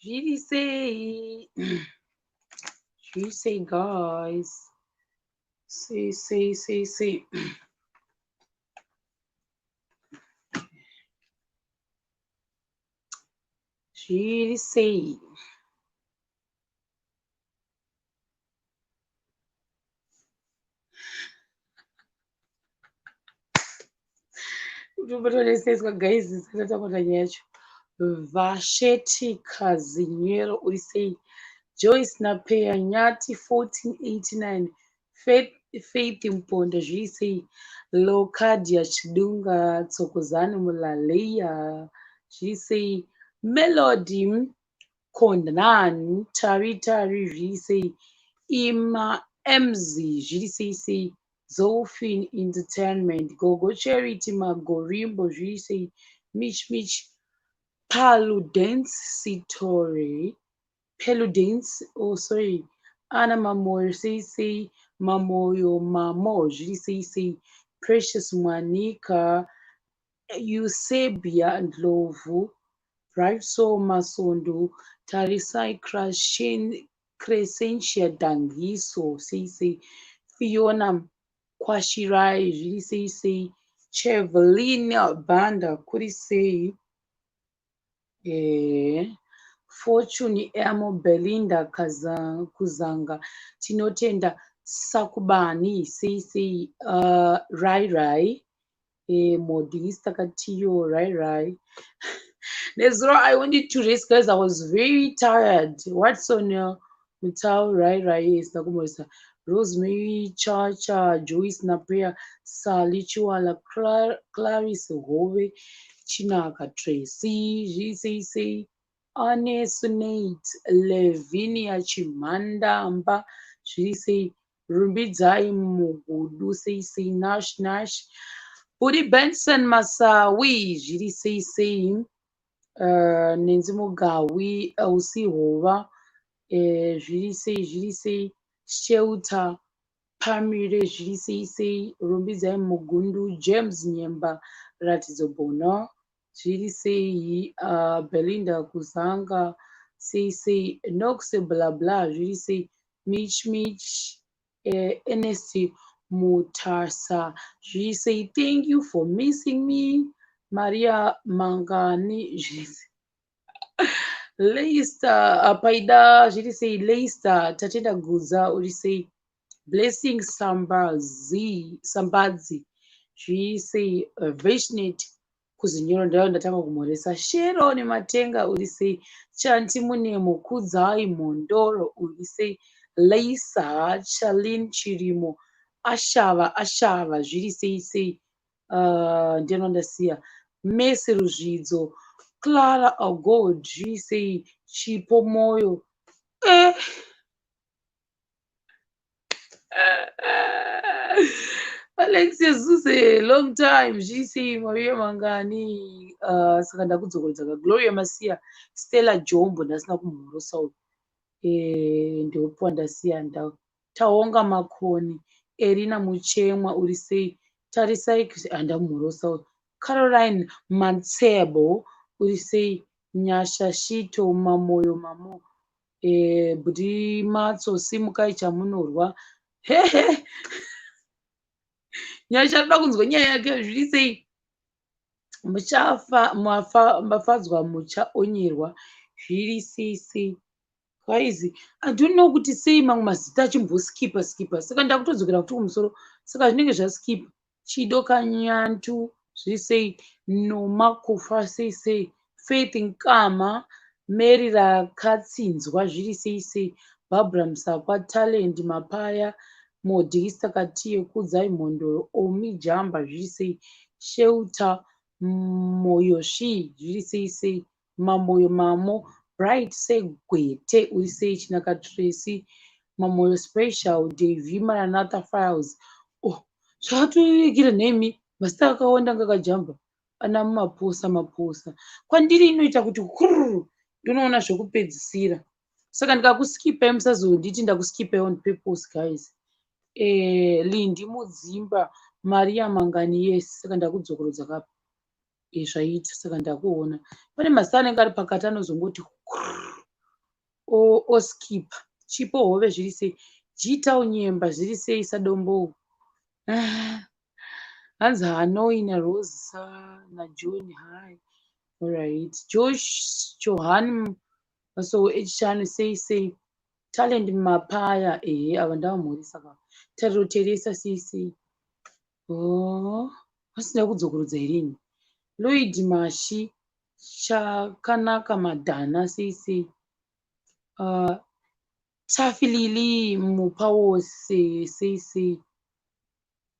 Zviri sei? Zviri sei guys? Sei sei sei sei? Zviri sei? Kutobatwa guys, tisati nyaya yacho. Vashetika Zinyero uri sei? Joyce Napeya Nyati 1489 Faith, Faith Mpondo zviri sei? Locadia Chidunga Tsokozani Mulaleya zviri sei? Melody Kondnani Tari Tari zviri sei? Ima MZ zviri sei sei? Zolfin Entertainment Gogo Charity Magorimbo zviri sei? Mich Mich Paludence Sitore Peludence, oh sorry, Ana Mamoyo sei sei, Mamoyo Mamo zviri sei sei, Precious Mwanika, Eusebia Ndlovu, Bright Soul Masondo, Tarisai Crescentia Dangiso sei sei, Fiona Kwashirai zviri sei sei, Chevelin Banda kuri sei, Fortune Emo Belinda Kuzanga Tinotenda Sakubani sei sei, Rai Rai, Modista Katiyo Rai Rai. Nezuro I wanted to rest guys, I was very tired. Watson Mutau Rai Rai, yes, ndakumboisa. Rosemary Chacha, Joyce Naprayer, Sally Chiwala, Clarice Hove, Chinaka Tracy, zviri sei sei, Anesunate Levinia Chimhandamba, zviri sei, Rumbidzai Mugudu, sei sei, Nash Nash, Budi Benson Masawi, zviri sei sei, Nenzi Mugawi, Elsie Hova, zviri sei zviri sei, Shelter Pamire zviri sei sei, Rumbidzai Mugundu, James Nyemba, Ratidzo Bono, zviri sei, Belinda Kuzanga, sei sei, Nox bla bla, zviri sei, Mich Mich, Ernest Mutasa, zviri sei, thank you for missing me, Maria Mangani, zviri sei. Leicester Paida zviri sei, Leicester Tatenda Gudza uri sei, Blessing Sambazi Sambadzi zviri sei, Veshnet Kuzinyoro ndaiva ndatanga kumhoresa, Sharon Matenga uri sei, Chanti Munemo Kudzai Mhondoro uri sei, Leisa Charlene Chirimo Ashava Ashava zviri sei sei, ndiani wandasiya, Mercy Ruzvidzo, Clara Ogod zviri sei, Chipo Moyo, Alexia Zuze, long time, zviri sei Maria Mangani, saka ndakudzokorodza Gloria Masia, Stella Jombo ndasina kumhorosa uyu, ndopo ndasiya ndau, Taonga Makoni, Erina Muchemwa uri sei, Tarisai handamhorosa uyu, Caroline Matsebo uri sei, Nyasha Shito Mamoyo Mamo, Budi Matso simukai chamunorwa, hehe Nyasha anoda kunzwa nyaya yake zviri sei, muchafa mafadzwa muchaonyerwa zviri sei sei. Guys, I don't know kuti sei mamwe mazita achimboskipa skipa, saka ndakutodzokera kuti kumusoro, saka zvinenge zvaskipa. Chido Kanyantu zviri sei, Noma Kufa sei sei, Faith Nkama, Mary Rakatsinzwa zviri sei sei, Barbara Musakwa, Talent Mapaya, Modista Katiyo, Kudzai Mhondoro, Omi Jamba zviri sei, Shelter Moyo Svi zviri sei sei, Mamoyo Mamo, Bright Segwete uri sei, Chinaka Tracy, Mamoyo Special, Davy Maranatha Files. Oh, zvakatoikira nemi mazita akawanda anga akajamba ana maposa maposa kwandiri inoita kuti kururu ndonoona zvekupedzisira, saka ndikakuskipai musazonditi ndakuskipai on purpose guys. Lindi Mudzimba, Maria Mangani, yes, saka ndakudzokorodza kapa zvaita, saka ndakuona pane mazita anenge ari pakati anozongoti. Oskipa Chipo Hove zviri sei? Jita Unyemba zviri sei Sadombo? Hanzi Hanoi naRose naJohn. Hi. Alright. Josh Johan Masowe echishanu sei sei? Talent Mapaya, ehe, ava ndavamhoresa ka. Tariro Teresa sei sei? Oh, vasina kudzokorodza here ini? Lloyd Mashi Chakanaka Madhana sei sei? Tafi Lili Mupawose sei sei?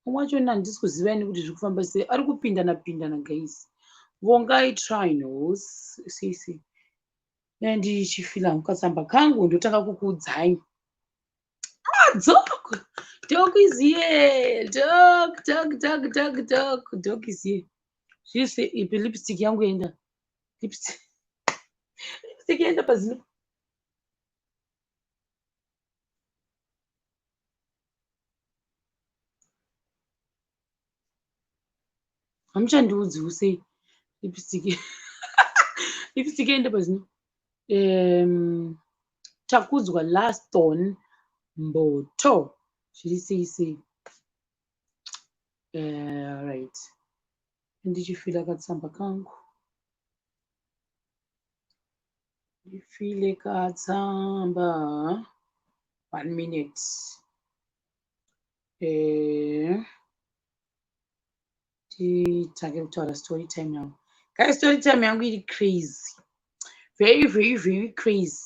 Umwe wachona handisi kuziva ini kuti zviri kufamba sei, ari kupindana pindana guys. Vongai Trinos sei sei? Ndichifila hangu katsamba kangu ndotanga kukuudzai. Ah, dog! Dog is here! Dog, dog, dog, dog, dog, dog is here. Zviri sei? Ipi lipstick yangu yaenda? Lipstick, lipstick yaenda pazino. Hamuchandiudziwo sei lipstick, lipstick yaenda pazino. Takudzwa Laston Mboto zviri sei sei? Right, ndichifila katsamba kangu, ndifile katsamba. One minute. Titange kutaura story time yangu guys. Story time yangu iri crazy, very very very crazy.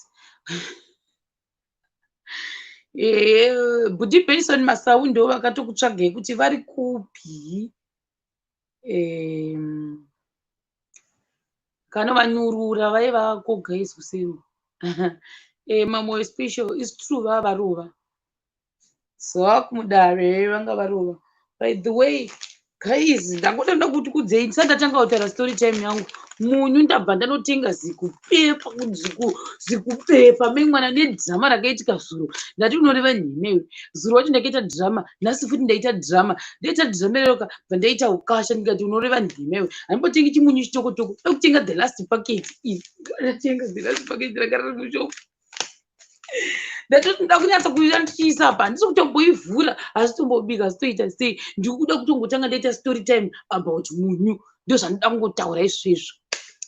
Bhudhi Benson Masau ndo vakatokutsvagai kuti vari kupi. Kana vanyurura vaivako guys kuseri. Mamwe special is true, vava varova zvakumudare, vanga varova. By the way guys, ndangoda ndoda kuti kudzei ndisati ndatanga kutaura story time yangu. Munyu ndabva ndanotenga zikupepa, zikupepa memwana nedhirama rakaitika zuro. Ndati unoreva nhemewe. Zuro wacho ndakaita dhirama, nhasi futi ndaita dhirama, ndaita dhirama reroka bva ndaita ukasha. Ndikati unoreva nhemewe, handimbotengi chimunyu chitokotoko, da kutenga the last packet. Ndatenga the last packet ranga riri mushopu. Ndatoti nda kunyatsa kuita ndichiisa apa, handisi kutomboivhura, hasi tombobika, hasi toita sei. Ndiri kuda kutongotanga ndaita story time about munyu, ndo zvandinoda kungotaura izvezvo.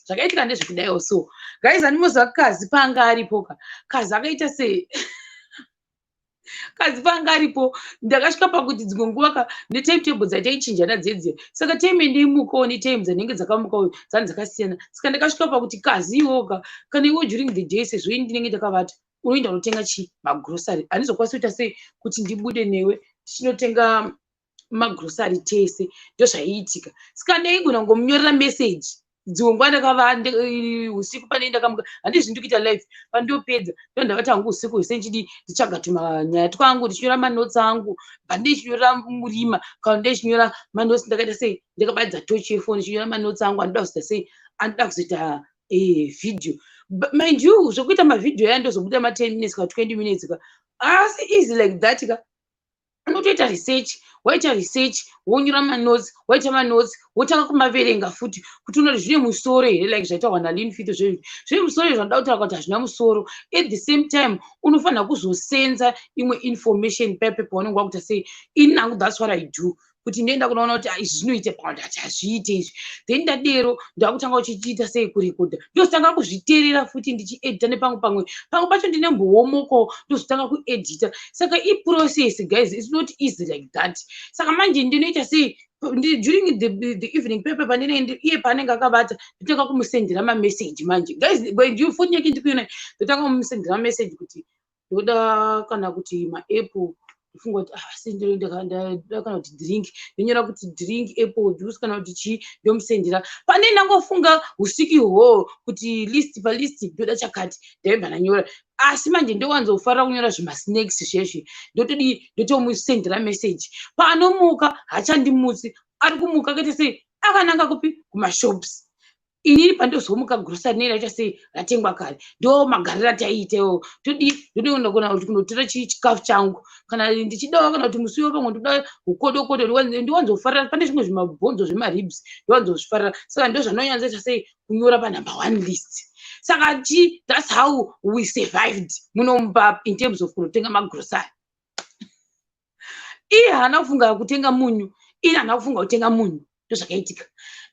Zvakaitika ndezvekudaiwo. So guys, handimoziva Kazi paanga aripo ka. Kazi akaita sei? Kazi paanga aripo, ndakasvika pakuti dzimwe nguva ka netimetable dzataichinjana dzedze, saka time ndeimukawo netime dzinenge dzakamukawo dzani dzakasiyana. Saka ndakasvika pakuti Kazi iwoka, kana iwo during the day, sezvo ini ndinenge ndakavata, unoenda unotenga chi magrosary, handizokwanisi kuita sei kuti ndibude newe tichinotenga magrosary tese. Ndozvaiitika. Saka ndaigona kungomunyorera message dzimwe nguva ndakava usiku pane ndakamuka, handizvi ndikuita live, pandopedza ndo ndavati hangu usiku hwese ndichidi nditsvaga tumanyaya twangu, ndichinyora manotsi angu. Pandichinyorera murima kana ndichinyora manotsi, ndakaita sei, ndakabatidza tochi yefoni, ndichinyora manotsi angu andinoda kuzoita sei, andinoda kuzoita video. Mind you, zvokuita mavhidhiyo aya ndozobuda ma10 minutes kana 20 minutes ka, asi easy like that ka. Unotoita research, waita research, wonyora manotes, waita manotes, wotanga kumaverenga futi kuti unoti zvine musoro here, like zvaitaurwa naLin Fito, zvezvi zvine musoro here, zvanoda kutaura kuti hazvina musoro. At the same time unofanira kuzosenza imwe information pepe paunenge wakuita sei. Ini nangu, that's what I do, kuti ndoenda kunoona kuti izvi zvinoita kana kuti hazviite izvi. Then ndadero ndakutanga uchichiita sei, kurekodha, ndozotanga kuzviteerera futi ndichiedita nepamwe pamwe pamwe pacho ndine mboomoko, ndozotanga kuedita. Saka iprocess guys, it's not easy like that. Saka manje ndinoita sei during the evening pepe pandinenge iye paanenge akavata, ndotanga kumusendera mameseji manje guys. Foni yake ndikuiona, ndotanga kumusendera mameseji kuti ndoda kana kuti maapple, ndofunga kuti ah, asi ndoda kana kuti drink, ndonyora kuti drink apple juice kana kuti chii, ndomusendera. Pane ndangofunga usiku ihwohwo kuti list, palist ndoda chakati, ndaibva ndanyora. Asi manje ndowanzofarira kunyora zvimasnacks zvezvi. Ndotodii, ndotomusendera message. Paanomuka haachandimutsi, ari kumuka akaita sei, akananga kupi, kumashops. Inini pandozomuka grocery nei raita sei, ratengwa kare. Ndo magariro ataiita iwowo. Todii, ndotoenda kuna kuti kunotora chikafu changu kana ndichidawo, kana kuti musi pamwe ndoda ukodokodo. Ndiwanzofarira pane zvimwe zvimabhonzo zvemaribs, ndiwanzozvifarira. Saka ndo zvanonyanzoita sei, kunyora panumber one list. Saka chi, that's how we survived munomba in terms of kunotenga magrosari. Iye haana kufunga kutenga munyu, iye haana kufunga kutenga munyu. Ndozvakaitika.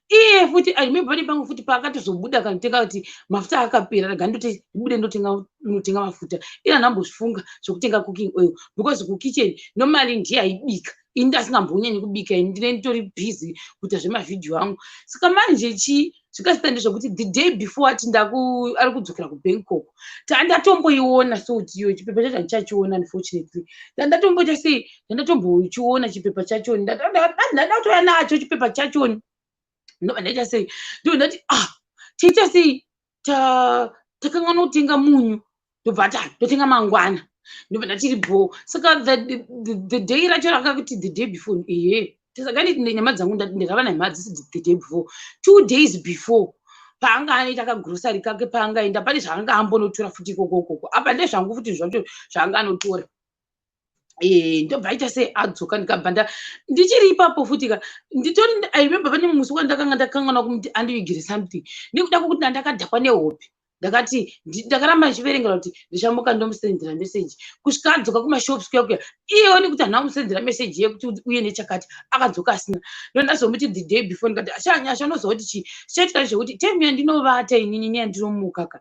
Iye futi, I remember pane pamwe futi paakatozobuda kanotenga, kuti mafuta akapera, rega ndoti ndibude ndotenga mafuta. Iye haana kumbozvifunga zvokutenga cooking oil, because kukitchen normally ndiye aibika. Ini ndasingambonyanyi kubika, ini ndine nditori busy kuita zvemavhidhiyo angu. Saka manje chi zvikasita ndezvekuti the day before ati ari kudzokera kuBangkok, tandatomboiona salt iyoyo. Chipepa chacho handichachiona, unfortunately. Ndandatomboita sei, ndandatombochiona chipepa chachoni, ndanda kutouya nacho chipepa chachoni. Ndobva ndaita sei, ndobva ndati, "Ah, tiita sei? Takanganwa kutenga munyu." Ndobva ati, "Ah, ndotenga mangwana." Ndobva ndatiri bho. Saka the day racho rakakuti the day before, ehe, saka nditi nyama dzangu ndirava nhema, hadzisi the day before, 2 days before, paanga anoita kagrosari kake, paangaenda pane zvaanga ambonotora futi ikokokoko. Apa ndezvangu futi zvacho zvaanga anotora. Ndobva aita sei, adzoka, ndikabva ndichiri ipapo futi ka nditori. I remember pane musi wandakanga ndakanganwa kumuti andivigire something nekuda kwokuti ndandakadhakwa nehope. Ndakati ndakaramba ndichiverengera kuti ndichamuka ndomusendera meseji kusvika adzoka kumashops kuya kuya. Iyewo nekuti handina kumusendera meseji yekuti uye nechakati, akadzoka asina. Ndo ndazomuti the day before, ndikati, "Ashanyasha, unoziva kuti chii chichaitika? Ndezvekuti time yandinovata inini neyandinomuka ka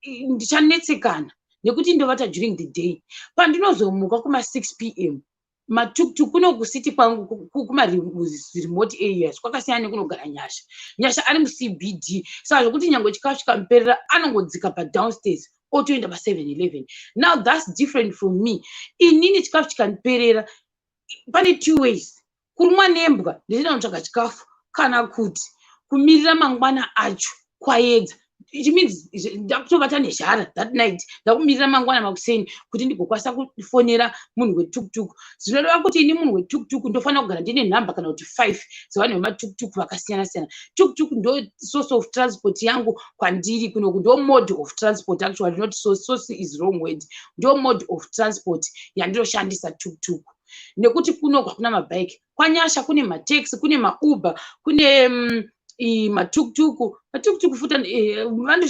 ndichanetsekana nekuti ndovata during the day. Pandinozomuka kuma6 p.m., matuktuk kuno kucity kwangu, kumaremote areas kwakasiyana nekunogara Nyasha. Nyasha ari muCBD, saka zvokuti nyange chikafu chikamuperera anongodzika padownstairs otoenda pa7 11. Now that's different from me. Inini chikafu chikandiperera, pane two ways: kurumwa nembwa ndichida kutsvaga chikafu, kana kuti kumirira mangwana acho kwaedza. It means ndakutovata nezhara that night, ndakumirira mangwana makuseni kuti ndigokwanisa kufonera munhu wetuktuk. Zvinoreva kuti ini munhu wetuktuk ndofanira kugara ndine nhamba kana kuti five dzevanhu vematuktuk vakasiyana siyana. Tuktuk ndo source of transport yangu kwandiri kunoku, ndo mode of transport actually, not source, source is wrong word, ndo mode of transport yandinoshandisa, tuktuk, nekuti kunoku hakuna mabhaiki. KwaNyasha kune mataxi, kune maUber, kune matuktuku. Matuktuku futi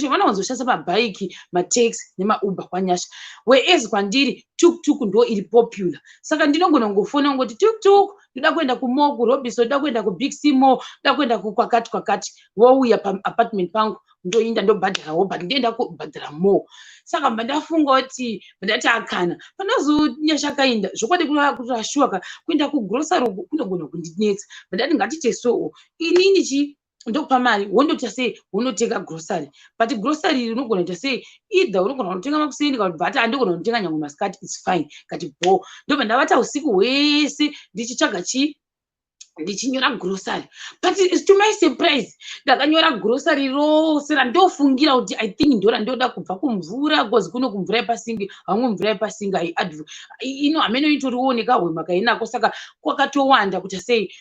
vanowanzoshandisa mabhaiki, mataxi nemaUber kwaNyasha, whereas kwandiri tuktuk ndo iri popular. Saka ndinogona kungofona kungoti, "Tuktuk, ndoda kuenda kumall kuRobinson, ndoda kuenda kuBig C Mall, ndoda kuenda kukwakati kwakati." Wouya paapartment pangu, ndoinda, ndobhadharawo, but ndoenda kubhadhara more. Saka mba ndafunga kuti ndati akana panozonyasha kainda zvokwadi kurashuwa kuenda kugrosari uku kunogona kundinetsa. Ndati ngatite so, inini chi ndokupa mari, wondoita sei, wonotenga grocery. But grocery iri unogona kuita sei, either unogona kunotenga makuseni kana kuti andogona kunotenga nyange masikati, it's fine. Kati bo, ndobva ndavata usiku hwese ndichitsvaga chii, ndichinyora grocery. But to my surprise, ndakanyora grocery rose randofungira kuti I think ndo randoda, kubva kumvura, because kuno kumvura yepasingi hamwe, mvura yepasingi ino hameno itoriwo nekahwema kainako, saka kwakatowanda kuti sei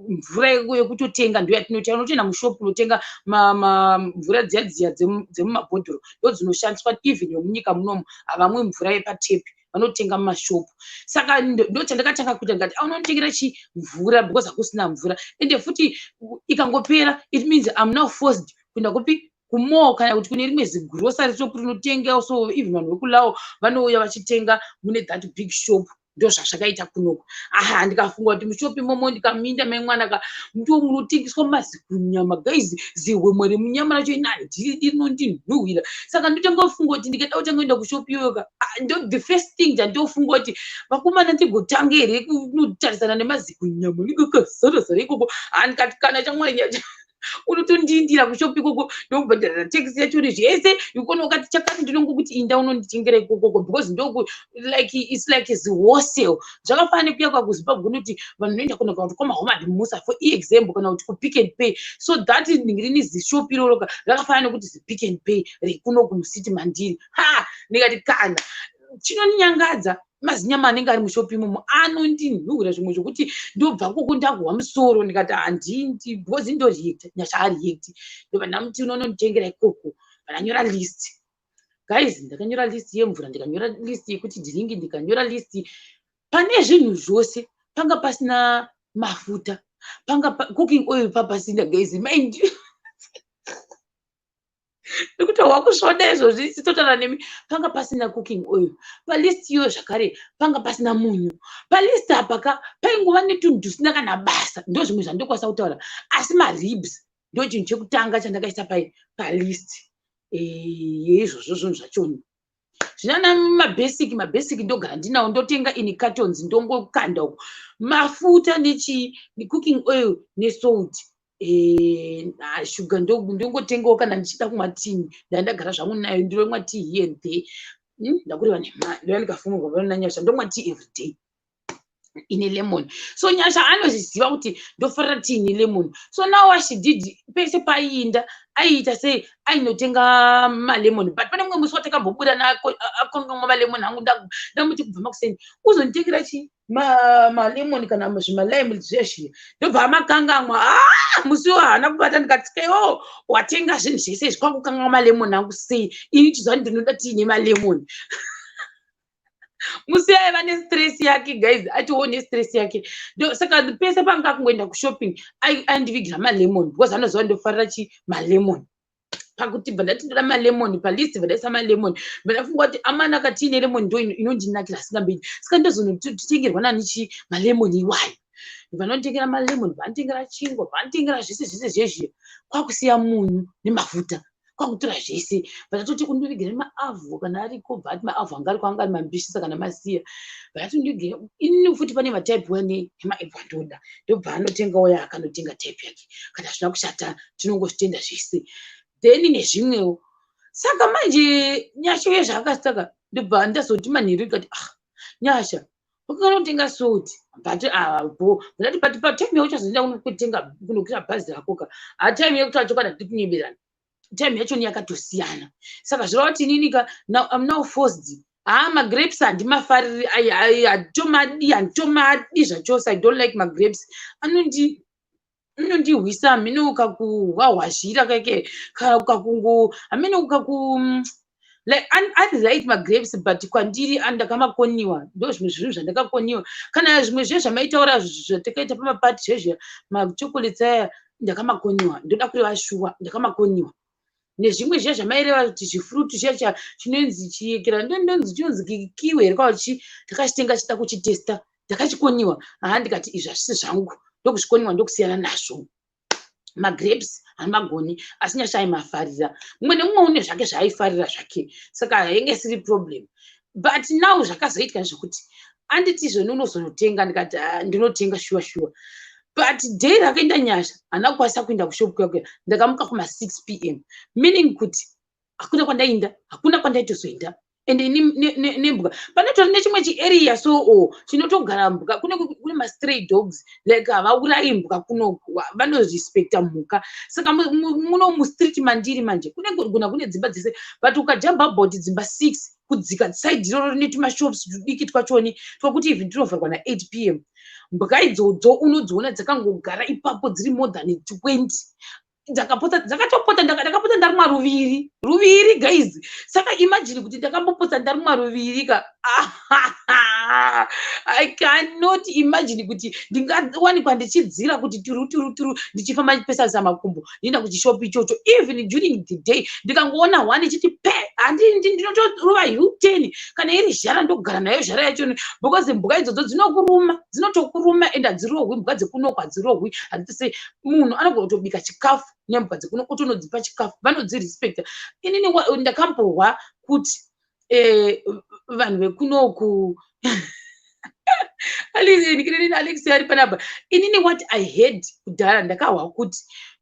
mvura yekutotenga ndo yatinotenga. Unotoenda mushopu unotenga mvura dziya dziya dzemumabhodhoro, ndo dzinoshandiswa. Even yomunyika munomu havamwe mvura yepatepi, vanotenga mumashopu. Saka ndo chandakatanga kuita, ndikati aunonditengera chi mvura, because hakusina mvura. Ende futi ikangopera, it means I'm now forced kuenda kupi, kumall kana kuti kune rimwe zigrocery shop rinotenga. So even vanhu vekulawo vanouya vachitenga mune that big shop. Ndo zvazvakaita kunoko. Aha, ndikafunga kuti mushopu imomo ndikaminda mai mwana ka, ndo munotengeswa mazikunyama. Guys, zihwemwe remunyama racho ina handidi, rinondinhuhwira. Saka ndotanga kufunga kuti ndikada kutanga kuenda kushopu iyoyo ka, ndo the first thing chandofunga kuti, vakomana, ndigotanga here kunotarisana nemazikunyama anenge akazara zara ikoko? Ha, ndikati kana chamwari, unotondindira kushopu ikoko, ndokubhadharira taxi yacho nezvese ikona. Ukati chakati, ndinongokuti inda unonditengera ikokoko, because ndoku like it's like wholesale. Zvakafanana nekuya kwakuZimbabwe kunoti vanhu vanoenda kuna kana kuti kwaMahomad Musa, for example, kana kuti kuPick and Pay. So that rini zishopu iroro rakafanana nekuti ziPick and Pay rekuno kumusiti mandiri. Ha, ndikati kana chinonyangadza, mazinyama anenge ari mushopu imomo anondinhuhwira zvimwe zvokuti ndobva koko ndakuhwa musoro. Ndikati handindi, because ndoreacta, Nyasha areacti. Ndobva ndamuti unononditengera ikoko. Ndanyora list, guys. Ndakanyora list yemvura, ndikanyora list yekuti drink, ndikanyora list pane zvinhu zvose. Panga pasina mafuta, panga cooking oil papasina. Guys, mind you, Nekuti wakusvoda izvozvi titotaura nemi, panga pasina cooking oil palist iyoyo. Zvakare panga pasina munyu palist apa ka. Paingova netunhu tusina kana basa. Ndo zvimwe zvandokwanisa kutaura, asi maribs ndo chinhu chekutanga chandakaisa palist yeizvozvo. Zvinhu zvachoni zvinana mabasic, mabasic ndogara ndinawo, ndotenga ini cartons, ndongokanda uko mafuta nechii, cooking oil nesalt, shuga ndongotengawo kana ndichida kumwa tii. Ndandagara zvangu nayo, ndinomwa tea here and there. Ndakureva nema, ndoya ndikafumurwa panonyasha, ndomwa tea every day ine lemon. So Nyasha anozviziva kuti ndofarira tea nelemon. So now what she did, pese paiinda aiita sei, ainotenga malemon. But pane mumwe musi watakambobuda akongamwa malemon angu. Ndamuti kubva makuseni, "Uzonditengera chii, malemon kana zvimalime zviya zviya." Ndobva amakangamwa. Ah, musi iwo haana kubata. Ndikati, "Kewo watenga zvinhu zvese izvi, kwakukangamwa malemon angu sei? Ini chiziva ndinoda tii nemalemon." Musi aiva nestress yake, guys, atiwo nestress yake. Saka pese panga akungoenda kushopping, aindivigira malemon because anoziva ndofarira chi malemon. Pakuti bva ndati ndoda malemon palist, bva ndaisa malemon, bva ndafunga kuti amana katiine lemon ndo inondinakira asingambeidi. Saka ndozonotengerwa nani chi malemon iwayo? Vanonditengera malemon, vanotengera chingwa, vanotengera zvese zvese zvezviya, kwakusiya munyu nemafuta, kwakutora zvese. Vanatoti, "Undivigire maavho kana ariko." Bva ati maavho anga ariko, anga ari mambishi, saka namasiya. Vanati, "Undigire inini futi pane matype one emaavho andoda." Ndobva anotengawo yaakanotenga type yake. Kana zvina kushata, tinongozvitenda zvese then nezvimwewo. Saka manje Nyasha uye zvaakasaka, ndobva ndazoti manheru ikati, "Ah, Nyasha, wakanotenga salt?" But bo ndati, "But patime yauchazoenda kutenga, kunokwira bhazi rako ka, hatime yekuti acho kana tikunyeberana, time yachoni yakatosiyana." Saka zvireva kuti inini ka now I'm now forced. Haa, magrapes handimafariri, handitomadi, handitomadi zvachose. I don't like magrapes, anondi inondihwisa hamene kakuhwahwazhira kake kakungo hamene kaku like I like magrapes, but kwandiri ndakamakoniwa. Ndo zvimwe zvinhu zvandakakoniwa. Kana zvimwe zve zvamaitaura zvatakaita pamapati zvezve machocolates aya, ndakamakoniwa. Ndoda kureva shuwa, ndakamakoniwa nezvimwe zviya zvamaireva kuti zvifruit zviya chinonzi chiyekera, ndonzi chinonzi kiwi here kwachi, ndakachitenga chida kuchitesta, ndakachikoniwa. Haa, ndikati izvi hazvisi zvangu, ndokuzvikoniwa, ndokusiyana nazvo. Magrapes handimagoni, asi Nyasha aimafarira. Mumwe nemumwe une zvake zvaaifarira zvake, saka hainge isiri problem. But now zvakazoitika ndezvekuti anditi izvoni unozonotenga. Ndikati, "Ndinotenga shuwa shuwa." But day rakaenda Nyasha, handina kukwanisa kuenda kushop kuya kuya. Ndakamuka kuma6 p.m., meaning kuti hakuna kwandainda, hakuna kwandaitozoenda. Ende nembwa panotori nechimwe chiarea so o chinotogara mbwa, kune mastray dogs, like havaurayi mbwa kunoku, vanorespecta mhuka. Saka muno mustreet mandiri manje kune gona kune dzimba dzese, but ukajamba about dzimba 6 kudzika side iroro rine tumashops tudiki twachoni twokuti even tunovharwa na8 p.m., mbwa idzodzo unodziona dzakangogara ipapo, dziri more than 20, dzakapota, dzakatopota. Ndakapota ndarumwa ruviri ruviri, guys. Saka imagine kuti ndakambopotsa ndarumwa ruviri ka. I cannot imagine kuti ndingawanikwa ndichidzira kuti turu turu turu, ndichifamba ndichipesanisa makumbo, ndienda kuchishopu ichocho. Even during the day, ndikangoona one ichiti pe, ndinotorova U10. Kana iri zhara, ndogara nayo zhara yacho, because mbwa idzodzo dzinokuruma, dzinotokuruma, and hadzirohwi. Mbwa dzekunoko hadzirohwi. Handiti munhu anogona kutobika chikafu nembwa dzekuno, utonodzipa chikafu, vanodzirespecta. Inini ndakambohwa kuti vanhu vekunoku, Alex ari panapa. Inini what I heard kudhara, ndakahwa kuti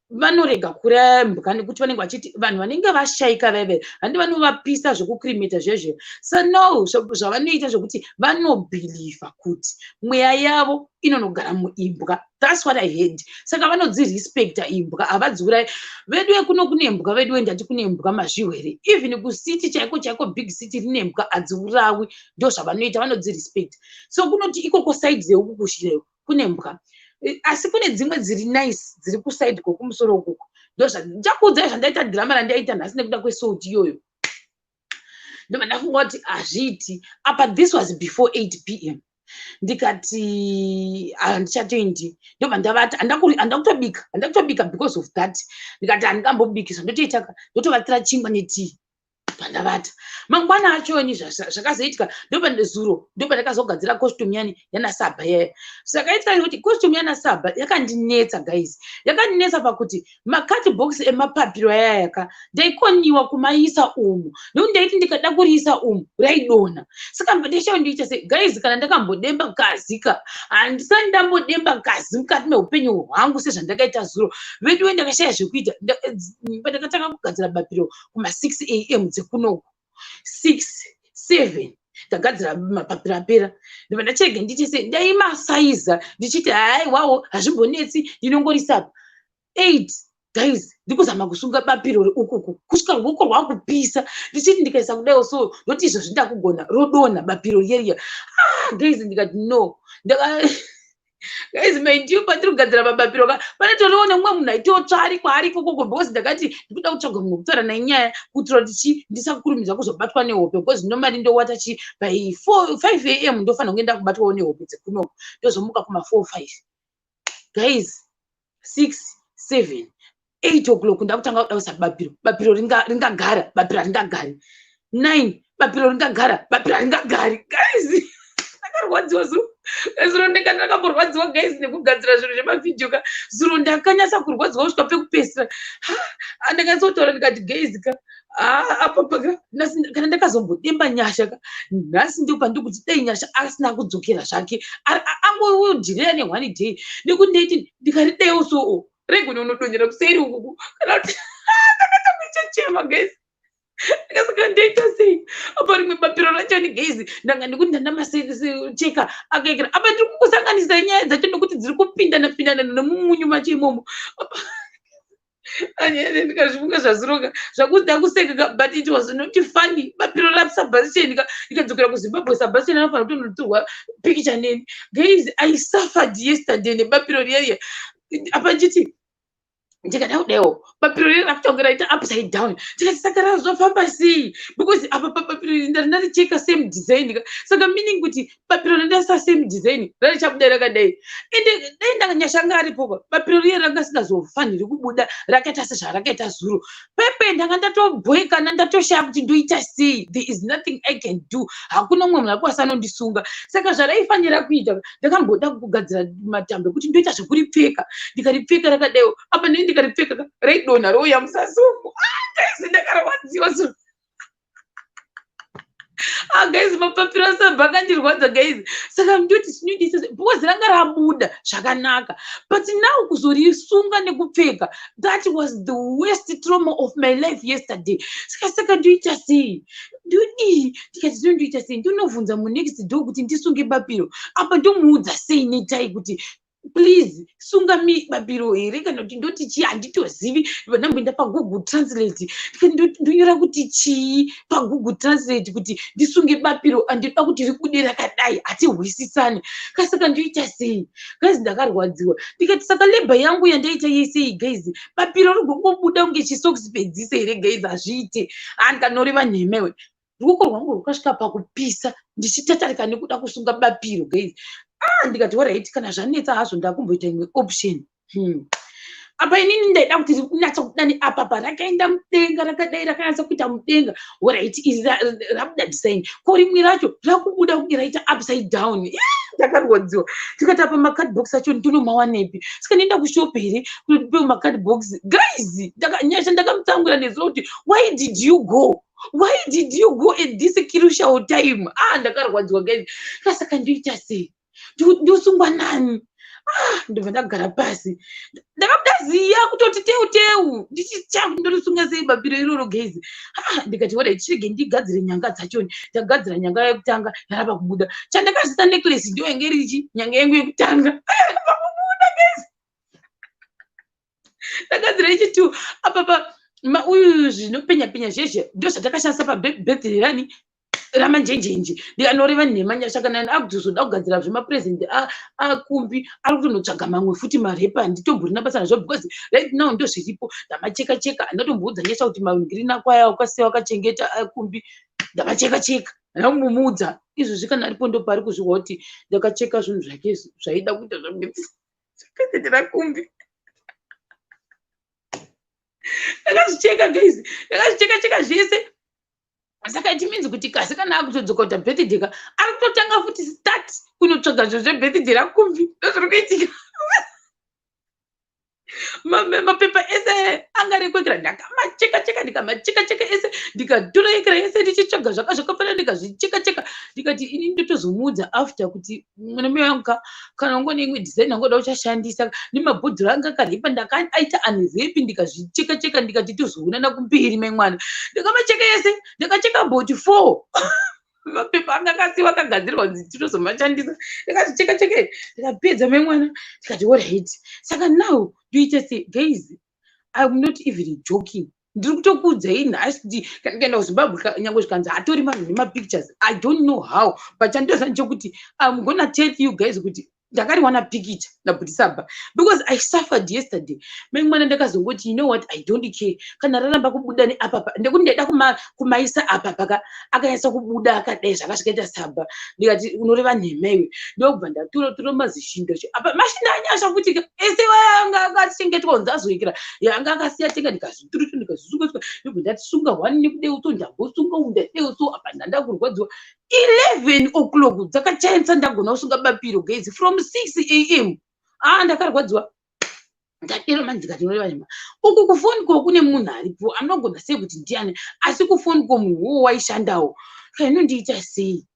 vanorega kuuraya mbwa nekuti vanenge vachiti vanhu vanenge vashaika vaive handi vanovapisa zvekucremata zvezve. So no, zvavanoita zvokuti vanobhilivha kuti mweya yavo inonogara muimbwa. That's what I heard. Saka vanodzirespecta imbwa, havadziurai. Vedu vekuno kune mbwa, vedu ndati kune mbwa mazvihwere. Even kucity chaiko chaiko, big city rine mbwa, hadziurawi. Ndo zvavanoita, vanodzirespecta. So kunoti ikoko side reuku kushireyo kune mbwa, asi kune dzimwe dziri nice dziri kuside kwokumusoro ukuku. Ndozvandichakuudzai zvandaita, dhirama randaita nhasi nekuda kwesalt iyoyo. Ndobva ndafunga kuti hazviiti apa. This was before 8 p.m. Ndikati handichatoendi. Ndobva ndavata, handakutobika, handakutobika because of that. Ndikati handingambobikisa, ndotoita ndotovatira chingwa netii. Pandavata mangwana achoni, zvakazoitika, ndobva zuro ndobva ndakazogadzira costume yani yanasabha yaya. Zvakaitika kuti costume yanasabha yakandinetsa, guys. Yakandinetsa pakuti macardbox emapapiro ayayaka ndaikoniwa kumaisa umu, nekuti ndaiti ndikada kuriisa umu raidonha. Saka ndichandiita sei, guys? Kana ndakambodemba kazi ka, handisati ndambodemba kazi mukati meupenyu hwangu sezvandakaita zuro. Veduwe, ndakashaya zvekuita. Pandakatanga kugadzira bapiro kuma6 a.m. dzekunoku, 6, 7, ndagadzira mapapiro apera. Ndobva ndachege ndichi sei, ndaimasaiza ndichiti haiwawo, hazvimbonetsi, ndinongorisa 8. Guys, ndikuzama kusunga bapiro ukuku kusvika ruoko rwakupisa, ndichiti ndikaisa kudaiwo so, ndoti izvozvi ndakugona, rodonha bapiro riyeriya. Ah, guys, ndikati no. Guys, mind you, pandiri kugadzira mabapiro ka, panotoriwo nemumwe munhu aitotsva kwaari ikokoko, because ndakati ndikuda kutsvaga munhu wekutaura naye nyaya, kuitira kuti chi ndisakurumidza kuzobatwa nehope, because normally ndowata chi by 4, 5 a.m. ndofanira kunge ndakubatwawo nehope dzekunoko, ndozomuka kuma 4, 5. Guys, 6, 7, 8 o'clock ndakutanga kuda kuisa bapiro. Bapiro ringagara? Bapiro haringagari. 9, bapiro ringagara? Bapiro haringagari. Guys, ndakarwadziwa zuro. Zuro ndanga ndakamborwadziwa, guys, nekugadzira zvinhu zvemavhidhiyo ka. Zuro ndakanyatsa kurwadziwa kusvika pekupedzisira. Ndakanyatsotaura ndikati, guys ka, apa paka kana ndakazombodemba Nyasha ka, nhasi ndo pandiri kuti dai Nyasha asina kudzokera zvake, angodhireya neone day, nekuti ndaiti ndikaridaiwo soo regona unodonhera kuseri ukuku, kana kuti ndakatanga kuchachema, guys. Ndikasaka ndoita sei apa? Rimwe bapiro rachoni, guys, ndanga ndikuti ndandamasecheka akaekera apa. Ndiri kukusanganisa nyaya dzacho nekuti dziri kupindana pindana nemumunyu macho imomo. Ndikazvifunga zvaziroka zvakuda kuseka, but it was not funny. Bapiro raSebastian ndikadzokera kuZimbabwe, Sebastian anofanira kutonotorwa pikicha neni. Guys, I suffered yesterday nebapiro riyariya. Apa nditi ndikada kudaiwo, bapiro riri rakutonge raita upside down. Ndikati saka razofamba sei? Because apa pabapiro iri ndaricheka same design ka, saka meaning kuti bapiro randaisa same design rarichabuda rakadai. Ende dai ndakanyashanga aripoka, bapiro riye ranga singazofaniri kubuda rakaita sezvarakaita zuro pepe. Ndanga ndatobhoekana, ndatoshaya kuti ndoita sei. There is nothing I can do. Hakuna mumwe munhu akwanisa anondisunga. Saka zvaraifanira kuita, ndakamboda kugadzira matambo ekuti ndoita zvekuripfeka. Ndikaripfeka rakadaiwo apa, ndini ndikaripfeka raidonha rouya musasi umu. Ah, guys, ndakarwadziwa so. Ah, guys, mapapiro asabva akandirwadza, guys. Saka ndoti chinondisa, because ranga rabuda zvakanaka, but now kuzorisunga nekupfeka, that was the worst trauma of my life yesterday. Saka ndoita sei? Ndodii? Ndikati ndinondoita sei? Ndinobvunza munext door kuti ndisunge bapiro apa, ndomuudza sei netai kuti please sunga mi bapiro here, kana kuti ndoti chii? Handitozivi. Ndamboenda paGoogle Translate, ndonyora kuti chii paGoogle Translate kuti ndisunge bapiro, andinoda kuti ribude rakadai, hatihwisisani. Kasaka ndoita sei, guys? Ndakarwadziwa. Ndikati saka labour yangu yandaita yesei, guys? Bapiro rigongobuda kunge chisokisi pedzise here, guys? Hazviite. Handikanoreva nhemewe, ruoko rwangu rwakasvika pakupisa ndichitatarika nekuda kusunga bapiro, guys. Ah, ndikati alright, kana zvanetsa hazvo, ndakumboita imwe option. Apa inini ndaida kuti rinyatsa kubuda neapa pa rakaenda mudenga rakadai, rakanyatsa kuita mudenga. Alright, iri rabuda design ko, rimwe racho rakubuda kunge raita upside down. Ndakarwadziwa. Ndikati apa macardbox acho ndinomawanepi? Saka ndienda kushop here kuti macardbox? Guys, Nyasha ndakamutsanguira nezuro kuti why did you go? Why did you go at this crucial time? Ah, ndakarwadziwa, guys. Kasaka ndoita sei? Ndosungwa nani? Ah, ndobva ndagara pasi, ndakabuda ziya kutoti teu teu, ndichitya kuti ndorisunga sei bapiro iroro, guys. Ah, ndikati alright, chirege ndigadzire nyanga dzachoni. Ndagadzira nyanga yekutanga, yaramba kubuda. Chandakazvisa necklace ndo yange irichi nyanga yangu yekutanga, yaramba kubuda, guys. Ndagadzira yechitu apa pa uyu zvinopenya penya zvezve, ndo zvatakashandisa pabirthday rani ramanjenjenje. Ndikanoreva nhema, Nyasha kana akutozoda kugadzira zvemapurezidendi akumbi, ari kutonotsvaga mamwe futi marepa. Handitomborina basa nazvo because right now ndo zviripo. Ndamacheka cheka, handatomboudza Nyasha kuti mangirini ako aya wakasiya wakachengeta akumbi. Ndamacheka cheka, handina izvozvi. Kana aripo, ndopari kuzvihwa kuti ndakacheka zvinhu zvake zvaida kuita zvabirthday raKumbi. Ndakazvicheka, guys, ndakazvicheka cheka zvese. Saka it means kuti kasi kana akutodzoka kuita birthday ka, ari kutotanga futi start kunotsvaga zvinhu zvebirthday raKumbi. Ndozviri kuitika. Mapepa ese anga rekwekera, ndakamacheka cheka, ndikamacheka cheka ese, ndikatora ekera ese, ndichitsvaga zvaka zvakafanana, ndikazvicheka cheka. Ndikati ini ndotozomuudza after kuti mwana mai wangu, kana ungone imwe design angoda uchashandisa nemabhodhoro anga akarepa, ndakaaita unwrap, ndikazvicheka cheka. Ndikati tozoonana kumberi, mai mwana. Ndakamacheka ese, ndakacheka about four mapepa anga akasiwa akagadzirwa kunzi tinozomashandisa. Ndakazvicheka cheka, ndikapedza, mai mwana. Ndikati alright, saka now ndoita sei? Guys, I'm not even joking. Ndiri kutokuudzai nhasi kuti kana ndikaenda kuZimbabwe, nyange zvikanzi hatori vanhu nemapictures, I don't know how, but chandoziva ndechekuti I'm gonna tell you guys kuti ndakariwana pikicha nabhutisabha, because I suffered yesterday, mai mwana. Ndakazongoti, you know what, I don't care kana raramba kubuda neapapa, ndekuti ndaida kumaisa apa paka akanyatsa kubuda akadai zvaka zvikaita saba. Ndikati unoreva nhema iwe. Ndokubva ndatora tora mazishinda cho apa, mashinda anyasha futi ese anga akachengetwa kunzi azoikira anga akasiya tenga. Ndikazviturutu, ndikazvisunga sunga, ndobva ndatisunga one nekudeuso, ndambosunga undadeuso apa. Ndandakurwadziwa. 11 o'clock dzakachainisa, ndagona kusunga bapiro, guys, from 6 a.m. Ah, ndakarwadziwa. Ndadero manje, ndikati unoreva nhema. Uku kufoni ko kune munhu aripo anogona sei kuti ndiani? Asi kufoni ko munhu uwo waishandawo kainondiita sei?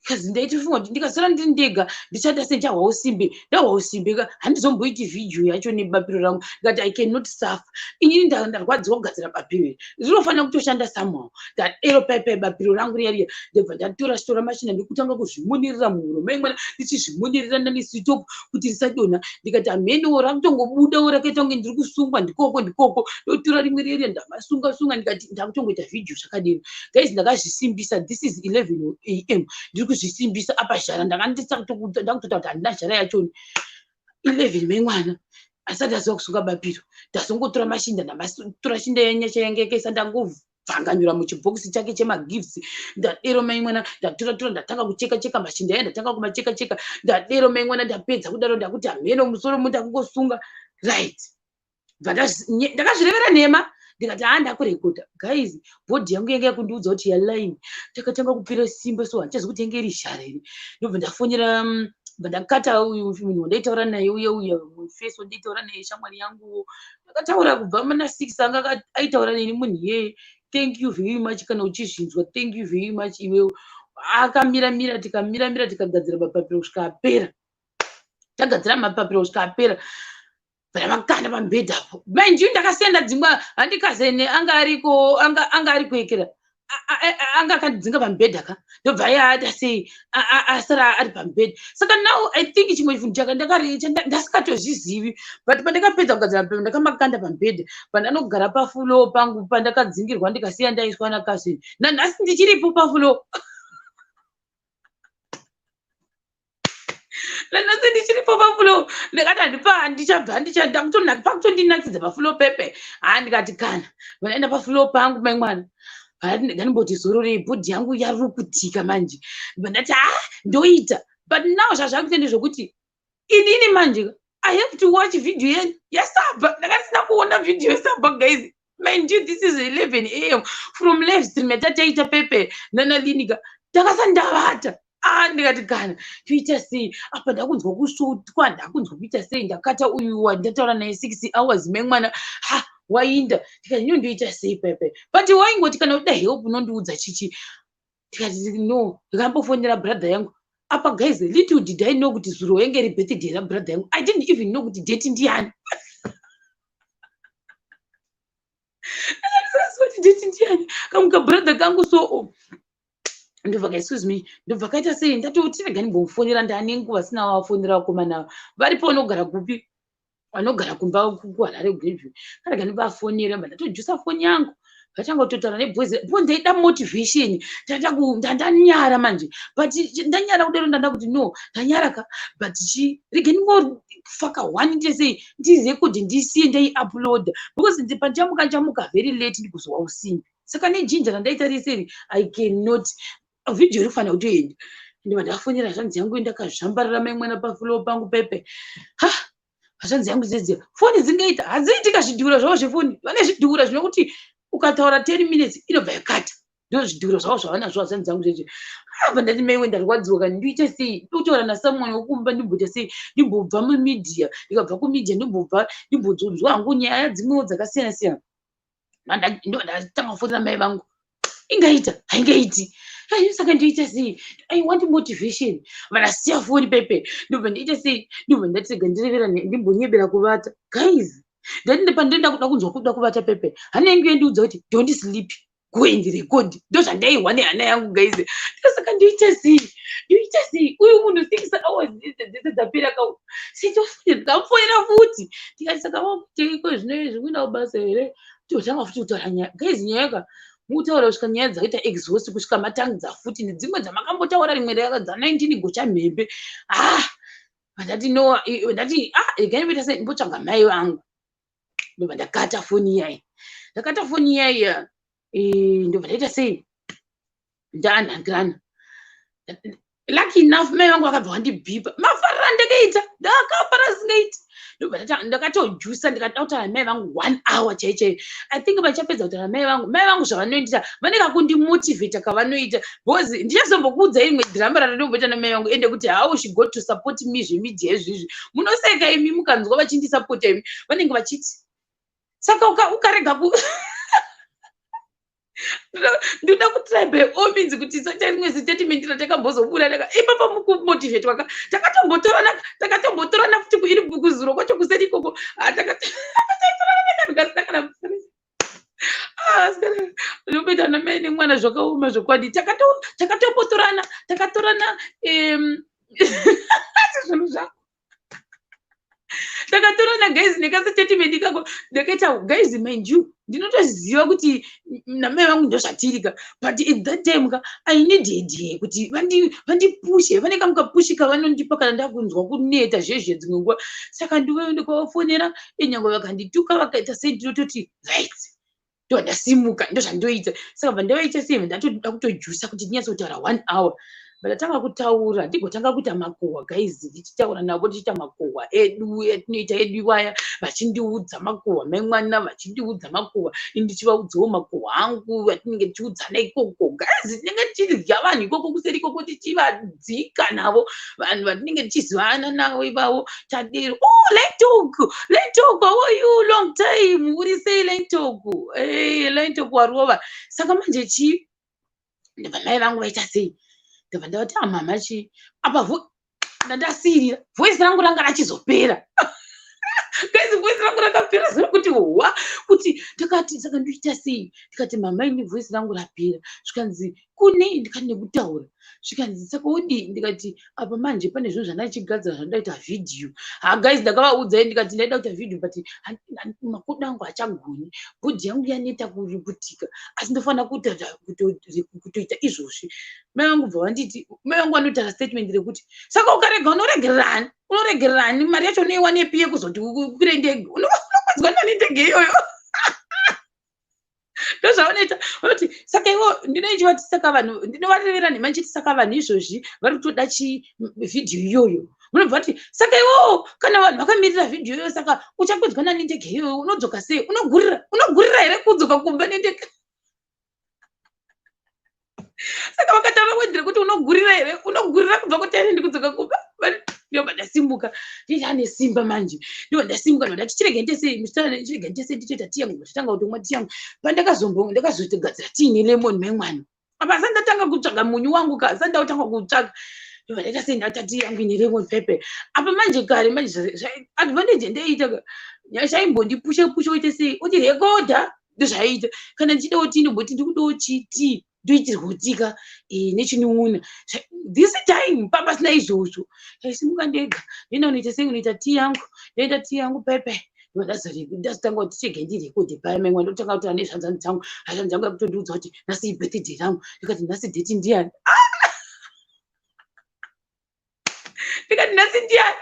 Kazi ndaitofunga kuti ndikasara ndiri ndega ndichaita sei? Ndichahwa usimbe, ndahwa usimbe ka, handizomboiti vhidhiyo yacho nebapiro rangu. Ndikati I cannot suffer. Inini ndarwadziwa kugadzira bapiro iri, rinofanira kutoshanda somehow. Ndadero paipai bapiro rangu riya riya, ndobva ndatora chitora machina, ndikutanga kuzvimonерera muhuro maimwana, ndichizvimonerera nanesitop kuti risadonha. Ndikati hamenowo, rakutongobudawo, rakaita kunge ndiri kusungwa ndikoko ndikoko. Ndotora rimwe riya riya, ndamasunga sunga. Ndikati ndakutongoita vhidhiyo zvakadero. Guys, ndakazvisimbisa. This is 11 a.m., ndiri kuzvisimbisa apa zhara ndakandisakutokudza, ndakutoita kuti handina zhara yachoni. 11 memwana asati aziva kusunga bapiro. Ndazongotora mashinda, ndamatora shinda yenyasha yange yakaisa, ndangobvanganyura muchibhokisi chake chemagifts. Ndadero mai mwana, ndatora tora, ndatanga kucheka cheka mashinda aya, ndatanga kumacheka cheka. Ndadero mai mwana, ndapedza kudaro, ndakuti hameno musoro mundakungosunga, right? Ndakazvirevera nhema, ndikati haa, ndakurekodha. Guys, body yangu yanga yakundiudza kuti yaline. Takatanga kupera simba, so handichazi kuti yange iri zhara here. Ndobva ndafonera, bva ndakata uyu munhu wandaitaura naye uye uya mufesi wandaitaura naye, shamwari yangu. Ndakataura kubva mana 6 anga aitaura neni munhu iyeye. Thank you very much kana uchizvinzwa, thank you very much iwewe. Akamira mira, tikamira mira, tikagadzira mapapiro kusvika apera. Tagadzira mapapiro kusvika apera, vamakanda pamubhedha apo. Mind you, ndakasenda dzimwe handikazene anga ariko, anga ari kuekera, anga akandidzinga pamubhedha ka, ndobva yaata sei, asara ari pamubhedha. Saka now I think chimwe chinhu chaka ndasikatozvizivi, but pandakapedza kugadzira mapepha, ndakamakanda pamubhedha pandanogara pafloor pangu pandakadzingirwa, ndikasiya ndaiswa nakazini. Nanhasi ndichiripo pafloor, nanhasi ndichiripo pafloor. Ndakati handipa, handichabva, pakutondinakidza pafloor pepe. Ha, ndikati kana vandaenda pafloor pangu, mai mwana, ndandimboti zororei, body yangu yarukutika manje. Ndati ha, ndoita. But now zvazvakuita ndezvokuti inini manje I have to watch video yasabha. Ndakasina kuona video yesabha, guys. Mind you, this is 11 a.m. from live stream yatataita pepe nanalinika. Ndakasandavata. Ah, ndikati kana toita sei apa? Ndakunzwa kusvotwa, ndakunzwa kuita sei? Ndakata uyu wandataura naye 6 hours memwana, ha, wainda. Ndikati ino ndoita sei pepe? But waingoti kana uda help unondiudza chichi. Ndikati no, ndikambofonera brother yangu apa. Guys, little did I know kuti zuro yange iri birthday rabrother yangu. I didn't even know kuti date ndiani, kuti date ndiani. Kamwe kabrother kangu so, oh, ndobva, excuse me, ndobva kaita sei, ndatoti rega ndimbomufonera. Ndane nguva sina vafonera vakomana varipo, vanogara kupi? Vanogara kumba kuHarare, Greenview. Karega ndivafonera. Mba ndatojusa foni yangu, vatanga kutotaura neboys bo. Ndaida motivation. Ndandanyara manje, but ndanyara kudero, ndanda kuti no, ndanyara ka, but chi rege ndingofaka one ndesei, ndirekodhe, ndisiye ndaiuploada, because pandichamuka, ndichamuka very late, ndigozwa usimbi. Saka nejinja randaita rese, I cannot. Vhidhiyo iri kufanira kutoenda. Ndibva ndafonera hanzvadzi yangu, ndakazvambarara mai mwana pafloor pangu pepe. Ha, hanzvadzi yangu dzedziya, foni dzingaita hadziitika. Zvidhura zvavo zvefoni, vane zvidhura zvinokuti ukataura 10 minutes inobva yakata. Ndo zvidhura zvavo zvavanazvo hanzvadzi dzangu zvezve. Abva ndati, "Maiwe, ndarwadziwa kani, ndoita sei? Ndotaura nasomeone wekumba, ndimboita sei? Ndimbobva mumedia." Ndikabva kumedia, ndimbobva, ndimbodzonzwa hangu nyaya dzimwewo dzakasiyana siyana. Ndo ndatanga kufonera mai vangu. Ingaita, haingaiti. Saka ndoita sei? I want motivation. Vandasiya foni pepe. Ndobva ndaita sei? Ndobva ndati rega ndirevera, ndimbonyebera kuvata. Guys, ndati pandinoenda kuda kunzwa kuda kuvata pepe, hana yangu yandiudza kuti, "Don't sleep, go and record." Ndo zvandaihwa nehana yangu, guys. Saka ndoita sei? Ndoita sei? Uyu munhu 6 hours dzese dzese dzapera ka. Ndikamufonera futi, ndikati, "Saka wakuteiko zvino izvi? Kuenda kubasa here?" Totanga futi kutaura nyaya. Guys, nyaya ka mutaura kusvika nyaya dzaita exhaust, kusvika matangidza futi nedzimwe dzamakambotaura rimwe dza19 gocha mhembe. Ah, ndati no, ndati, ah, regai ndimboita sei, ndimbotsvaga mai vangu. Ndobva ndakata foni iyai, ndakata foni iyai. Ndobva ndaita sei? Ndanhangirana. Lucky enough, mai vangu vakabva vandibhipa. Mafariro andakaita, ndakafara singaiti. Ndobva ndakatojusa, ndikada kutaura mai vangu one hour chai chai. I think vachapedza kutaura mai vangu, mai vangu zvavanoita, vane kakundimotivheta kavanoita, because ndichazombokuudzai rimwe dhirama randinombota namai vangu, ende kuti how she got to support me zvemedia izvizvi. Munoseka imi mukanzwa vachindisapota. Imi vanenge vachiti, "Saka ukarega ku ndoda kutry by all means kuti sacha rimwe statement ratakambozobuda ipapa mukumotivetwa ka." Takatombotorana, takatombotorana futi iri kuzuro kwacho kuseri ikoko. Takatotorana nekanhu kasina kana zvokuita namai nemwana. Zvakaoma zvokwadi. Takatombotorana, takatorana zvinhu zvako, takatorana, guys, nekastatement kako ndakaita. Guys, mind you, ndinotoziva kuti namai vangu ndozvatirika, but at that time ka I needed kuti vandipushe. Vane kamukapushi kavanondipa kana ndakunzwa kuneta zvezve dzimwe nguva. Saka ndikavafonera, nyangwe vakandituka, vakaita sei, ndinototi right, ndo ndasimuka, ndo zvandoita. Saka bva ndavaita sei, ndatoda kutojusa kuti ndinyatsotaura one hour. Ndatanga kutaura, ndigotanga kuita makuhwa, guys, ndichitaura navo, tichiita makuhwa edu etinoita edu iwaya. Vachindiudza makuhwa mai mwana, vachindiudza makuhwa, ini ndichivaudzawo makuhwa angu atinenge tichiudzana ikoko. Guys, tinenge tichidya vanhu ikoko kuseri ikoko, tichivadzika navo vanhu vatinenge tichizivana navo ivavo. Tadero, oh, Lentok, Lentok, how are you? Long time. Uri sei, Lentok? Hey, Lentok, warova. Saka manje chii? Ndobva mai vangu vaita sei? Ndobva ndavati, "Amama, chii apa?" Ndandasirira, voice rangu ranga rachizopera. Guys, voice rangu rakapera zero kuti hwa kuti. Ndakati, "Saka ndoita sei?" Ndikati, "Mama, ini voice rangu rapera." Zvikanzi, "Kunei?" Ndikati, "Nekutaura." Zvikanzi, "Saka udii?" Ndikati, "Apa manje pane zvinhu zvandachigadzira zvandaita vhidhiyo." Ha, guys, ndakavaudzai, ndikati ndaida kuita vhidhiyo, but makodo angu hachagoni, body yangu yaneta kurukutika, asi ndofanira kutoita izvozvi. Mai vangu bva vanditi, mai vangu vanotaura statement rekuti, "Saka ukarega, unoregererani? Unoregererani? Mari yacho unoiwanepi yekuzoti ukwire ndege? Unokwadzwa nani ndege iyoyo?" Ndozvavanoita. Vanoti, "Saka ivo," ndinoichivati, "Saka vanhu," ndinovarevera nhema ndichiti, "Saka vanhu izvozvi vari kutoda chivhidhiyo iyoyo." Munobva vati, "Saka iwowo, kana vanhu vakamirira vhidhiyo iyoyo, saka uchakwedzwa nani ndege iyoyo? Unodzoka sei? Unogurira, unogurira here kudzoka kumba nendege?" Saka vakataura word rekuti unogurira here, unogurira kubva kuThailand kudzoka kumba. Ndobva ndasimuka, ndichane simba manje. Ndobva ndasimuka, ndobva ndati, "Chirege ndese, chirege ndese, nditoita tii yangu." Ndatanga kutomwa tii yangu. Pandakazombo ndakazotogadzira tii nelemon, mai mwana. Apa asati ndatanga kutsvaga munyu wangu ka, asati ndatanga kutsvaga. Ndobva ndaita sei? Ndaita tii yangu ine lemon pepper. Apa manje kare manje advantage ndeiita ka, chaimbondipushe pushe, uite sei, uti rekodha. Ndozvaiita kana ndichidawo tii, ndomboti ndikudawo chitii, ndoitirwa tika nechinun'una. This time papasina izvozvo, ndaisimuka ndega, ndoenda kunoita sei, kunoita tii yangu. Ndoita tii yangu pepe, ndazotanga kuti chege ndirekodhe paya. Maimwe ndotanga kutaura nezvanzani dzangu. Hanzvadzi dzangu yakutondiudza kuti nhasi ibirthday rangu. Ndikati, "Nhasi date ndiani?" Ndikati, "Nhasi ndiani?"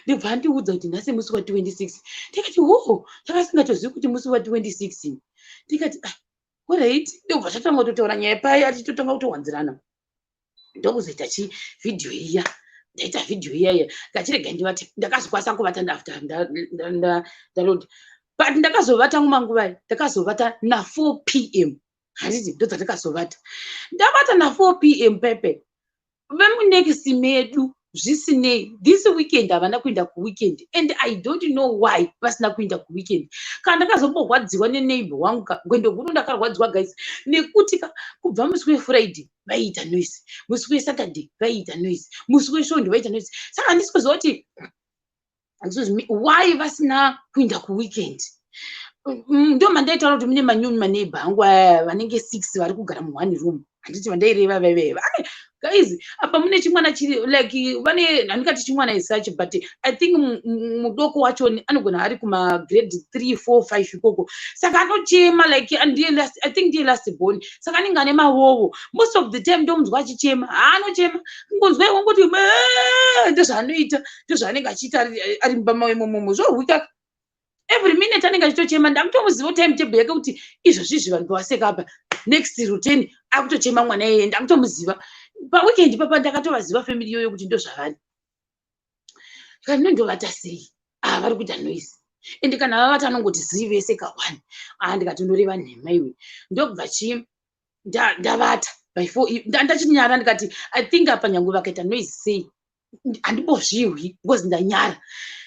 Ndibva andiudza kuti nhasi musi wa26. Ndikati, "Ho, ndakasingatozivi kuti musi wa26." Ndikati, "Ah, Alright, ndobva tatanga kutotaura nyaya paya, tichitotanga kutowanzirana. Ndokuzoita chi vhidhiyo iya, ndaita vhidhiyo iya iya, ngachirega ndivate. Ndakazokwanisa kuvata after ndaloada, but ndakazovata ngumanguvai, ndakazovata na4 p.m., handiti? Ndodzandakazovata, ndavata na4 p.m. Pepe vemunext medu, zvisinei, this weekend havana kuenda kuweekend and I don't know why vasina kuenda kuweekend. Kana ndakazomborwadziwa neneighbor wangu ka, gwendo guru, ndakarwadziwa guys, nekuti ka kubva musi weFriday vaiita noise, musi weSaturday vaiita noise, musi weSvondo vaiita noise. Saka handisi kuziva kuti, excuse me, why vasina kuenda kuweekend. Ndo mandaitaura kuti mune manyoni, maneighbor angu aya vanenge six vari kugara muone room, handiti? Vandaireva vaiveva guys, apa mune chimwana chiri like vane, handingati chimwana as such, but I think mudoko wacho anogona ari kumagrade 3, 4, 5 ikoko. Saka anochema like ndiye last, I think ndiye last born, saka anenge ane mavovo. Most of the time ndomunzwa achichema, haanochema kungonzwa iwe ngoti ndozvaanoita, ndozvaanenge achiita ari mumba mavo imomomo. Zvorwika, every minute anenge achitochema. Ndakutomuziva time table yake kuti izvozvizvi vanhu pavaseka apa, next routine akutochema mwana iyeye. Ndakutomuziva paweekend papa, ndakatovaziva family iyoyo kuti ndozvavari. Kana ndondovata sei? Ah, vari kuita noise, ende kana vavata anongoti zii vese ka1. Ah, ndikati ndoreva nhema iwe. Ndobva chi ndavata by 4, ndachinyara, ndikati I think apa nyange vakaita noise sei handimbozvihwi because ndanyara.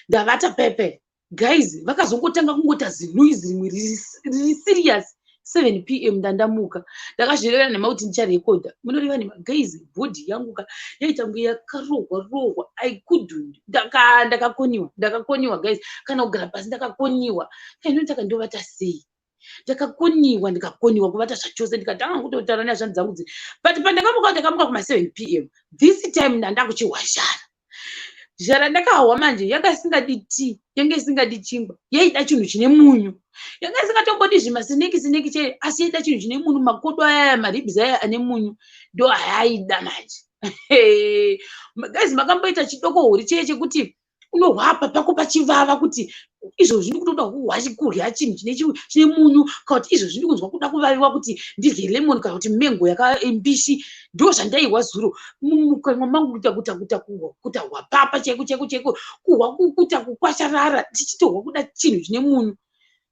Ndavata pepe guys, vakazongotanga kungota zinoise rimwe riri serious 7 p.m. Ndandamuka, ndakazvirevera nhema kuti ndicharekodha. Munoreva nhema guys, body yangu ka yaita kunge yakarohwa rohwa. I couldn't, ndakakoniwa, ndakakoniwa guys, kana kugara pasi ndakakoniwa. Kainotaka ndovata sei? Ndakakoniwa, ndikakoniwa kuvata zvachose. Ndikatanga kutotaura nehanzvadzi dzangu dzi, but pandakamuka, ndakamuka kuma7 p.m. This time ndandakuchihwa zhara. Zhara ndakahwa manje yanga isingadi tea, yanga isingadi chingwa, yaida chinhu chine munyu. Yanga isingatombodi zvimasnacks snacks chee, asi yaida chinhu chine munyu, makodo aya, maribs aya ane munyu, ndo ayaida manje. Guys, makamboita chidoko huri cheye chekuti unohwapa pako pachivava kuti izvozvi ndikutoda kuhwa kurya chinhu chine munyu, kana kuti izvozvi ndikunzwa kuda kuvaviwa kuti ndirye lemon kana kuti mengo yakambishi? Ndo zvandaihwa zuro mumukanwa mangu, kuita kuta kuta kuta hwapapa chaiko chaiko chaiko, kuhwa kuta kukwasharara, ndichitohwa kuda chinhu chine munyu.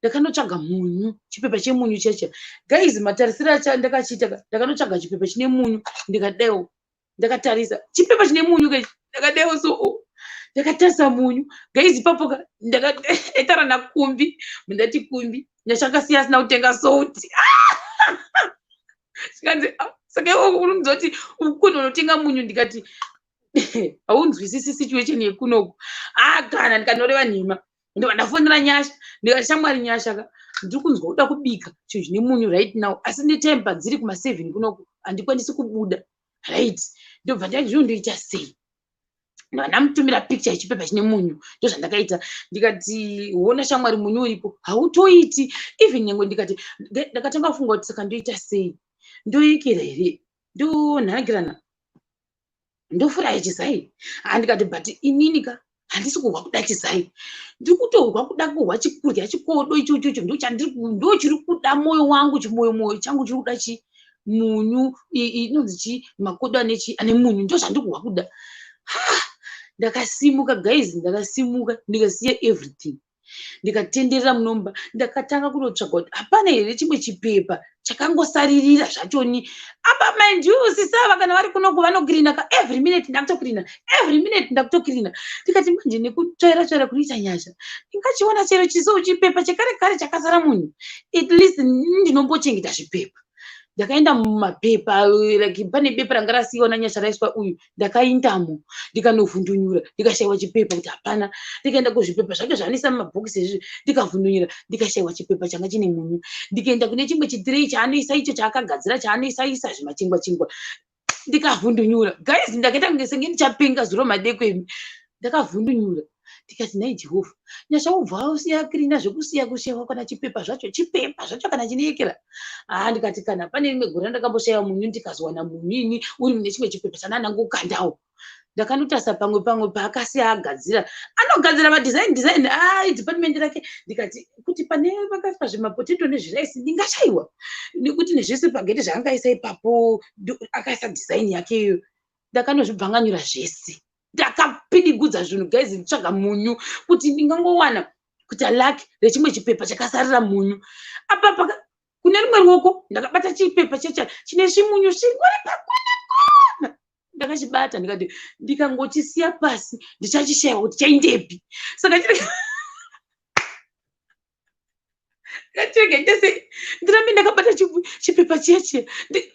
Ndakanotsvaga munyu, chipepa chemunyu cheche guys, matarisiro ndakachiita, ndakanotsvaga chipepa chine munyu, ndikadaiwo ndakatarisa chipepa chine munyu kechi, ndakadaiwo so ndakatarisa munyu guys. Ipapo ka ndakaitara naKumbi, ndati, "Kumbi, ndachakasiya asina kutenga salt." Zvikanzi, "Ah, saka iwe unonzwa kuti ukuno unotenga munyu?" Ndikati, "Haunzwisisi situation yekunoku." Ah, kana ndikanoreva nhema, ndobva ndafonera Nyasha, ndikati, "Shamwari Nyasha ka, ndiri kunzwa kuda kubika chinhu chine munyu right now, asi netime padziri kuma7 kunoku handikwanisi kubuda, right? Ndobva ndati zvino ndoita sei?" Ndobva ndamutumira picture yechipepa chine munyu. Ndozvandakaita, ndikati, "Hona shamwari, munyu uripo, hautoiti even nyange." Ndikati ndakatanga kufunga kuti saka ndoita sei? Ndoikera here? Ndonhangirana? Ndofuraya chizai? Handikati, but inini ka handisi kuhwa kuda chizai, ndiri kutohwa kuda kuhwa chikurya chikodo ichochocho, ndo chiri kuda mwoyo wangu, chimwoyo mwoyo changu chiri kuda chi munyu, inonzi chi makodo ane chi ane munyu, ndo zvandiri kuhwa kuda. Ndakasimuka guys, ndakasimuka, ndikasiya everything, ndikatenderera munomba. Ndakatanga kunotsvaga kuti hapana here chimwe chipepa chakangosaririra zvachoni apa. Mind you, sisava kana vari kunoku vanokirina ka every minute, ndakutokirina every minute, ndakutokirina. Ndikati manje nekutsvaira tsvaira kunoita Nyasha, ndingachiona chero chiso chipepa chekare kare chakasara munhu. At least ndinombochengeta zvipepa. Ndakaenda mumapepa, like pane bepa ranga rasiyiwa naNyasha raiswa uyu, ndakaindamo, ndikanovhundunyura, ndikashayiwa chipepa kuti hapana. Ndikaenda kuzvipepa zvake zvaanoisa mumabhokisi izvi, ndikavhundunyura, ndikashayiwa chipepa changa chine munyu. Ndikaenda kune chimwe chitireyi chaanoisa icho chaakagadzira chaanoisa isa zvimachingwa chingwa, ndikavhundunyura guys, ndakaita kunge senge ndichapenga zuro madeko imi. Ndakavhundunyura, ndikati, "Nhai Jehovha, Nyasha ubva usiya kirina zvekusiya kushayiwa kana chipepa zvacho, chipepa zvacho kana chineyekera." Haa, ndikati kana pane rimwe gore randakamboshayiwa munyu, ndikazowana munyu ini uri mune chimwe chipepa chandanangokandawo. Ndakanotarisa pamwe pamwe paakasiya agadzira, anogadzira madesign design a department rake. Ndikati kuti pane vakaiswa zvimapotato nezviraisi ndingashayiwa, nekuti nezvespaghetti zvaangaisa ipapo, akaisa design yake iyoyo. Ndakanozvibvanganyura zvese, ndakapidigudza zvinhu, guys, nditsvaga munyu kuti ndingangowana kuita lucky rechimwe chipepa chakasarira munyu. Apa kune rimwe ruoko ndakabata chipepa checha chine zvimunyu zvingori pakona kona. Ndakachibata, ndikati ndikangochisiya pasi ndichachishayiwa kuti chaindepi. Saka chirege ndese ndirambe ndakabata chipepa chiya chiya,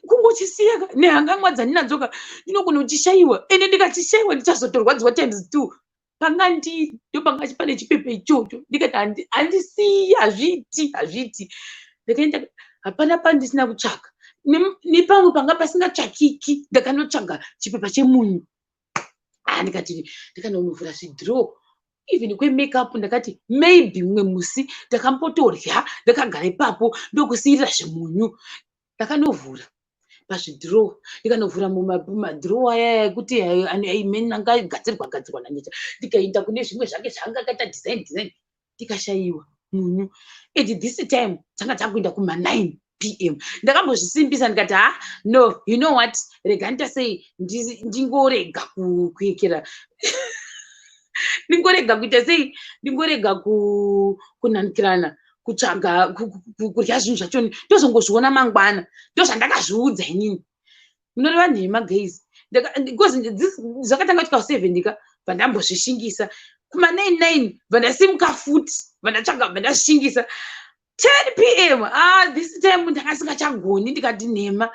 kungochisiya nehangamwa dzandinadzoka ndinogona kuchishayiwa, ende ndikachishayiwa ndichazotorwadziwa times 2. Panga ndiri ndopanga pane chipepa ichocho. Ndikati handisiyi, hazviiti, hazviiti. Ndakaenda, hapana pandisina kutsvaka, nepamwe panga pasingatsvakiki ndakanotsvaga chipepa chemunyu. Ah, ndikati ndikanonovhura zvidhiro even kwemakeup. Ndakati maybe mumwe musi ndakambotorya ndakagara ipapo ndokusiyirira zvimunyu. Ndakanovhura pazvidhiro, ndikanovhura mumadhirowa aya ekuti angagadzirwa gadzirwa naNyasha, ndikaenda kune zvimwe zvake zvaanga akaita design design, ndikashayiwa munyu. At this time dzanga dzakuenda kuma9 p.m. Ndakambozvisimbisa, ndikati, "Ha, no, you know what, rega ndita sei, ndingorega kuekera, ndingorega kuita sei, ndingorega kunhanikirana kutsvaga kurya zvinhu zvacho, ndozongozviona mangwana." Ndozvandakazviudza inini. Munoreva nhema, guys, because zvakatanga kusvika 7 ndika bva ndambozvishingisa. Kuma9 9 bva ndasimuka futi, bva ndatsvaga, bva ndazvishingisa. 10 p.m., ah, this time ndakasingachagoni. Ndikati nhema,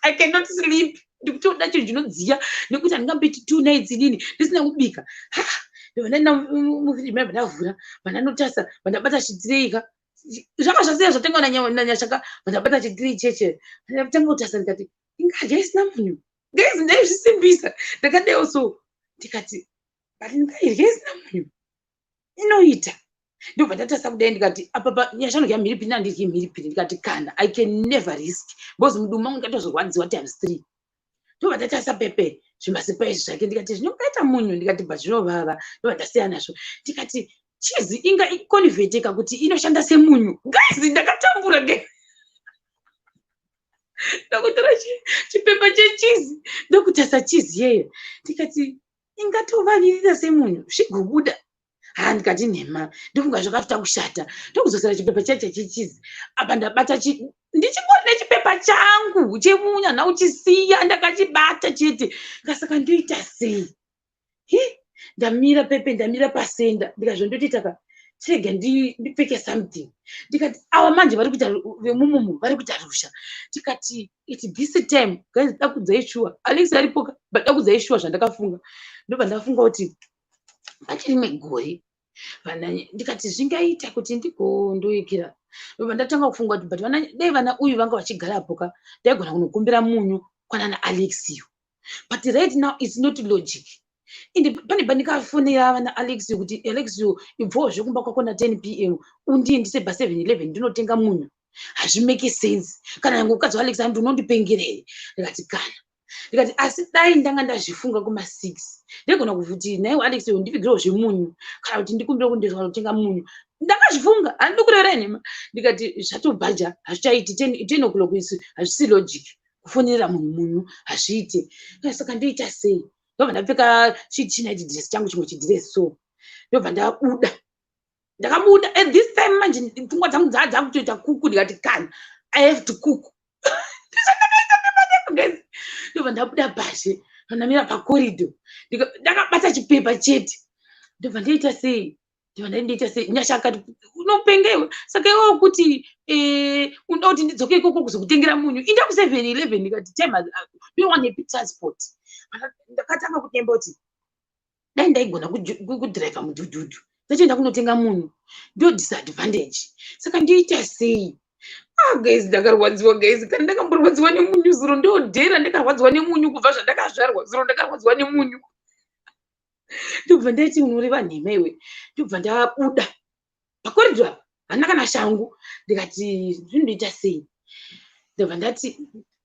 I cannot sleep, ndikutoda chinhu chinodziya nekuti handingamboiti 2 nights inini ndisina kubika. Ndobva ndaenda mufriji maya, bva ndavhura, bva ndanotarisa, bva ndabata chitirei ka zvanga zvasiya zvatengwa naNyasha ka. Bva ndabata chitirei cheche, ndatanga kutarisa, ndikati ingadya isina munyu. Guys, ndaizvisimbisa, ndakadaiwo so, ndikati but ndingairya isina munyu, inoita. Ndobva ndatarisa kudai, ndikati apa Nyasha anodya mhiripiri, nandidyi mhiripiri. Ndikati kana, I can never risk because mudumbu mangu ndikatozorwadziwa times 3. Ndobva ndatarisa pepe zvimaspice zvake, ndikati zvinongaita munyu, ndikati bva zvinovava. Ndobva ndasiya nazvo. Ndikati cheese inga iconverteka kuti inoshanda semunyu. Guys, ndakatambura ge ndokutora chipepa checheese, ndokutarisa cheese yeyo, ndikati ingatovavirira semunyu zvigobuda. Ha, ndikati nhema, ndofunga zvakafita kushata. Ndokudzosera chipepa chacho checheese. Apa ndabata ndichingori nechipepa changu chemunyu, handina kuchisiya, ndakachibata chete. Kasaka ndoita sei? Hi, ndamira pepe, ndamira pasenda. Ndikazvo ndotoita ka, chirega ndipfeke something. Ndikati ava manje vari kuita vemumumu, vari kuita rusha. Ndikati at this time, guys, dakudzai shuwa, Alex aripoka, but dakudzai shuwa zvandakafunga. Ndobva ndafunga kuti pachirimwe gore vana, ndikati zvingaita kuti ndigondoikira. Ndobva ndatanga kufunga kuti but vana, dai vana uyu vanga vachigarapo ka, ndaigona kunokumbira munyu kwanana Alex iyo, but right now it's not logic. Ende pane pandikafonera vana Alex kuti, "Alex, ibvawo zvekumba kwako na10 p.m. undiendise pa7 11 ndinotenga munyu," hazvimake sense. Kana nyange mukadzi waAlex andi unondipengerere. Ndikati kana, ndikati asi dai ndanga ndazvifunga kuma6, ndaigona kuti naiwe Alex ndivigirewo zvemunyu, kana kuti ndikumbire kundiswa kutenga munyu. Ndakazvifunga, handidi kurevera nhema. Ndikati zvatobhaja, hazvichaiti. 10 o'clock isi hazvisi logic kufonera munhu munyu, hazviite. Saka ndoita sei? Ndobva ndapfeka chinight dress changu, chimwe chidress so, ndobva ndabuda. Ndakabuda at this time manje pfungwa dzangu dzaa dzakutoita kuku. Ndikati kana, I have to cook. Ndizvandakaita nemadeko, guys. Ndobva ndabuda pazhe, ndamira pacorridor, ndakabata chipepa chete. Ndobva ndoita sei? Ndobva ndoita sei? Nyasha akati, "Unopengewe, saka iwewo kuti unoda kuti ndidzoke ikoko kuzokutengera munyu, inda ku7 11." Ndikati time ndowanepi transport? Ndakatanga kudemba kuti dai ndaigona kudhiraivha mudhudhudhu, ndachienda kunotenga munyu. Ndo disadvantage, saka ndoita sei? Ah, guys, ndakarwadziwa, guys. Kana ndakamborwadziwa nemunyu zuro, ndodhera ndakarwadziwa nemunyu kubva zvandakazvarwa. Zuro ndakarwadziwa nemunyu. Ndobva ndaiti unoreva nhema iwe. Ndobva ndabuda pacorridor apa, handina kana shangu. Ndikati zvindoita sei? Ndobva ndati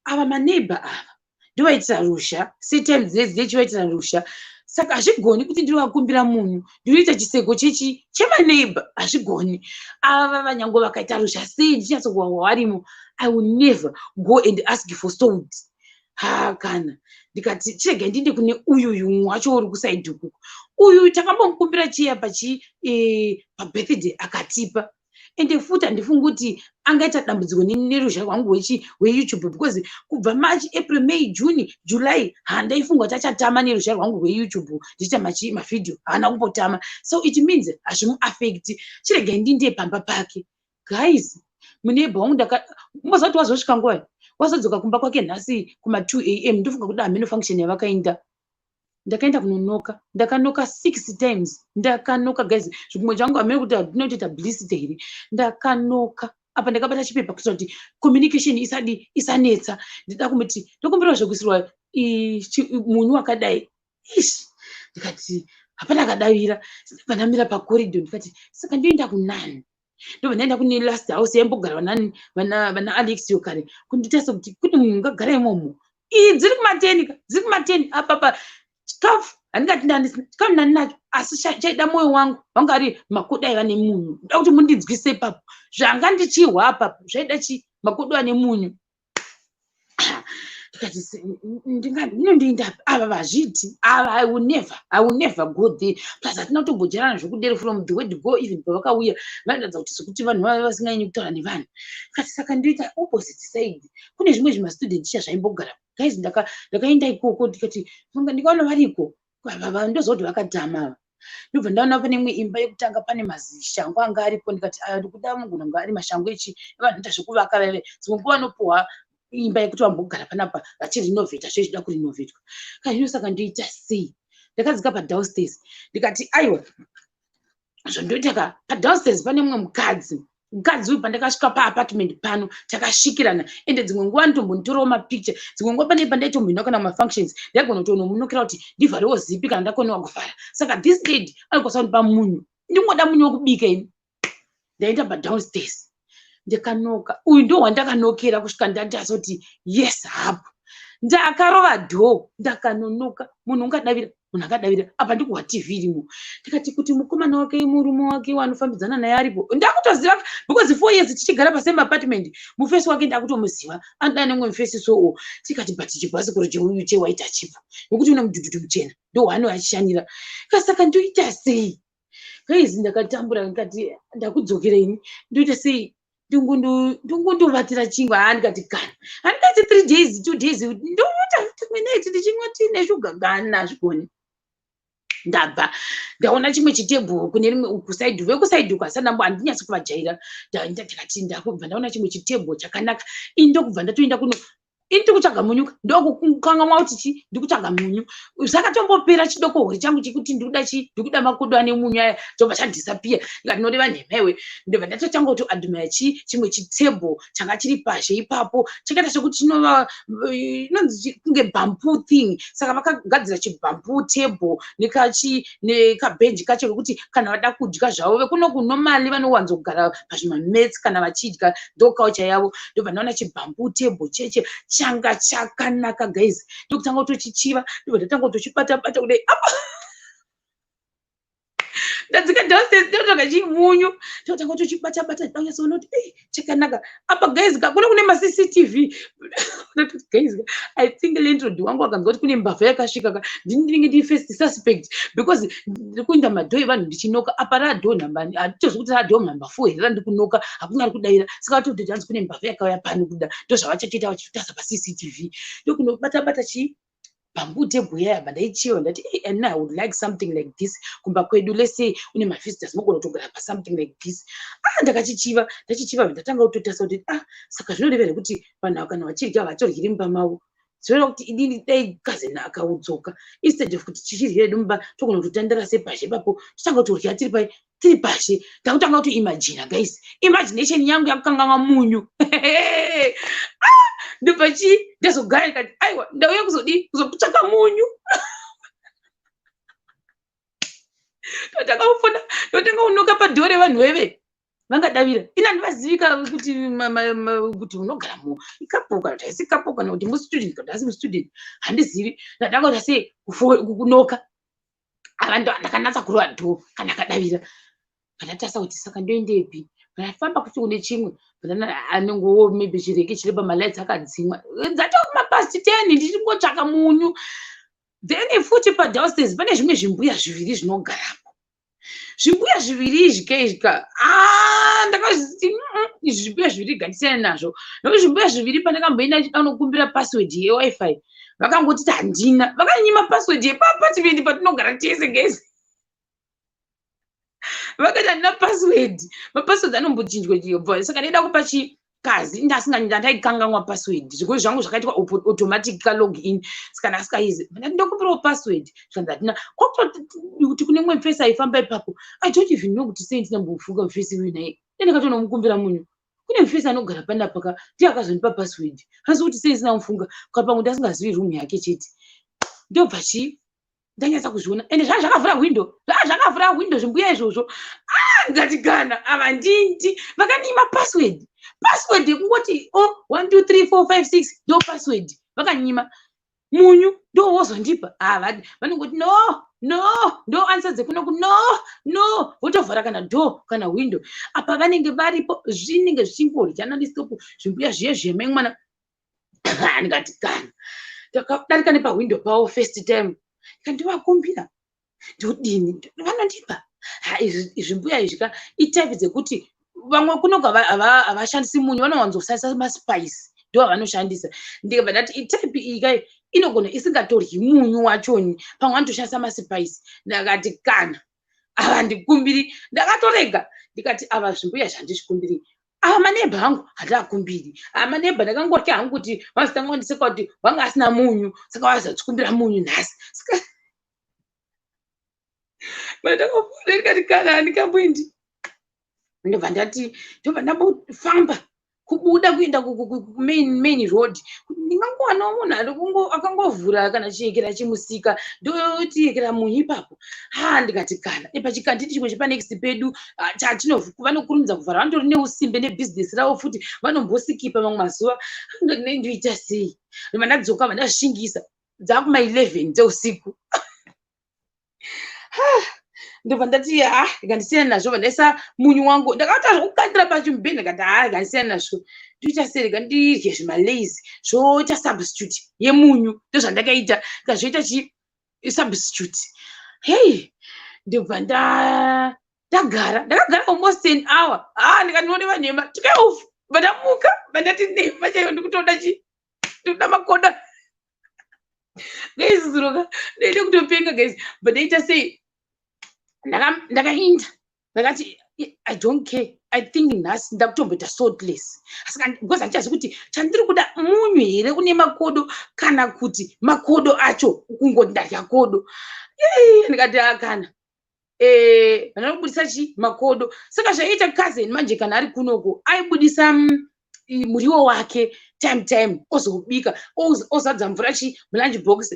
ava maneighbour ava Ndovaitira ruzha setime dzinedzi, ndechivaitira ruzha. Saka hazvigoni kuti ndinovakumbira munhu, ndinoita chiseko chechi chemaneighbor. Hazvigoni. Ava vanyange vakaita ruzha sei, ndichinyatsokuwawa varimo, I will never go and ask for salt. Ha, kana ndikati chirega ndinde kune uyuyu wacho uri kuside ukuku. Uyu takambomukumbira chiya pachi pabirthday, akatipa. Ende futi handifungi kuti angaita dambudziko neruzha rwangu rweYouTube, because kubva March, April, May, June, July, handaifunga kuti achatama neruzha rwangu rweYouTube. Ndichiita mavhidhiyo, haana kumbotama, so it means hazvimuaffecti. Chiregai ndinde pamba pake. Guys, muneighbor wangu, mboziva kuti wazosvika nguva wazodzoka kumba kwake nhasi kuma2 a.m. Ndofunga kuti hameno function yavakaenda. Ndakaenda kunonoka, ndakanoka six times. Ndakanoka, guys, zvikumwe zvangu hameno kuti ndinotoita blister here. Ndakanoka apa ndakabata chipepa kuitira kuti communication isadi isanetsa. Ndida kumuti ndokumbirawo zvekuisirwa munyu wakadai. Ish, ndikati hapana akadavira. Ndobva ndamira pacorridor, ndikati saka ndoenda kunani? Ndobva ndaenda kune last house yaimbogara vana Alexio kare, kunditarisa kuti kune munhu ungagara imomo. Iyi dziri kuma10 ka, dziri kuma10 apapa. Chikafu handingati ndandisina chikafu, ndandinacho, asi chaida mwoyo wangu vanga ari makodo aiva nemunyu. Ndoda kuti mundinzwise ipapo zvanga ndichihwa apapo, zvaida chi makodo ane munyu. Ndikati ndinondoenda ava vazviti ava, I will never go there. Plus hatina kutombodyarana zvekudero from the word go. Even pavakauya vairatidza kuti sekuti vanhu vava vasinganyanyi kutaura nevanhu. Ndikati saka ndoita opposite side, kune zvimwe zvimastudent cha zvaimbogara. Guys, ndakaenda ikoko, ndikati ndikaona variko, ndoziva kuti vakadhama ava. Ndobva ndaona pane imwe imba yekutanga, pane mazishango anga aripo. Ndikati aya ndikuda mugona kunge ari mashango echi vanoita zvekuvaka vaive. Dzimwe nguva vanopuhwa imba yekuti vambogara panapa vachirinovheta zvezvida kurinovhetwa kazvino. Saka ndoita sei? Ndakadzika padownstairs, ndikati aiwa, zvondoita ka, padownstairs pane mumwe mukadzi. Mukadzi uyu, pandakasvika paapartment pano, takasvikirana. Ende dzimwe nguva anotombonditorawo mapicture. Dzimwe nguva pane pandaitomboenda kana mafunctions, ndaigona kutonomunokera kuti ndivharewo zipi kana ndakonewa kuvhara. Saka this lady anokwanisa kundipa munyu. Ndingoda munyu wekubika ini. Ndaenda padownstairs, ndikanoka. Uyu ndo wandakanokera kusvika ndatazoti yes hapo. Ndakarova door, ndakanonoka. Munhu ungadavira? Munhu akadavira. Apa ndikuhwa TV irimo. Ndikati kuti mukomana wake, murume wake waanofambidzana naye aripo, ndakutoziva because 4 years tichigara pasame apartment. Mufesi wake ndakutomuziva, anoda nemumwe mufesi soo. Tikati but chibhasikoro cheuyu chewaita chipo nekuti une mudhudhudhu muchena, ndowaano achishanira. Kasaka ndoita sei, guys? Ndakatambura. Ndikati ndakudzokera ini, ndoita sei? Ndingundovatira chingwa. Haa, ndikati kana handingati 3 days, 2 days, ndoita night ndichimwa tii neshuga gana, hazvigoni. Ndabva ndaona chimwe chitebhuru kune rimwe kuside, vekuside uku asati ndambo handinyatsi kuvajaira. Ndikati ndakubva ndaona chimwe chitebhuru chakanaka. Ini ndokubva ndatoenda kuno. Ini ndiri kutsvaga munyu, ndokukangamwa kuti chi ndiri kutsvaga munyu. Zvakatombopera chidokohori changu chekuti ndikuda chi ndikuda makodo ane munyu aya, chobva chadisappear. Ndikati noreva nhema iwe. Ndobva ndatotanga kutoadmire chi chimwe chitebhuru changa chiri pazhe ipapo, chakaita sekuti chinova inonzi kunge bamboo thing. Saka vakagadzira chibamboo table nekachi nekabhenji kacho kekuti kana vada kudya zvavo. Vekunoku normally vanowanzogara pazvimamats kana vachidya, ndo culture yavo. Ndobva ndaona chibamboo table cheche changa chakanaka, guys. Ndokutanga kutochichiva, ndobva ndatanga kutochibata bata kudai. Apa ndadzika downstairs, ndotsvaga chimunyu, ndotanga kutochibata bata, ndanyatsoona kuti ei, chakanaka apa. Guys, kakuna kune maCCTV. Ndati guys, I think landlord wangu akanzwa kuti kune mbavha yakasvika ka, ndini ndinenge ndiri first suspect, because ndiri kuenda madoor evanhu ndichinoka. Apa radoor number, handitozvi kuti radoor number 4 here randiri kunoka, hakuna ari kudayira. Saka vatoti hanzi kune mbavha yakauya pano kuda, ndozvavachatoita vachitarisa paCCTV. Ndokunobata bata chii bamboo table yaya. Bva ndaichiva, ndati hey, and I would like something like this kumba kwedu. Let's say une mavisitors, mogona kutogara pasomething like this. Ah, ndakachichiva, ndachichiva, ndatanga kutotarisa kuti ah, saka zvinoreva here kuti vanhu ava kana vachidya havatoryiri mumba mavo? Zvinoreva kuti idini dai cousin akaudzoka, instead of kuti tichirya hedu mumba, togona kutotandara sepazhe ipapo, totanga kutorya tiri pai, tiri pashe. Ndakutanga kutoimagina, guys, imagination yangu yakukanganwa munyu. Ah, ndobva chii, ndazogara, ndikati aiwa, ndauya kuzodii, kuzokutsvaka munyu. Ndotanga kufona, ndotanga kunoka padoor revanhu veve. Vangadavira, ini handivazivi ka kuti unogara mucouple kana kuti haisi couple, kana kuti mustudent kana kuti hasi mustudent, handizivi. Ndandakaita sei kunoka ava, ndakanatsa kurova door. Kana akadavira, pandatarisa kuti saka ndoendepi? Ndafamba kuti kune chimwe anengowo maybe chireke chiri pamalights akadzimwa. Dzatova past 10, ndichingotsvaka munyu. Then futi padownstairs pane zvimwe zvimbuya zviviri zvinogarapo. Zvimbuya zviviri izvi keizvika, ndakazviti izvi zvimbuya zviviri gandisiyana nazvo, nokuti zvimbuya zviviri pandakamboenda ndichida kunokumbira password yeWiFi, vakangotiti handina, vakanyima password yepaapartment patinogara tese. Guys, vakati handina password. Mapassword anombochinjwa, saka ndaida kupa chikazi ndaikanganwa password. Zvikoro zvangu zvakaitwa automatic kalog in, saka ndasingaizi. Ndati ndokumbirawo password, zvikanzi hatina. Kwakuti kune mumwe mufesi aifamba ipapo, I don't even know kuti sei ndinambofunga mufesi uyu naye, ndakatonomukumbira munyu. Kune mufesi anogara panapa ka, ndiye akazondipa password. Asi kuti sei ndisina mufunga ka, pamwe ndasingazivi room yake chete. Ndobva chii, ndanyatsa kuzviona, ende zvanga zvakavhura hwindo, zvanga zvakavhura hwindo zvimbuya izvozvo. Ndikati kana ava ndindi vakanyima password, password yekungoti o 1 2 3 4 5 6 ndo password, vakanyima munyu ndo wozondipa. Vanongoti no, no, ndo answer dzekunoku, no, no, votovhara kana door kana hwindo. Apa vanenge varipo, zvinenge zvichingorya nonstop zvimbuya zviye zvemai mwana. Ndikati kana ndakadarika nepahwindo pavo first time, kandivakumbira, ndodini? Vanondipa. Ha, izvi zvimbuya izvi ka, itype dzekuti vamwe kunoku havashandisi munyu, vanowanzoshandisa maspice, ndo avanoshandisa. Ndikabva ndati itype iyi kai inogona isingatoryi munyu wachoni, pamwe vanotoshandisa maspice. Ndakati kana ava ndikumbiri, ndakatorega. Ndikati ava zvimbuya zvandizvikumbiri, ava maneighbour angu handaakumbiri. Ava maneighbour ndakangotya hangu kuti vazotanga vandiseka kuti vanga asina munyu, saka vazotsikumbira munyu nhasi. Saka ndakafona, ndikati kana handikamboendi. Ndobva ndati, ndobva ndambofamba kubuda kuenda kumain road, kuti ndingangowanawo munhu akangovhura kana chiyekera chimusika, ndotiyekera munyu ipapo. Ha, ndikati kana pachikanditi chimwe chepanext pedu vanokurumidza kuvhara, vanotori neusimbe nebhizinesi ravo futi, vanomboskipa mamwe mazuva. Ndoita sei? Ndobva ndadzoka, bva ndazvishingisa. Dzakuma11 dzeusiku. Ndobva ndati ha, ndikandisiyana nazvo. Bva ndaisa munyu wangu, ndakaita zvekukandira pachimubheni. Ndikati ha, ndikandisiyana nazvo, ndoita sei? Rega ndirye zvimalays, zvoita substitute yemunyu. Ndozvandakaita, ndikazvoita chi substitute. Hei, ndobva ndagara, ndakagara almost an hour. Ha, ndikati ndinoneva nhema, 12 bva ndamuka, bva ndati nhema chaiyo, ndikutoda chi, ndikuda makoda. Guys, zuroka ndaida kutopenga guys. Bva ndaita sei? Ndakainda, ndakati I don't care, I think nhasi ndakutomboita saltless. Saka because handichazivi kuti chandiri kuda munyu here une makodo, kana kuti makodo acho kungoti ndarya kodo. Ndikati akana vanobudisa chi makodo. Saka zvaiita cousin manje, kana ari kunoko aibudisa muriwo wake time time, ozobika, ozadza mvura chi mulunch box.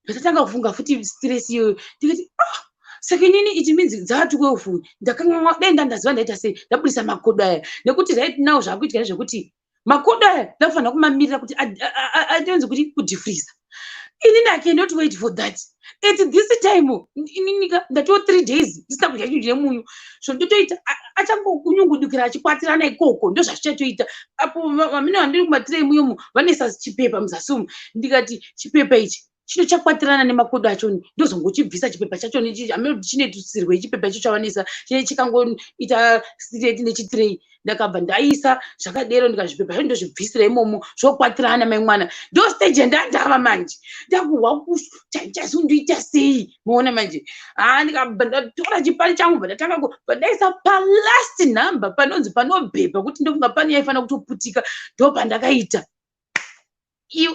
Ndatanga kufunga futi stress iyoyo, ndikati ah, saka inini it means dzaa 12 ndakanganwa. Dai ndandaziva ndaita sei, ndabudisa makodo aya, nekuti right now zvaakuitika ndezvekuti makodo aya ndakufanira kumamirira kuti atonzi kuti kudefreeza. Inini I cannot wait for that at this time. Ininika ndatoo 3 days ndisina kudya chinhu chine munyu. So ndotoita achangokunyungudukira achikwatirana ikoko, ndo zvazvichatoita. Apo vamene vandiri kumatirei muyomo vanoisa chipepa muzasi umu. Ndikati chipepa ichi chino chakwatirana nemakodo achoni, ndozongochibvisa chipepa chachoni. Hamene kuti chine tusirwei chipepa icho chavanoisa, chine chikangoita straight nechitirei. Ndakabva ndaisa zvakadero, ndikazvipepa zvacho ndozvibvisira imomo, zvokwatirana. Mai mwana, ndo stage yandandava manje, ndakuhwa chazondoita sei, maona manje. Ha, ndikabva ndatora chipari changu, bva ndatanga bva ndaisa palast number panonzi panobhebha, kuti ndofunga pane yaifanira kutoputika. Ndo pandakaita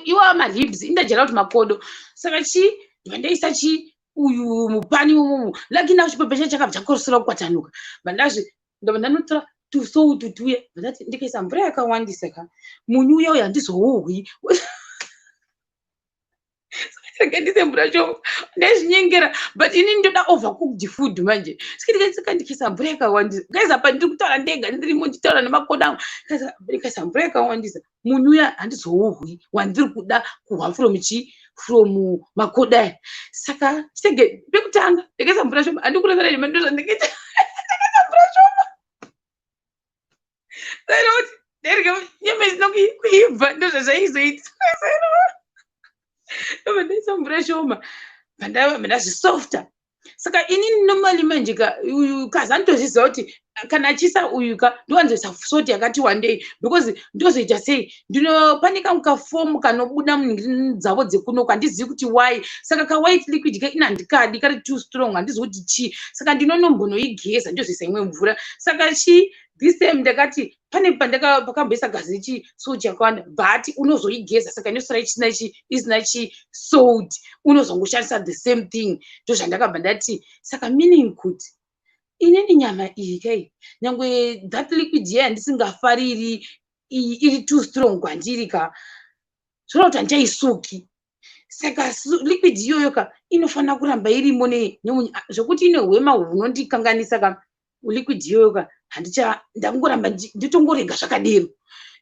iwawa maribs, indajera kuti makodo. Saka chi ndibva ndaisa chi uyu mupani umomo. Lucky now chipepa chacho chakabva chakorosera kukwatanuka. Bva ndazvi ndabva ndanotora tusoutu tuye, bva ndati ndikaisa mvura yakawandisa ka, munyu uya uyu handizouhwi. Rega ndise mvura shoma. Ndaizvinyengera, but inini ndoda overcooked food manje. Saka ndikaisa mvura yakawandisa, guys, apa ndiri kutaura ndega, ndirimo ndichitaura nemakodo angu. Ndikaisa mvura yakawandisa, munyu uya handizouhwi wandiri kuda kuhwa from chi from makodo aya. Saka chitege pekutanga ndakaisa mvura shoma. Handikurevera nhema, ndozvandakaita. Ndakaisa mvura shoma, kuti nderya nyama isina kuibva, ndozvazvaizoita. Ndobva ndaisa mvura shoma, ndazvisofta. Saka inini normally manje ka, uyu kazi anotozviziva kuti kana achiisa uyu ka, ndowanzoisa salt yakati wandei, because ndozoita sei, ndino pane kamwe kafomu kanobuda munhingiri dzavo dzekunoku, handizivi kuti why. Saka kawhite liquid ka, ina handikadi, kari too strong, handizivi kuti chii. Saka ndinonombonoigeza, ndozoisa imwe mvura. Saka chii, this time ndakati pane pakamboisa gazi chi salt yakawanda, but unozoigeza, saka inosara isina chi isina chi salt, unozongoshandisa the same thing. Ndozvandakabva ndati. Saka meaning kuti inini nyama iyi kai, nyangwe that liquid iya yandisingafariri iyi iri too strong kwandiri ka, zvoreva kuti handichaisuki. Saka liquid iyoyo ka inofanira kuramba irimo zvekuti ine hwema hunondikanganisa ka. Liquid iyoyo ka handicha, ndangoramba nditongorega zvakadero.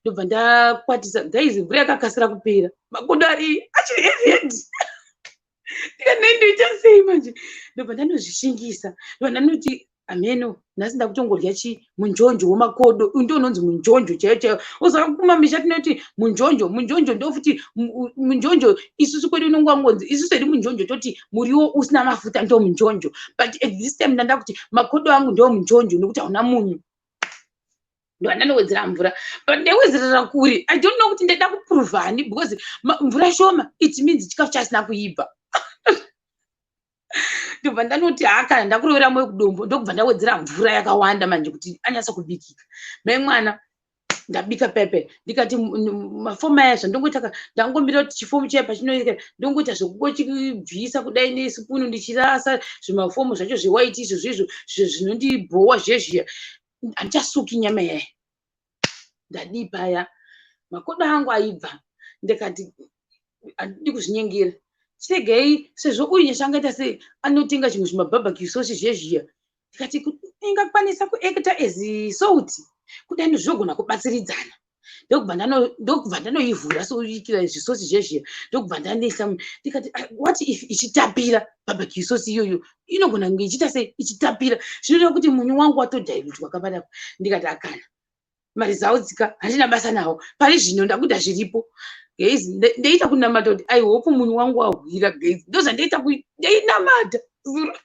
Ndobva ndakwatisa, guys, mvura yakakasira kupera, makodo ari achiri ready. Ndikati, ndoita sei manje? Ndobva ndanozvishingisa, ndobva ndanoti, ameno, nhasi ndakutongorya chi munjonjo wemakodo. Uyu ndo unonzi munjonjo chaiyo chaiyo. Uzava kumamisha tinoti munjonjo, munjonjo ndofuti munjonjo. Isusu kwedu unonge wangonzi, isusu hedu munjonjo toti muriwo usina mafuta ndo munjonjo, but at this time ndanda kuti makodo angu ndo munjonjo, nekuti hauna munyu. Ndovandanowedzera mvura, but ndaiwedzerera kuri, I don't know kuti ndaida kuprova hani, because mvura shoma, it means chikafu chasina kuibva. Ndobva ndanoti, ha, kana ndakurovera moyo kudombo. Ndokubva ndawedzera mvura yakawanda manje kuti anyatsa kubikika. Mai mwana, ndabika pepe, ndikati mafomu aya zvandongoita, ndangomira kuti chifomu chaya pachinoika, ndongoita zvekungochibvisa kudai nesipunu, ndichirasa zvimafomu zvacho zvewhite izvo izvo zvinondibhowa zvezviya. Handichasuki nyama yaya. Ndadii paya, makodo angu aibva. Ndikati, handidi kuzvinyengera, chiregai, sezvo uyu Nyasha angaita sei, anotenga zvimwe zvimabarbecue sauce zvezviya. Ndikati ingakwanisa kuacta as salt, kudai ndozvinogona kubatsiridzana. Ndokubva ndanoivhura soikira zvisosi zvezviya, ndokubva ndandoisa. Ndikati, "Ah, what if ichitapira barbecue sauce iyoyo? Inogona kunge ichiita sei, ichitapira, zvinoreva kuti munyu wangu watodilutwa kapadapa." Ndikati, akana maresults ka, handina basa nawo pari zvino, ndakuda zviripo. Guys, ndeita kunamata kuti I hope munyu wangu wahwira. Guys, ndozvandaita, ndeinamata zuro,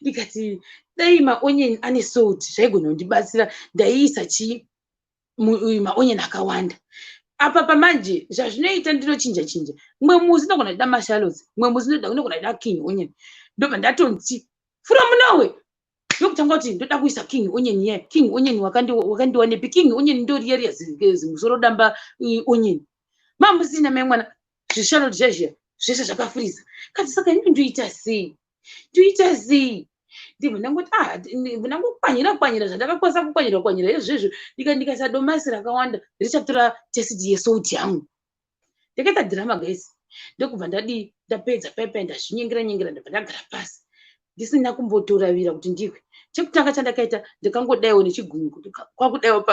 ndikati dai maonion ane salt zvaigona kundibatsira. Ndaiisa chii, maonion akawanda apa. Pamanje zvazvinoita, ndinochinja chinja. Mumwe musi ndogona kuda mashallots, mumwe musi ndogona kuda king onion. Ndobva ndatonzi from nowhere, ndokutanga kuti ndoda kuisa king onion iya. King onion wakandiwanepi? King onion ndoriya riya zimusoro damba onion mamusina, mai mwana. Zvishallot zvezviya zvese zvakafuriza kati. Saka ini ndoita sei, ndoita sei? Ndibva ndangoti, ah, ndangokwanyira kwanyira zvandakakwanisa kukwanyira kwanyira izvezvo. Ndikaisa domasi rakawanda, richatora taste yesalt yangu. Ndakaita dhirama, guys. Ndokubva ndadii, ndapedza paipai, ndazvinyengera nyengera, ndabva ndagara pasi ndisina kumbotoravira kuti ndihwe. Chekutanga chandakaita, ndakangodaiwo nechigunwe kuti kwakudaiwo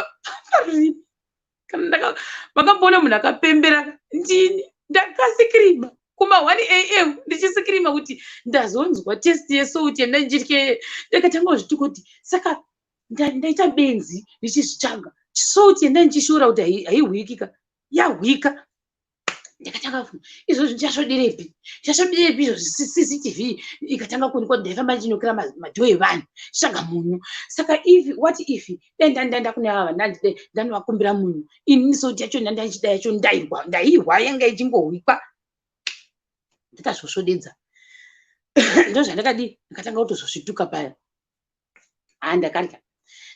parurimi. Kana makamboona munhu akapembera, ndini. Ndakascreama kuma 1 a.m. ndichiscreama kuti ndazonzwa taste yesalt yandanditye. Ndakatanga kuzvituka kuti saka ndaita benzi ndichizvitsvaga salt yandandichishoora kuti haihwiki ka, yahwika. Ndakatanga kufunga, izvozvi ndichasvodirepi, ndichasvodirepi izvozvi? CCTV ikatanga kuonekwa kuti ndaifamba ndichinokera madhoo evanhu chitsvaga munyu. Saka if, what if dai ndandaenda kune ava vandandide, ndanovakumbira munyu, ini salt yacho ndandichida yacho ndairwa, ndairwa, yanga ichingohwikwa. Ndakazvosvodedza, ndozvandakadii, ndakatanga kutozosvituka paya. Ha, ndakarya,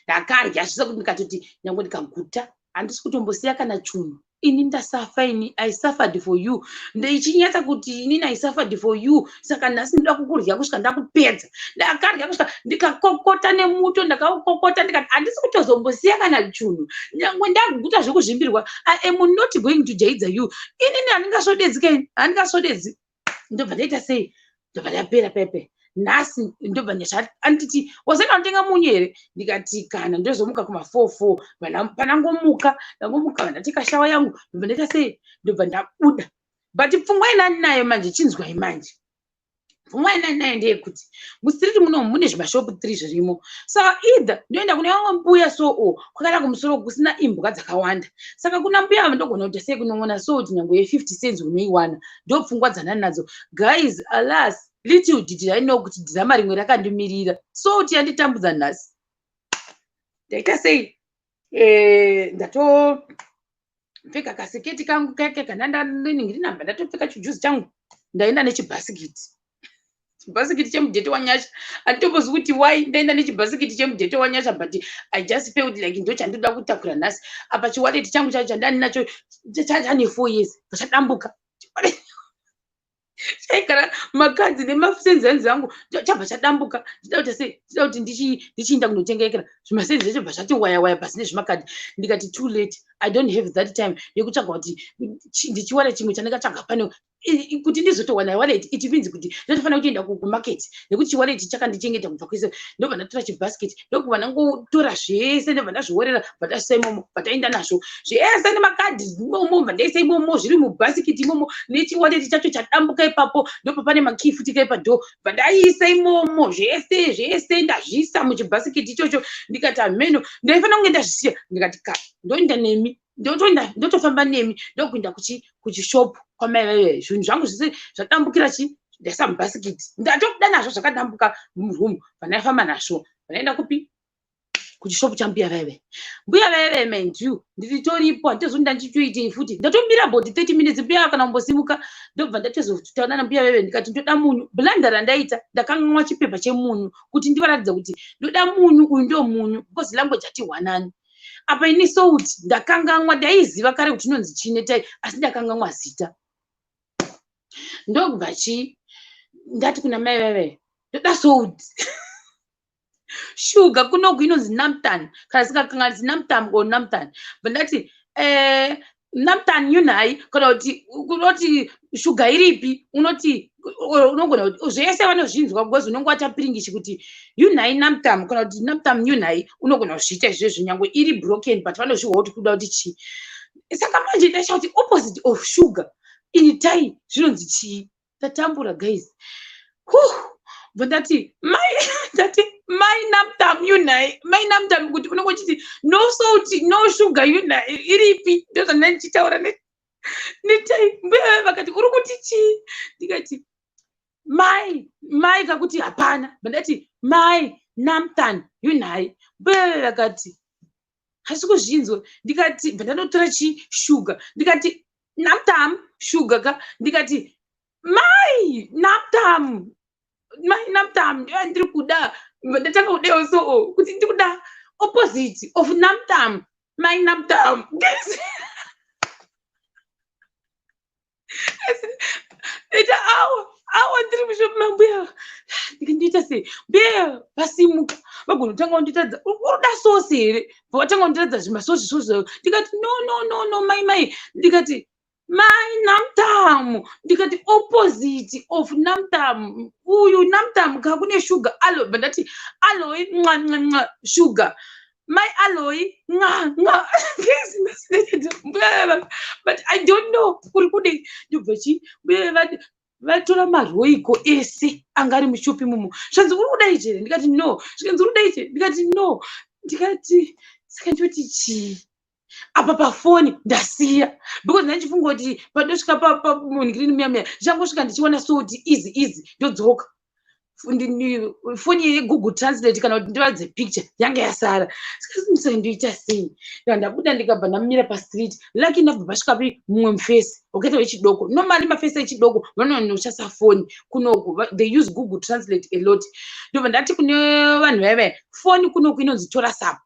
ndakarya zvise kuti ndikatoti nyangwe ndikaguta, handisi kutombosiya kana chunhu. Ini ndasafa, ini I suffered for you. Ndichinyatsa kuti inini I suffered for you. Saka nhasi ndoda kukurya kusvika ndakupedza. Ndakarya kusvika ndikakokota nemuto, ndakaukokota, ndikati handisi kutozombosiya kana chunhu. Nyangwe ndaguta zvekuzvimbirwa, I am not going to jaidza you. Inini handingasvodedzi kaini, handingasvodedzi. Ndobva ndaita sei? Ndobva ndapera pepe. Nhasi ndobva anditi, "Wazoenda kunotenga munyu here?" Ndikati, "Kana ndozomuka kuma4 4." Panangomuka, ndangomuka, ndateka shower yangu, ndobva ndaita sei? Ndobva ndabuda. But pfungwa inani nayo manje, chinzwai manje, pfungwa inani nayo ndeyekuti mustreet munomu mune zvimashopu 3 zvirimo. Saka either ndoenda kune vamwe mbuya, so o kwakaita kumusoro kusina imbwa dzakawanda. Saka kuna mbuya ava ndogona kuita sei? Kunon'ona salt, nyange ye50 cents unoiwana. Ndo pfungwa dzanani nadzo, guys. Alas, little did I know kuti dhirama rimwe rakandimirira. Salt yanditambudza nhasi. Ndaita sei? Ndatopfeka kasiketi kangu kake kana ndaningiri namba, ndatopfeka chijuzi changu, ndaenda nechibhasikiti, chibhasikiti chemudhete wanyasha. Handitombozi kuti why ndaenda nechibhasikiti chemudhete wanyasha, but I just felt like ndo chandoda kutakura nhasi. Apa chiwaleti changu chacho chandani nacho chane 4 years, chadambuka. Chaigara makadzi nemasenzanzi angu, chabva chadambuka. Ndida kuti sei? Ndida kuti ndichiinda kunotengekera zvimasenzi zvacho, bva zvati waya waya pasi nezvimakadhi. Ndikati, "Too late, I don't have that time yekutsvaga kuti ndichiwana chimwe chandingatsvaga pano." Kuti ndizotowana wallet, it means kuti ndotofanira kutoenda kumarket, nekuti chiwaleti chakandichengeta kubva kwese. Ndobva ndatora chibhasket, ndobva ndangotora zvese, ndobva ndazviorera, bva ndazvisa imomo, bva taenda nazvo zvese nemakadhi imomo, bva ndaisa imomo, zviri mubhasikiti imomo, nechiwaleti chacho chadambuka ipapo. Ndobva pane makii futi kaipadhoo, bva ndaisa imomo zvese zvese, ndazviisa muchibhasikiti ichocho. Ndikati, "Hameno, ndaifanira kunge ndazvisiya." Ndikati, "Ka ndoenda nemi, ndotoenda, ndotofamba nemi." Ndokuenda kuchishopu kwamai vaive. Zvinhu zvangu zvese zvadambukira chi ndaisa mubhasikiti, ndatobuda nazvo zvakadambuka murumu. Vandaifamba nazvo, vandaenda kupi? Kuchishopu chambuya vaive. Mbuya vaive, mind you, ndiritoripo, handitozoni ndandichitoitei futi. Ndatomira about 30 minutes, mbuya kana kumbosimuka. Ndobva ndatozotaura nambuya vaive, ndikati, "Ndoda munyu." Blunder randaita, ndakanganwa chipepa chemunyu kuti ndivaratidza kuti ndoda munyu, uyu ndo munyu, because language hatihwanani apa. Ini salt ndakanganwa, ndaiziva kare kuti inonzi chine tai, asi ndakanganwa zita. Ndobva chi ndati kuna mai vaive, "Ndoda salt." Shuga kunoku inonzi namtan, kana sikakanganisi namtam or namtan. Bva ndati, "Namtan yunhai," kana kuti unoti, "Shuga iripi?" Unoti, unogona kuti zvese vanozvinzwa, because unonge watapiringishi kuti yunhai namtam, kana kuti namtam yunhai. Unogona kuzviita izvezvo nyange iri broken, but vanozvihwa kuti kuda kuti chii. Saka manje ndaisha kuti opposite of sugar in Thai zvinonzi chii? Tatambura, guys. Bva ndati, "Mai," ndati, "mai namtam yunhai, mai namtam," kuti unenge uchiti no salt, no sugar, yunhai iripi? Ndozvandanga ndichitaura neThai. Mbuya vakati, "Uri kuti chii?" Ndikati, "Mai, mai kakuti hapana." Bva ndati, "Mai namtan yunhai." Mbuya vakati, "Hasi kuzvinzwa." Ndikati, bva ndanotora chi shuga, ndikati, "Namtam shuga ka." Ndikati, "Mai namtam, mai namtam ndiyo ndiri kuda." Ndatanga kudewo so kuti ndiri kuda opposite of namtam, mai namtam. Guys, ita awa awa ndiri mushopu mambuya. Ndiita sei? Mbuya vasimuka, vagona kutanga kunditadza, "Uruda sosi here?" Vatanga kundiratidza zvimasosi sosi. Ndikati, "No, no, no, no, mai, mai." Ndikati, "Mai namtam." Ndikati, "Opposite of namtam, uyu namtam kakune shuga alo." Bva ndati, "Aloi nqa nqa nqa shuga, mai aloi nqa nqa." Mbuya, but I don't know kuri kudei. Ndobva chi mbuya vatora maRoyco ese anga ari mushopi imomo. Zvanzi, "Uri kuda ichi here?" Ndikati, "No." Zvikanzi, "Uri kuda ichi?" Ndikati, "No." Ndikati, "Saka ndoti chii apa?" Pafoni ndasiya, because ndandichifunga kuti pandosvika pamunhikirini muya muya, ndichangosvika ndichiona salt easy easy, ndodzoka. Foni yeGoogle Translate kana kuti ndivaradze picture yanga yasara. Saka ndoita sei? Ndabuda, ndikabva ndamira pastreet. Lucky enough, pasvika mumwe mufesi wakaita wechidoko. Normally mafesi echidoko vanonoshandisa foni kunoku, they use Google Translate a lot. Ndobva ndati kune vanhu vaya vaya, foni kunoku inonzi torasap.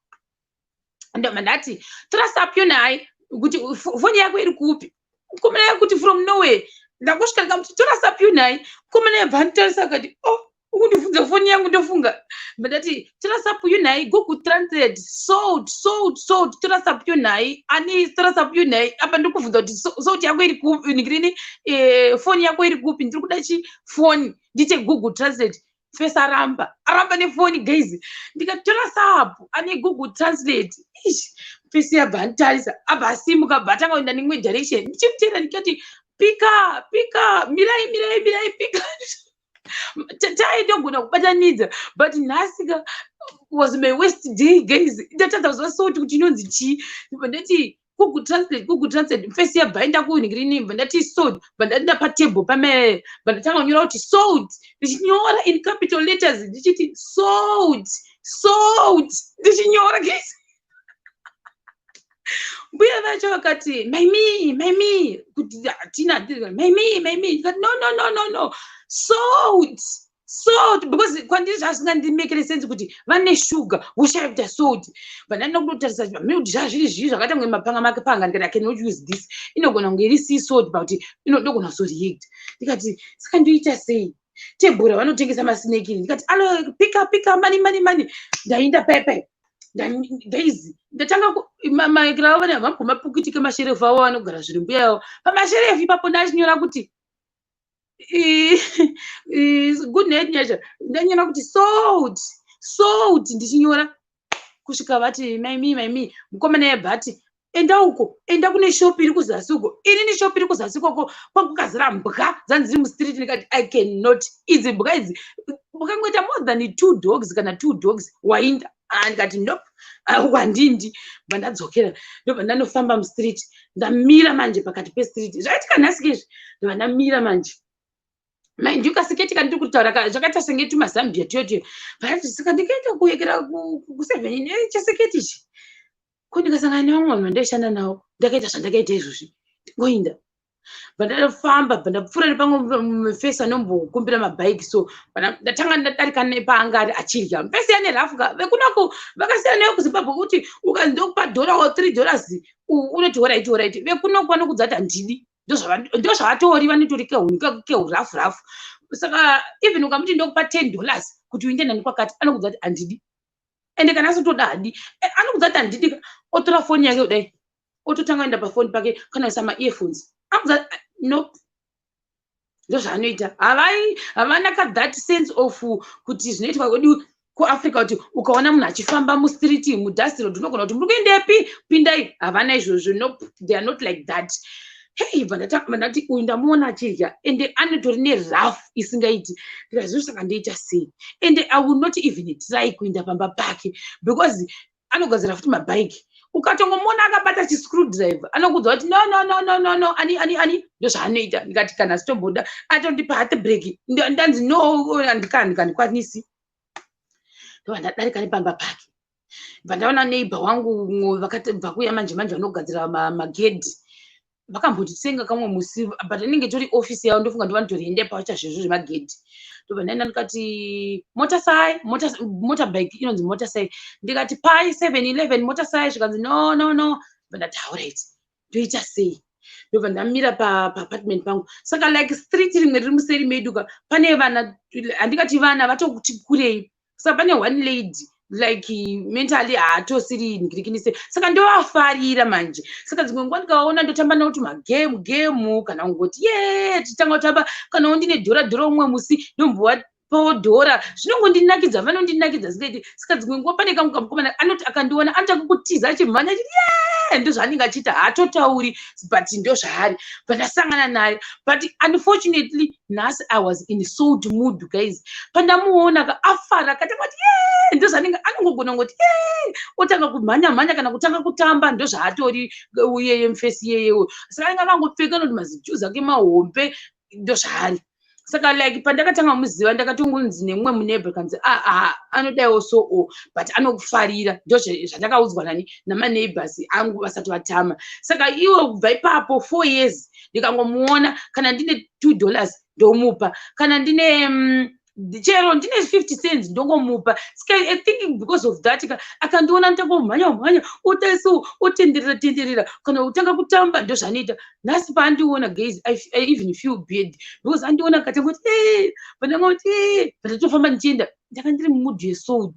Ndobva ndati, "Torasap yonhai." Kuti foni yako iri kupi? Mukomana yakuti from nowhere. Ndangosvika ndikamuti, "Tora sapu nhai." Mukomana yabva anditarisa akati, "Oh, ukundibvunza foni yangu?" Ndofunga ndati, "Tora sapu nhai, Google Translate, salt, salt, salt, tora sapu nhai, ani tora sapu nhai." Apa ndiri kubvunza kuti salt yako iri kupi, nikirini, foni yako iri kupi? Ndiri kuda chi foni, ndiite Google Translate. Fesi aramba, aramba nefoni, guys. Ndikatora sapu ane Google Translate. Ish, fesi yabva anditarisa, abva asimuka, abva atanga kuenda neimwe direction. Ndichimuteera ndikati, "Pika, pika, mirai, mirai, mirai, pika." Taitogona kubatanidza, but nhasi ka was my worst day, guys. Ndatadza kuziva salt kuti inonzi chii. Ndibva ndati, "Google Translate, Google Translate." Fesi yabva aenda kunhikirini. Bva ndati, "Salt." Bva ndaenda patable pamere, bva ndatanga kunyora kuti "salt", ndichinyora in capital letters, ndichiti, "Salt, salt", ndichinyora, guys. Mbuya vacho vakati, "Maimi, maimi," kuti hatina, "Maimi, maimi." Ndikati, "No, no, no, no, no, salt, salt," because kwandiri zvazvingandimekere sense kuti vane shuga voshaya kuita salt. Bva ndaenda kutotarisa mene kuti zvazviri zvii zvakaita kunge mapanga mapanga. Ndikati, "I cannot use this, inogona kunge iri sea salt, but inogona kuzoreact." Ndikati, "Saka ndoita sei?" Tebhura vanotengesa masnacks. Ndikati, "Alo, pika, pika, money, money, money." Ndaenda paipai, guys, ndatanga maekera avo vane vambomapukiti kemasherefu avo vanogara zviri mbuya yavo pamasherefu ipapo. Ndachinyora kuti, "Good night, Nyasha." Ndanyora kuti, "Salt, salt," ndichinyora kusvika vati, "Maimi, maimi." Mukomana yebhati, "Enda uko, enda kune shopu iri kuzasi uko." Inini shopu iri kuzasi ikoko kwangokazara mbwa dzanzi dziri mustreet. Ndikati, "I cannot, idzi mbwa idzi." Ukangoita more than two dogs, kana two dogs, wainda. Ah, ndikati, "Nope, wandindi." Bva ndadzokera, ndobva ndanofamba mustreet. Ndamira manje pakati pestreet, zvaitika nhasi kezvi. Ndobva ndamira manje, mind you, kasiketi kandiri kutaura zvakaita senge tumazambia tuyo tuyo. Bvati, "Saka ndikaenda kuyekera kuseven cheseketi ichi, ko ndikasangana nevamwe vanhu vandaishanda navo, ndakaita zvandakaita izvozvi?" Ndingoinda, bva ndafamba, bva ndapfuura nepamwe mufesi anombokumbira mabhaiki. So ndatanga ndadarika nepaanga ari achirya. Mufesi ane rafuka. Vekunako vakasiyana newe kuZimbabwe, kuti ukanzi, "Ndokupa dhora or $3," unoti, "Alright, alright." Vekunoko vanokudza kuti, "Handidi." Ndozvavatori, vanotori kehurafu rafu. Saka even ukamuti, "Ndokupa $10 kuti uinde nani kwakati," anokudza kuti, "Handidi." Ende kana asitoda hadi, anokudza kuti, "Handidi." Otora foni yake kudai, ototanga kuenda pafoni pake, kana kuisa maearphones. Anokudza, "Nope." Ndozvaanoita. Havai, havana ka that sense of kuti zvinoitwa kwedu kuAfrica, kuti ukaona munhu achifamba mustreet, mudust road, unogona kuti, "Muri kuendepi? Pindai." Havana izvozvo. Nope, they are not like that. Hei, bva ndati, "Uyu ndamuona achirya, ende anotori nerough isingaiti." Ndikazvo, "Saka ndoita sei?" Ende I will not even try kuenda pamba pake because anogadzira futi mabhaiki. Ukatongomuona akabata chiscrewdriver, anokudza kuti, "No, no, no, no, no, no, ani, ani, ani." Ndozvaanoita. Ndikati, "Kana sitomboda atondipa heartbreak." Ndanzi, "No, handikwanisi." Ndobva ndadarika nepamba pake, bva ndaona neighbor wangu vakabva kuuya manje manje, vanogadzira magedhi. Vakambotitsenga kamwe musi, but inenge itori ofisi yavo, ndofunga ndovanotorienda pacha zvezvo zvemagedhi. Ndobva ndaenda ndikati, "Motasai motorbike inonzi motasai." Ndikati, "Pai 711 motasai." Zvikanzi, "No, no, no." Bva ndati, "Alright, ndoita sei?" Ndobva ndamira paapartment pangu. Saka like street rimwe riri museri medu ka, pane vana, handingati vana, vatoti kurei. Saka pane one lady, like mentally haatosiri ngirikinise, saka ndovafarira manje. Saka dzimwe nguva ndikaona ndotamba navo tumagame game, kana kungoti ye titanga kutamba, kanawo ndine dhora dhora, umwe musi ndombovapawo dhora. Zvinongondinakidza, vanondinakidza zingaiti. Saka dzimwe nguva pane kamwe kamukomana anoti akandiona anotanga kutiza achimhanya achiti, "Ye!" Ndozvaanenge achiita, haatotauri, but ndozvaari. But ndasangana naye, but unfortunately nhasi I was in salt mood, guys. Pandamuona ka, afara, akatanga kuti, "Ye!" Ndozvaanenge anongogona kungoti, "Ye!" Otanga kumhanya mhanya kana kutanga kutamba. Ndozvaatori uyeye mufesi iyeyewo. Saka anenge akangopfeka noti mazijuzi ake mahombe, ndozvaari. Saka like pandakatanga muziva, ndakatongonzi nemumwe muneighbor, kanzi, "Aa, anodaiwo so o, but anokufarira." Ndo zvandakaudzwa nani namaneighbors angu vasati vatama. Saka iwo kubva ipapo 4 years, ndikangomuona, kana ndine $2 ndomupa, kana ndine Chero ndine 50 cents ndongomupa. Saka I think because of that ka, akandiona nditangomhanya mhanya, otaso otenderera tenderera kana kutanga kutamba, ndozvanoita. Nhasi paandiona, guys, I even feel bad because andiona akatanga kuti e pandanga kuti e pandatofamba ndichienda, ndanga ndiri mumood yesalt.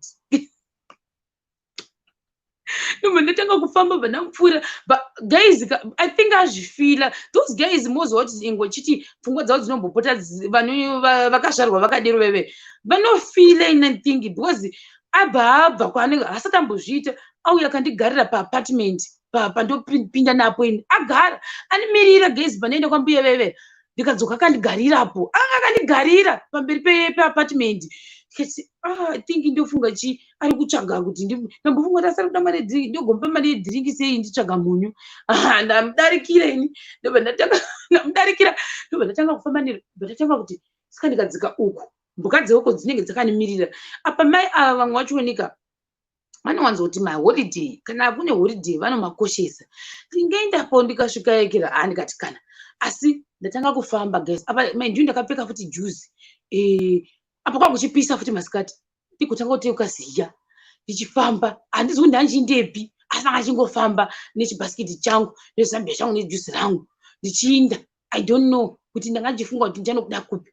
Ndobva ndatanga kufamba, bva ndamupfuura. But guys, I think azvifeela. Those guys, moziva kuti ingwe chiti pfungwa dzavo dzinombopota, vanhu vakazvarwa vakadero veve vanofeela anything, because abva abva kwaanenge asati ambozviita, auya akandigarira paapartment pandopinda napo ini, agara andimirira, guys. Panoenda kwambuya veve, ndikadzoka akandigarirapo, anga akandigarira pamberi peapartment. Ndikati, "Ah, I think ndofunga chi ari kutsvaga kuti ndambofunga kuti asari kuda mari yedhiringi, ndogomupa mari yedhiringi sei nditsvaga munyu." Ah, ndamudarikira ini, ndobva ndatanga ndamudarikira, ndobva ndatanga kufamba, ndobva ndatanga kuti saka ndikadzika uku, mbuka dzeuko dzinenge dzakanimirira apa. Mai ava vamwe vachioneka vanowanzoti maholiday, kana kune holiday vanomakoshesa. Ndingaendapo ndikasvika ekera ha, ndikati kana. Asi ndatanga kufamba, guys, apa mind you ndakapfeka futi juzi, apa kwakuchipisa futi masikati. Ndigotanga kuteuka ziya ndichifamba, handizi kuti ndanjindepi, asi anga achingofamba nechibhasikiti changu nezambia changu nejuzi rangu ndichiinda. I don't know kuti ndanga ndichifunga kuti ndichanokuda kupi,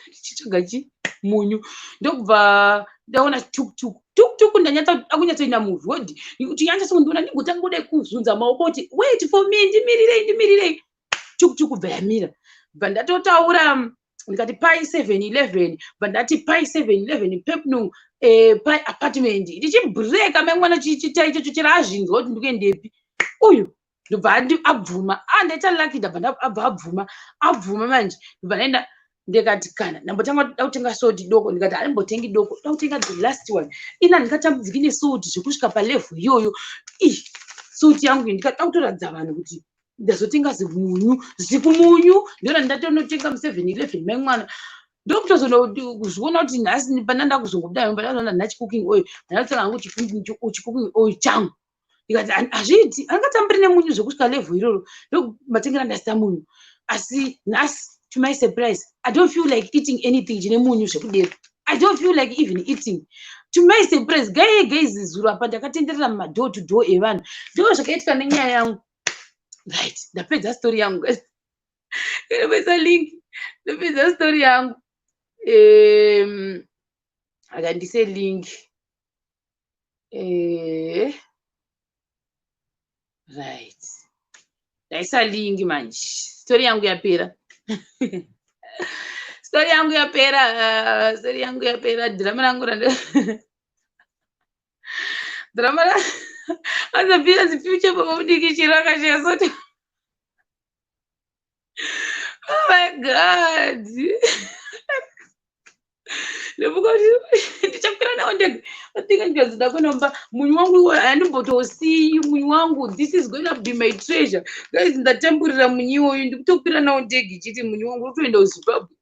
ndichitsvaga chi munyu. Ndokubva ndaona tuktuk, tuktuk, ndanyatsa akunyatsoenda muroad kuti nyatsa kundiona, ndigotanga kudai kuzunza maoko kuti wait for me, ndimirirei, ndimirirei. Tuktuk bva yamira, bva ndatotaura ndikati pai 711, bva ndati pai 711 pepnu, pai apartment, ndichibhureka mai mwana chichiita ichocho chero azvinzwa kuti ndikuendepi uyu. Ndobva abvuma. Ah, ndaita lucky, ndabva abva abvuma, abvuma manje. Ndobva ndaenda, ndikati kana ndambotanga da kutenga salt doko, ndikati handimbotengi doko, da kutenga the last one. Ini handingatambudziki nesalt zvekusvika palevel iyoyo. I salt yangu iyi, ndikada kutoratidza vanhu kuti ndazotenga zimunyu, zikumunyu ndona ndatonotenga mu711 mai mwana. Ndokutozozviona kuti nhasi pandanda kuzongobuda, pandazoona nhasi cooking oil, ndatotenga hangu chicooking oil changu. Ndikati hazviiti, angatambiri nemunyu zvekusvika level iroro. Ndomatengera ndasita munyu. Asi nhasi, to my surprise, I don't feel like eating anything chine munyu zvekudero. I don't feel like even eating, to my surprise. Gai guys, zuro apa ndakatenderera mumadoor to door evanhu. Ndo zvakaitika nenyaya yangu. Right, ndapedza story yangu. Ndopedza link, ndopedza story yangu. Akandise link. Right, ndaisa link manje. Story yangu yapera, story yangu yapera, story yangu yapera. Dhirama rangu rand dhirama ra azapira future baba mudiki chiro akashaya soti. Oh my God, ndofunga kuti ndichakwira nawo ndege. Atinga ndikazoda kunomba munyu wangu iwoyo, handimbotosiyi munyu wangu. This is going to be my treasure, guys. Ndatamburira munyu iwoyu, ndikutokwira nawo ndege ichiti munyu wangu utoenda kuZimbabwe.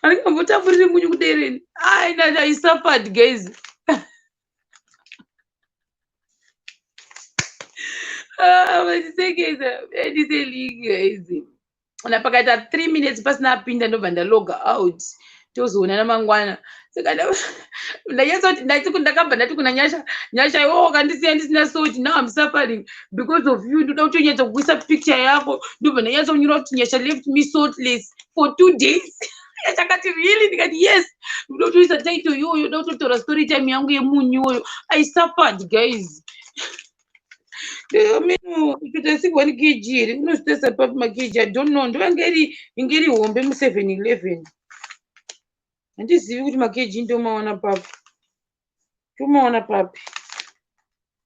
Handingambotamburiri munyu kudereni. Ai, I suffered, guys. Ah, vachisekesa endiselink, guys. Na pakaita 3 minutes pasina apinda, ndobva ndaloga out, tozoonana mangwana. Saka ndanyatsoti ndati ndakabva ndati kuna Nyasha, "Nyasha, iwo wakandisiya ndisina salt. Now I'm suffering because of you. Ndoda kutonyatsa kuisa picture yako." Ndobva ndanyatsonyora kuti, "Nyasha left me saltless for 2 days." Nyasha akati, "Really?" Ndikati, "Yes." Ndoda kutoisa title iyoyo, ndoda kutotora story time yangu yemunyu iwoyo. I suffered, guys. Mino kuita si 1 kg here? Unozvitesa papi makg? I don't know. Ndovange iri inge iri hombe mu711. Handizivi kuti makg ndomaona papi, tomaona papi.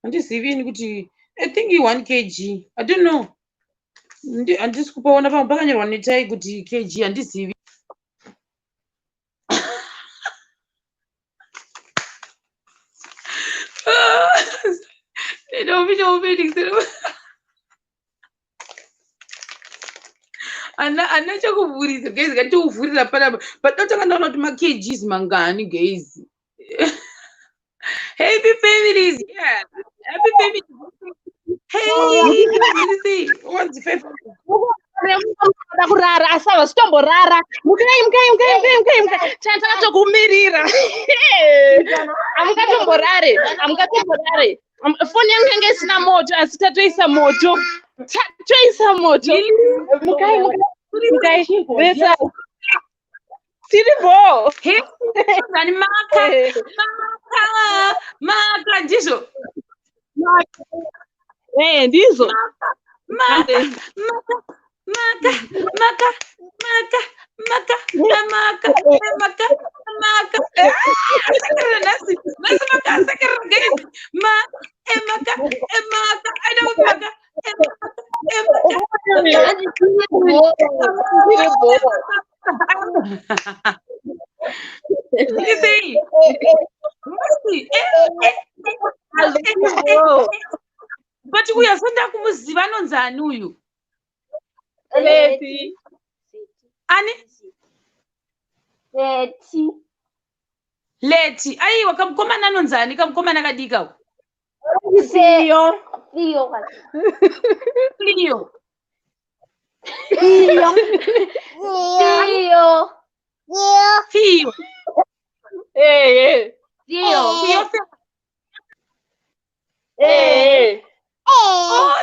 Handizivi ini kuti, I think i1 kg. I don't know. Handisi kupaona pamwe pakanyorwa netai kuti kg, handizivi. Official opening ceremony. Ana chekuvhurisa, guys, ngatiuvhurira panapa. But ndotanga ndaona kuti makgs mangani, guys. Happy families, yeah, happy families. Hey, see, what's the 500? Remunoda kurara, asi havasi kutomborara. Mukai, mukai, mukai, mukai, mukai, mukai. Chatatokumirira. Hamungatomborare, hamungatomborare. Foni yangu yange isina moto, asi tatoisa moto, tatoisa moto. Mukai, mukai, mukai. Vesa tiripo. Ani Maka, Maka, Maka, ndizvo. Eh, ndizvo. Maka, Maka, Maka, Maka, Maka, Maka, Maka, Maka, Maka. Asekerera nhasi, nhasi Maka asekerera, guys. Ma, Maka, Maka, aida kuti Maka, Maka, Maka. Uri sei? Nhasi, but uyu asati kumuziva, anonzi ani uyu? Leti. Ani? Leti. Leti. Aiwa, kamukomana anonzi ani? Kamukomana kadika. Theo. Theo. Cleo. Theo. Theo. Theo. Eh. Theo. Theo. Eh. Oh,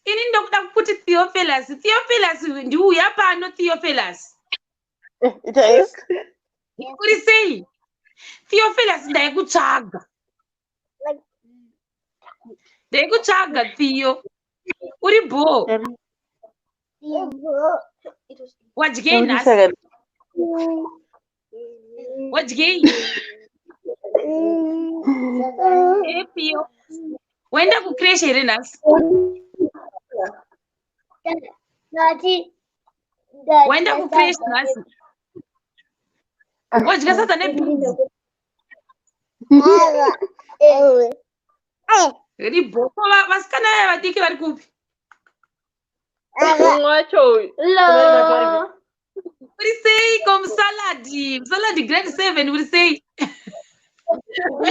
ini ndokuda kuti Theophilus. Theophilus, ndiuya pano, Theophilus. Uri sei, Theophilus? Ndaikutsvaga, ndaikutsvaga, Theo. Uri bho? Wadyei nhasi? Wadyei? E, Theo, waenda kucreche here nhasi? Waenda kucreche nhasi? Wadya sadza nebhinzi? Ribho. Ko vasikana vaya vadiki vari kupi? Mumwe wacho uyu. Hello. Uri sei ko, musaladi? Musaladi, grade 7, uri sei? But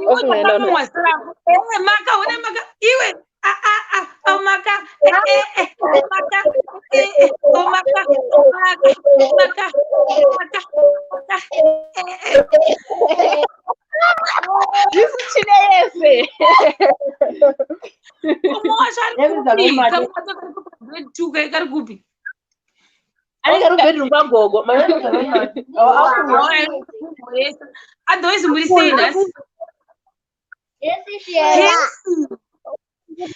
iwe wakamumwa zita rako. Eh, Maka, una Maka iwe. Ah, ah, ah, oh Maka, eh, eh, eh, oh Maka, eh, eh, oh Maka, Maka, Maka, Maka, Maka, eh, eh. Ndisu chine yese. Umwe wacho ari kupi? Kamwe wacho kari kupi? Grade 2 kari kupi? Anenge ari kubedroom kwagogo. Otherwise muri sei nhasi? Hesi,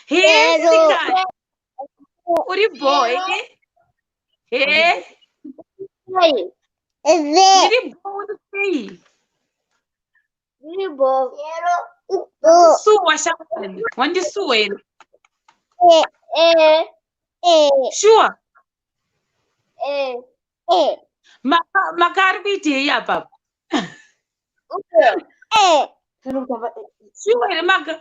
hesi kani, uri bho? He, ndiri bho. Uri sei? Suwa shamwari, wandisuwa here? Sure? Maka, Maka ari kuitei apapo? Sure here, Maka?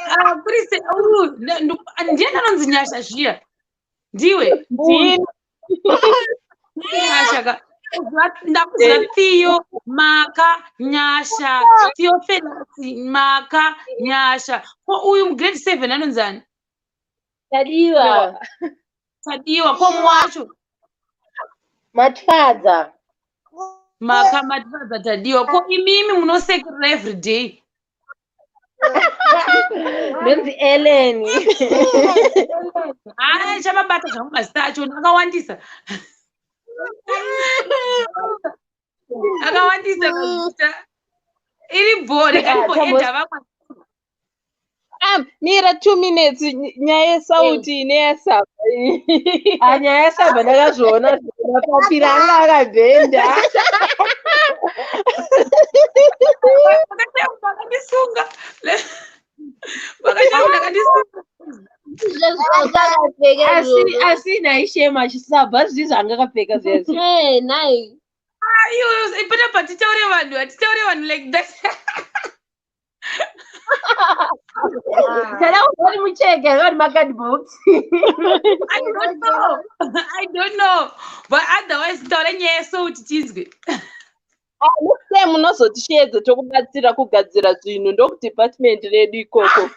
Ah, kuri sei? Uyu ndiani anonzi Nyasha zviya? Ndiwe? Ndini. Nyasha ka. Ndakuziva Theo, Maka, Nyasha, Theophilus, Maka, Nyasha. Ko uyu mugrade 7 anonzi ani? Tadiwa. Tadiwa. Ko mwacho? Matfadza. Maka, Matfadza, Tadiwa. Ko imimi munosekerera everyday? Ndonzi Ellen. Haa, chavabata zvangu, mazita acho akawandisa, akawandisa mazita. Iri bho, rekanimboedha vamwe. Mira 2 minutes, nyaya yesauti neyasaba. Ah, nyaya yasabha ndakazviona, mapapiro anga akabhenda. Vakandisunga, vakataura, akandisunga. Asi naishema chisabha zvii zvaanga akapfeka zvezvo? Nai. Iwe, panapa titaure vanhu, hatitaure vanhu like that. Tada kuzoti mucheke vari macardbox. I don't know. I don't know. But otherwise taura nyaya yesauti tinzwe. Next time munozotisheedza tokubatsira kugadzira zvinhu, ndokudepartment redu ikoko.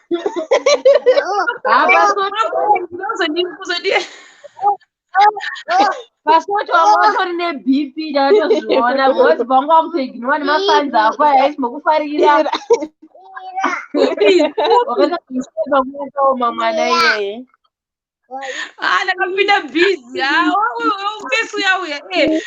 Kuzodi Pasoti wanga watori neBP, ndatozviona, because vanga wakutoignora nemafans ako aya achimbokufariira. Wakatooma mwana iyeye. Ah, ndakapinda busy. Ah, fesi uya uya.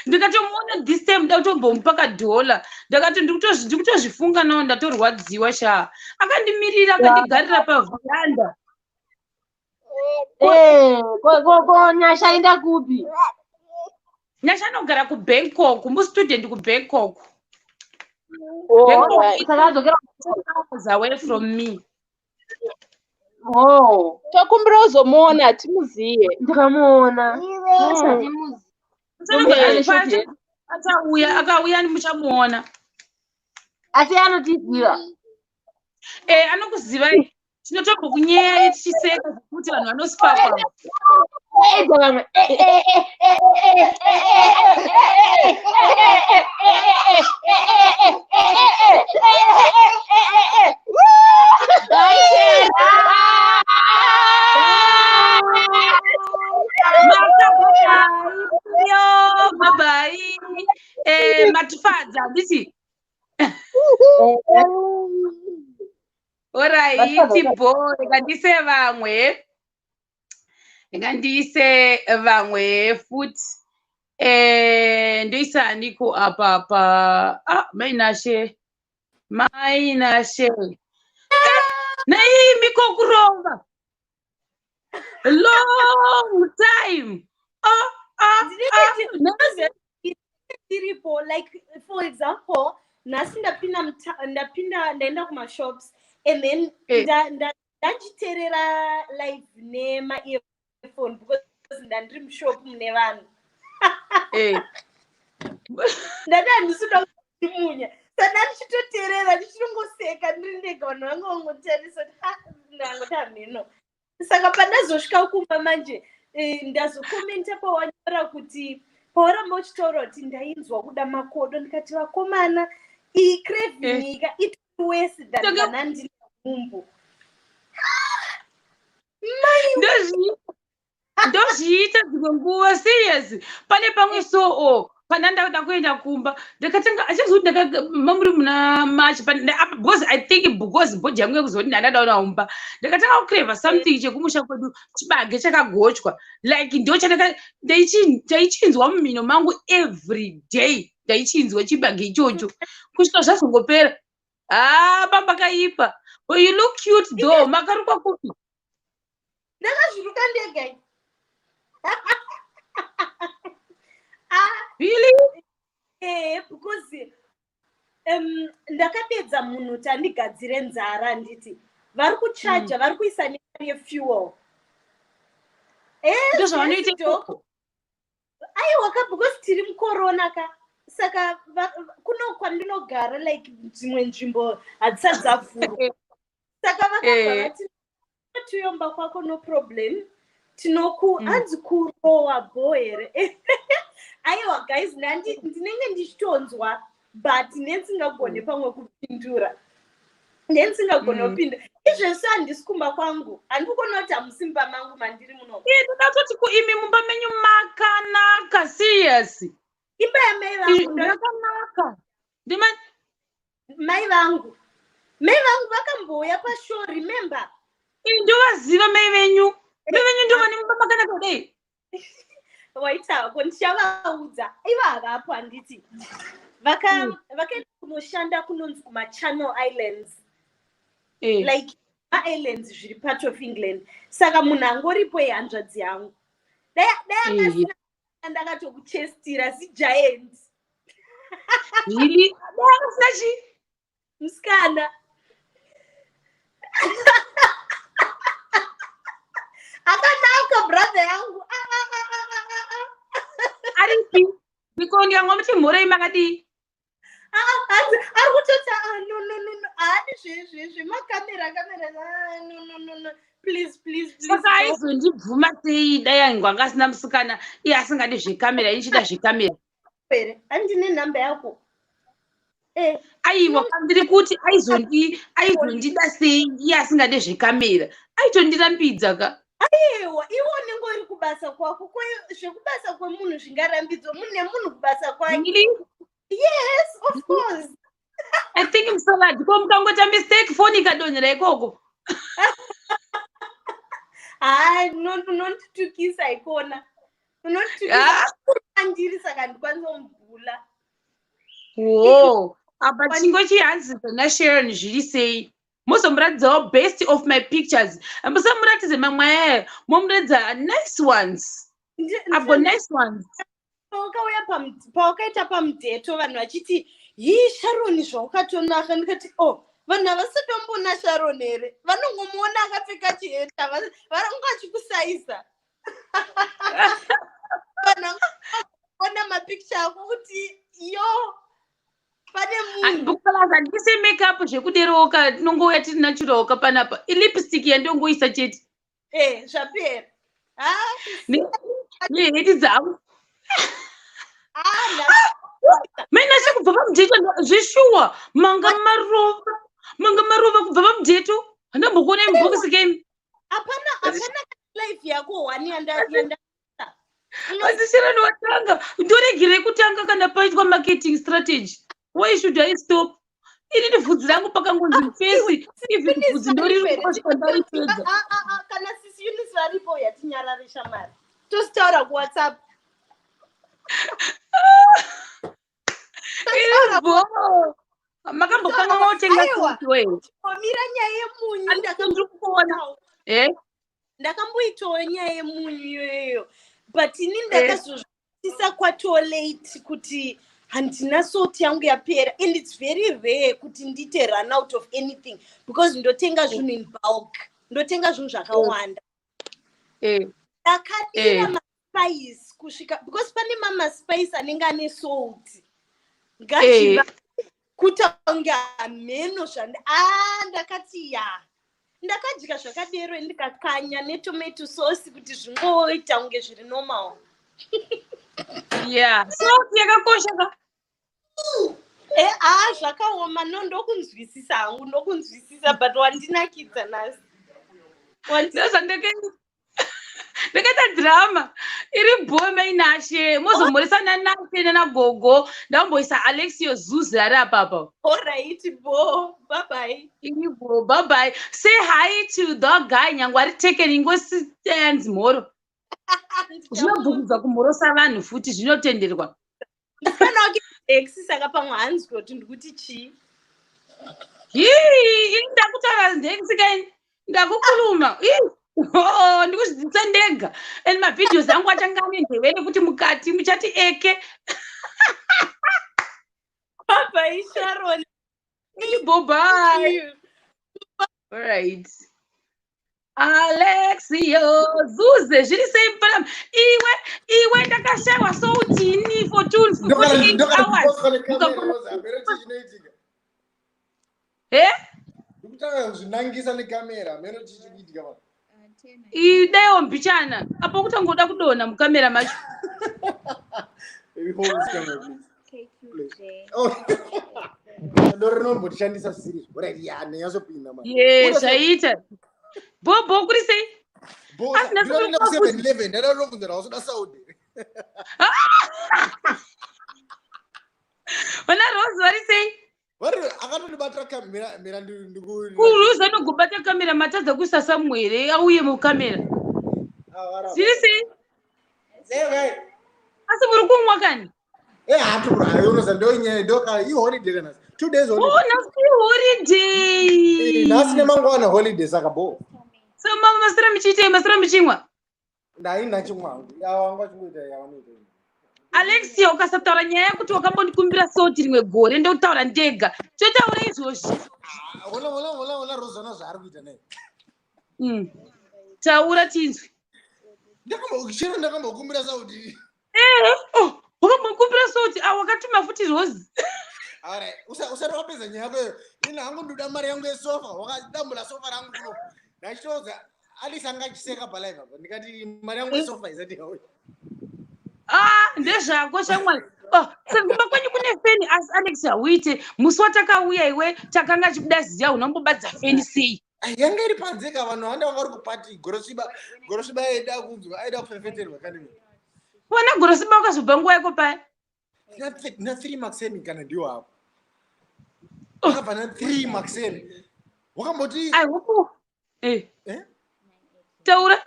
Ndikatomuona this time ndakutombomupa kadhola. Ndakati ndikutozvifunga nawo, ndatorwadziwa sha. Akandimirira, akandigarira pavhuranda. Ko Nyasha enda kupi? Nyasha anogara kuBangkok, mustudent kuBangkok. Saka adzokera Hours away from me. Oh. Tokumbira uzomuona, hatimuziye. Ndikamuona. Achauya, akauya muchamuona. Asi anotiziva? Anokuzivai. Tinotombokunyeyai tichiseka kuti vanhu vanosipakwa. Edza vamwe. Yo, bye. Matifadza, handiti? Alright, bo, rega ndiise vamwe. Rega ndiise vamwe futi. Ndoisa aniko apa pa? Ah, Mainashe. Mainashe. Naimi kokurova. Long time. Oh, ah, ah. Tiripo, like for example, nhasi ndapinda ndapinda, ndaenda kumashops and then ndachiteerera live nemaearphone because ndandiri mushop mune vanhu. Ndati handisi kuda kutimunya, saka ndichitoteerera ndichitongoseka ndiri ndega, vanhu vanga vangotarisa kuti, "Ah," ndangoti hameno. Saka pandazosvika kumba manje, ndazokomenta pawanyora kuti pawaramba uchitaura kuti ndainzwa kuda makodo, ndikati vakomana, iyi craving ika itori worse than kana ndine nhumbu. Ndozviita dzimwe nguva, serious. Pane pamwe so o pana ndauda kuenda kumba, ndakatanga achizoti mamuri muna March, because I think because body yangu yekuzoti ndandadaona kumba, ndakatanga kucrava something chekumusha kwedu, chibage chakagochwa. Like ndo ndaichinzwa mumhino mangu every day, ndaichinzwa chibage ichocho kusvika zvazongopera. Ha, pambakaipa. But you look cute though. Makarukwa kupi? Ndakazviruka ndega ini. Ah. Really? Because ndakapedza munhu kuti andigadzire nzara, handiti vari kuchaja, vari kuisa nemari yefuel. Ndozvavanoita ikoko. Aiwa ka, because tiri mucorona ka, saka kuno kwandinogara, like dzimwe nzvimbo hadzisati dzavhurwa, saka vakabva vati tuyomba kwako, no problem, tinoku hanzi kurowa bho here? Aiwa guys, ndinenge ndichitonzwa but nendisingagone pamwe kupindura, nendisingagone kupindura izvezvi. Handisi kumba kwangu, handiri kuona kuti hamusi mumba mangu mandiri muno. Ndoda kutoti kuimi mumba menyu makanaka, serious. Imba yamai vangu. Makanaka ndima. Mai vangu, mai vangu vakambouya pashow, remember? Ndovaziva mai venyu, mai venyu ndovane mumba makanaka kudai. Waitako, ndichavaudza, ivo havapo, handiti vakaenda kunoshanda kunonzi kumaChannel Islands, like maislands zviri part of England. Saka munhu angoripo yehanzvadzi yangu, dai akasina ndakatokuchestira zigiant. Really? Dai akasina chii? Musikana akanaka, brother yangu. Ah, ah, ah, ah, ah, ah. Aripi? Ndikondiyangwa muti mhorei, makadii? Hanzi ari kutoti, "Ah, no, no, no, no, haadi zvemakamera kamera. Ah, no, no, no, no, please, please, please." Saka aizondibvuma sei dai angu anga asina musikana, iye asingadi zvekamera, ichida zvekamera? Here, handine nhamba yako. Aiwa, ndiri kuti aizondida sei iye asingade zvekamera? Aitondirambidza ka. Aiwa, iwe unenge uri kubasa kwako. Zvekubasa kwemunhu zvingarambidzwa munhu nemunhu kubasa kwake? Really? Yes, of course. I think musalad ko mukangoita mistake, foni ikadonhera ikoko. Hai, unonditukisa ikona, unonditukisa. Andiri, saka ndikwanisa kumubhula. Wo, apa chingo chihanzi naSharon, zviri sei? Mozomuratidzawo best of my pictures. Musamuratidze mamwe aya, momuratidza nice ones. I've got nice ones. Pawakauya, pawakaita pamudheto, vanhu vachiti, "Hii, Sharoni, zvaukatonaka." Ndikati, "O, vanhu havasati vamboona Sharon here? Vanongomuona akapfeka chiheta, vanonge vachikusaisa. Vanhu ona mapicture ako kuti yo, pane munhu." Plus handise makeup zvekuderoka, tinongouya tiri natural ka panapa. Ilipstick yandongoisa chete. E, zvapera, ha. Neheti dzangu. Ah. Mainashe, kubva pamudheto, zveshuwa manga marova, manga marova kubva pamudheto. Handambokuona mubhokisi kemi. Hapana, hapana live yako one yanda. Asi Sharani watanga, ndoregerei kutanga kana paitwa marketing strategy? Why should I stop? Inini bvudzi rangu pakangonzi face, even bvudzi ndoriruka, ndaripedza. Ah, ah, ah, kana sisi Eunice varipo, yatinyarare shamari, tositaura kuWhatsApp. Iribo makambokanganwa kutenga Aiwa. suti we. Mira, nyaya yemunyu. Ndiri kuona e. Ndakamboitawo nyaya yemunyu iyoyo, but ini ndakazozvisisa kwato late kuti handina salt yangu, yapera. And it's very rare kuti ndiite run out of anything because ndotenga zvinhu in bulk, ndotenga zvinhu zvakawanda. Ndakadira maspice kusvika, because pane mamaspice anenge ane salt, ngazviva kuita kunge hameno zvandi a. Ndakati ya, ndakadya zvakadero, ndikakanya netomato sauce kuti zvingoita kunge zviri normal. Yeah, salt yakakosha ka. E, a, zvakaoma. No, ndokunzwisisa hangu, ndokunzwisisa, but wandinakidza nhasi. Ndozvandakaita, ndakaita drama iri bhome. Inashe, mozomhoresana Nashe nanagogo. Ndamboisa Alexio Zuzi ari apapa. Alright, bo, bye bye. Iribo, bye bye. Say hi to the guy, nyangwe ari taken, ingosiyanzi mhoro. Zvinobvumidza kumhorosa vanhu futi, zvinotenderwa. Ndifana wake ex, saka pamwe hanzwi kuti ndikuti chii. Hii, ini ndakutaura ndexikaini, ndakukuluma. Oh, ndikuzvidzisa ndega, and mavideos angu achange ane ndeve nekuti mukati muchati eke. Bye bye, Sharon. Iribo, bye. Alright. Alexio Zuze, zviri sei mufana? Iwe, iwe, ndakashayiwa soutini for 48 hours. Chinoitika. E. Ndikutanga kuzvinangisa nekamera, mero chichikuitika pa. Idaiwo mbichana apo, kutangoda kudonha mukamera macho. Maybe hold this camera, please. Please. Oh. Ndo rinombotishandisa zvisiri. Alright, ya, ndinyatsopinda man. Ye, zvaita bhobho. Kuri sei? Bosa, Asi nhasi ndinoenda ku kuri kwakuti- 7-Eleven, ndada kunobvunza wasoda Saudi. Vana Rose vari sei? Vari akatondibatira kamera, mira ndiku Kuruza anogobata kamera, matadza kuisa Samuere auye mukamera. Ah, vari apa. Zviri sei? Eh, vai. Asi muri kumwa kani? Eh, hatu bro, unoza ndo nyaya ndo ka i holiday kana. 2 days Oh, holiday. nhasi holiday. Eh, nhasi nemangwana holiday, saka bo. So masira muchiitei? Masira muchimwa? Ndaina chimwangu. Ya wangu achingoita yavanoita. Alexia, ukasataura nyaya yekuti wakambondikumbira salt rimwe gore, ndokutaura ndega. Totaura izvozvi. Ah, ona, ona, ona, ona Rosana zvaari kuita naye. Taura tinzwi. Ndakambo chero ndakambokumbira Saudi. Ehe, oh, wakambokumbira salt? Ah, wakatuma futi Rose. Alright, usati wapedza nyaya yako iyo. Ini hangu ndoda mari yangu yesofa, wakadambura sofa rangu kuno. Ndachitoudza Alice anga achiseka palive apa. Ndikati mari yangu yesofa isati yauya. Ah, ndezvako shamwari. Oh, saka kumba kwenyu kune feni asi Alex hauite. Musi watakauya iwe takanga achibuda ziya unombobadza feni sei? Ai, yanga iri panze ka vanhu vanda vanga vari kupati gorosviba gorosviba aida kunzwa aida kufefeterwa kani. Wana gorosviba wakazobva nguva yako paya. Na 3 maxeni kana ndiwo apo. Wakabva na 3 maxeni. Wakamboti I hope eh. Eh? Taura.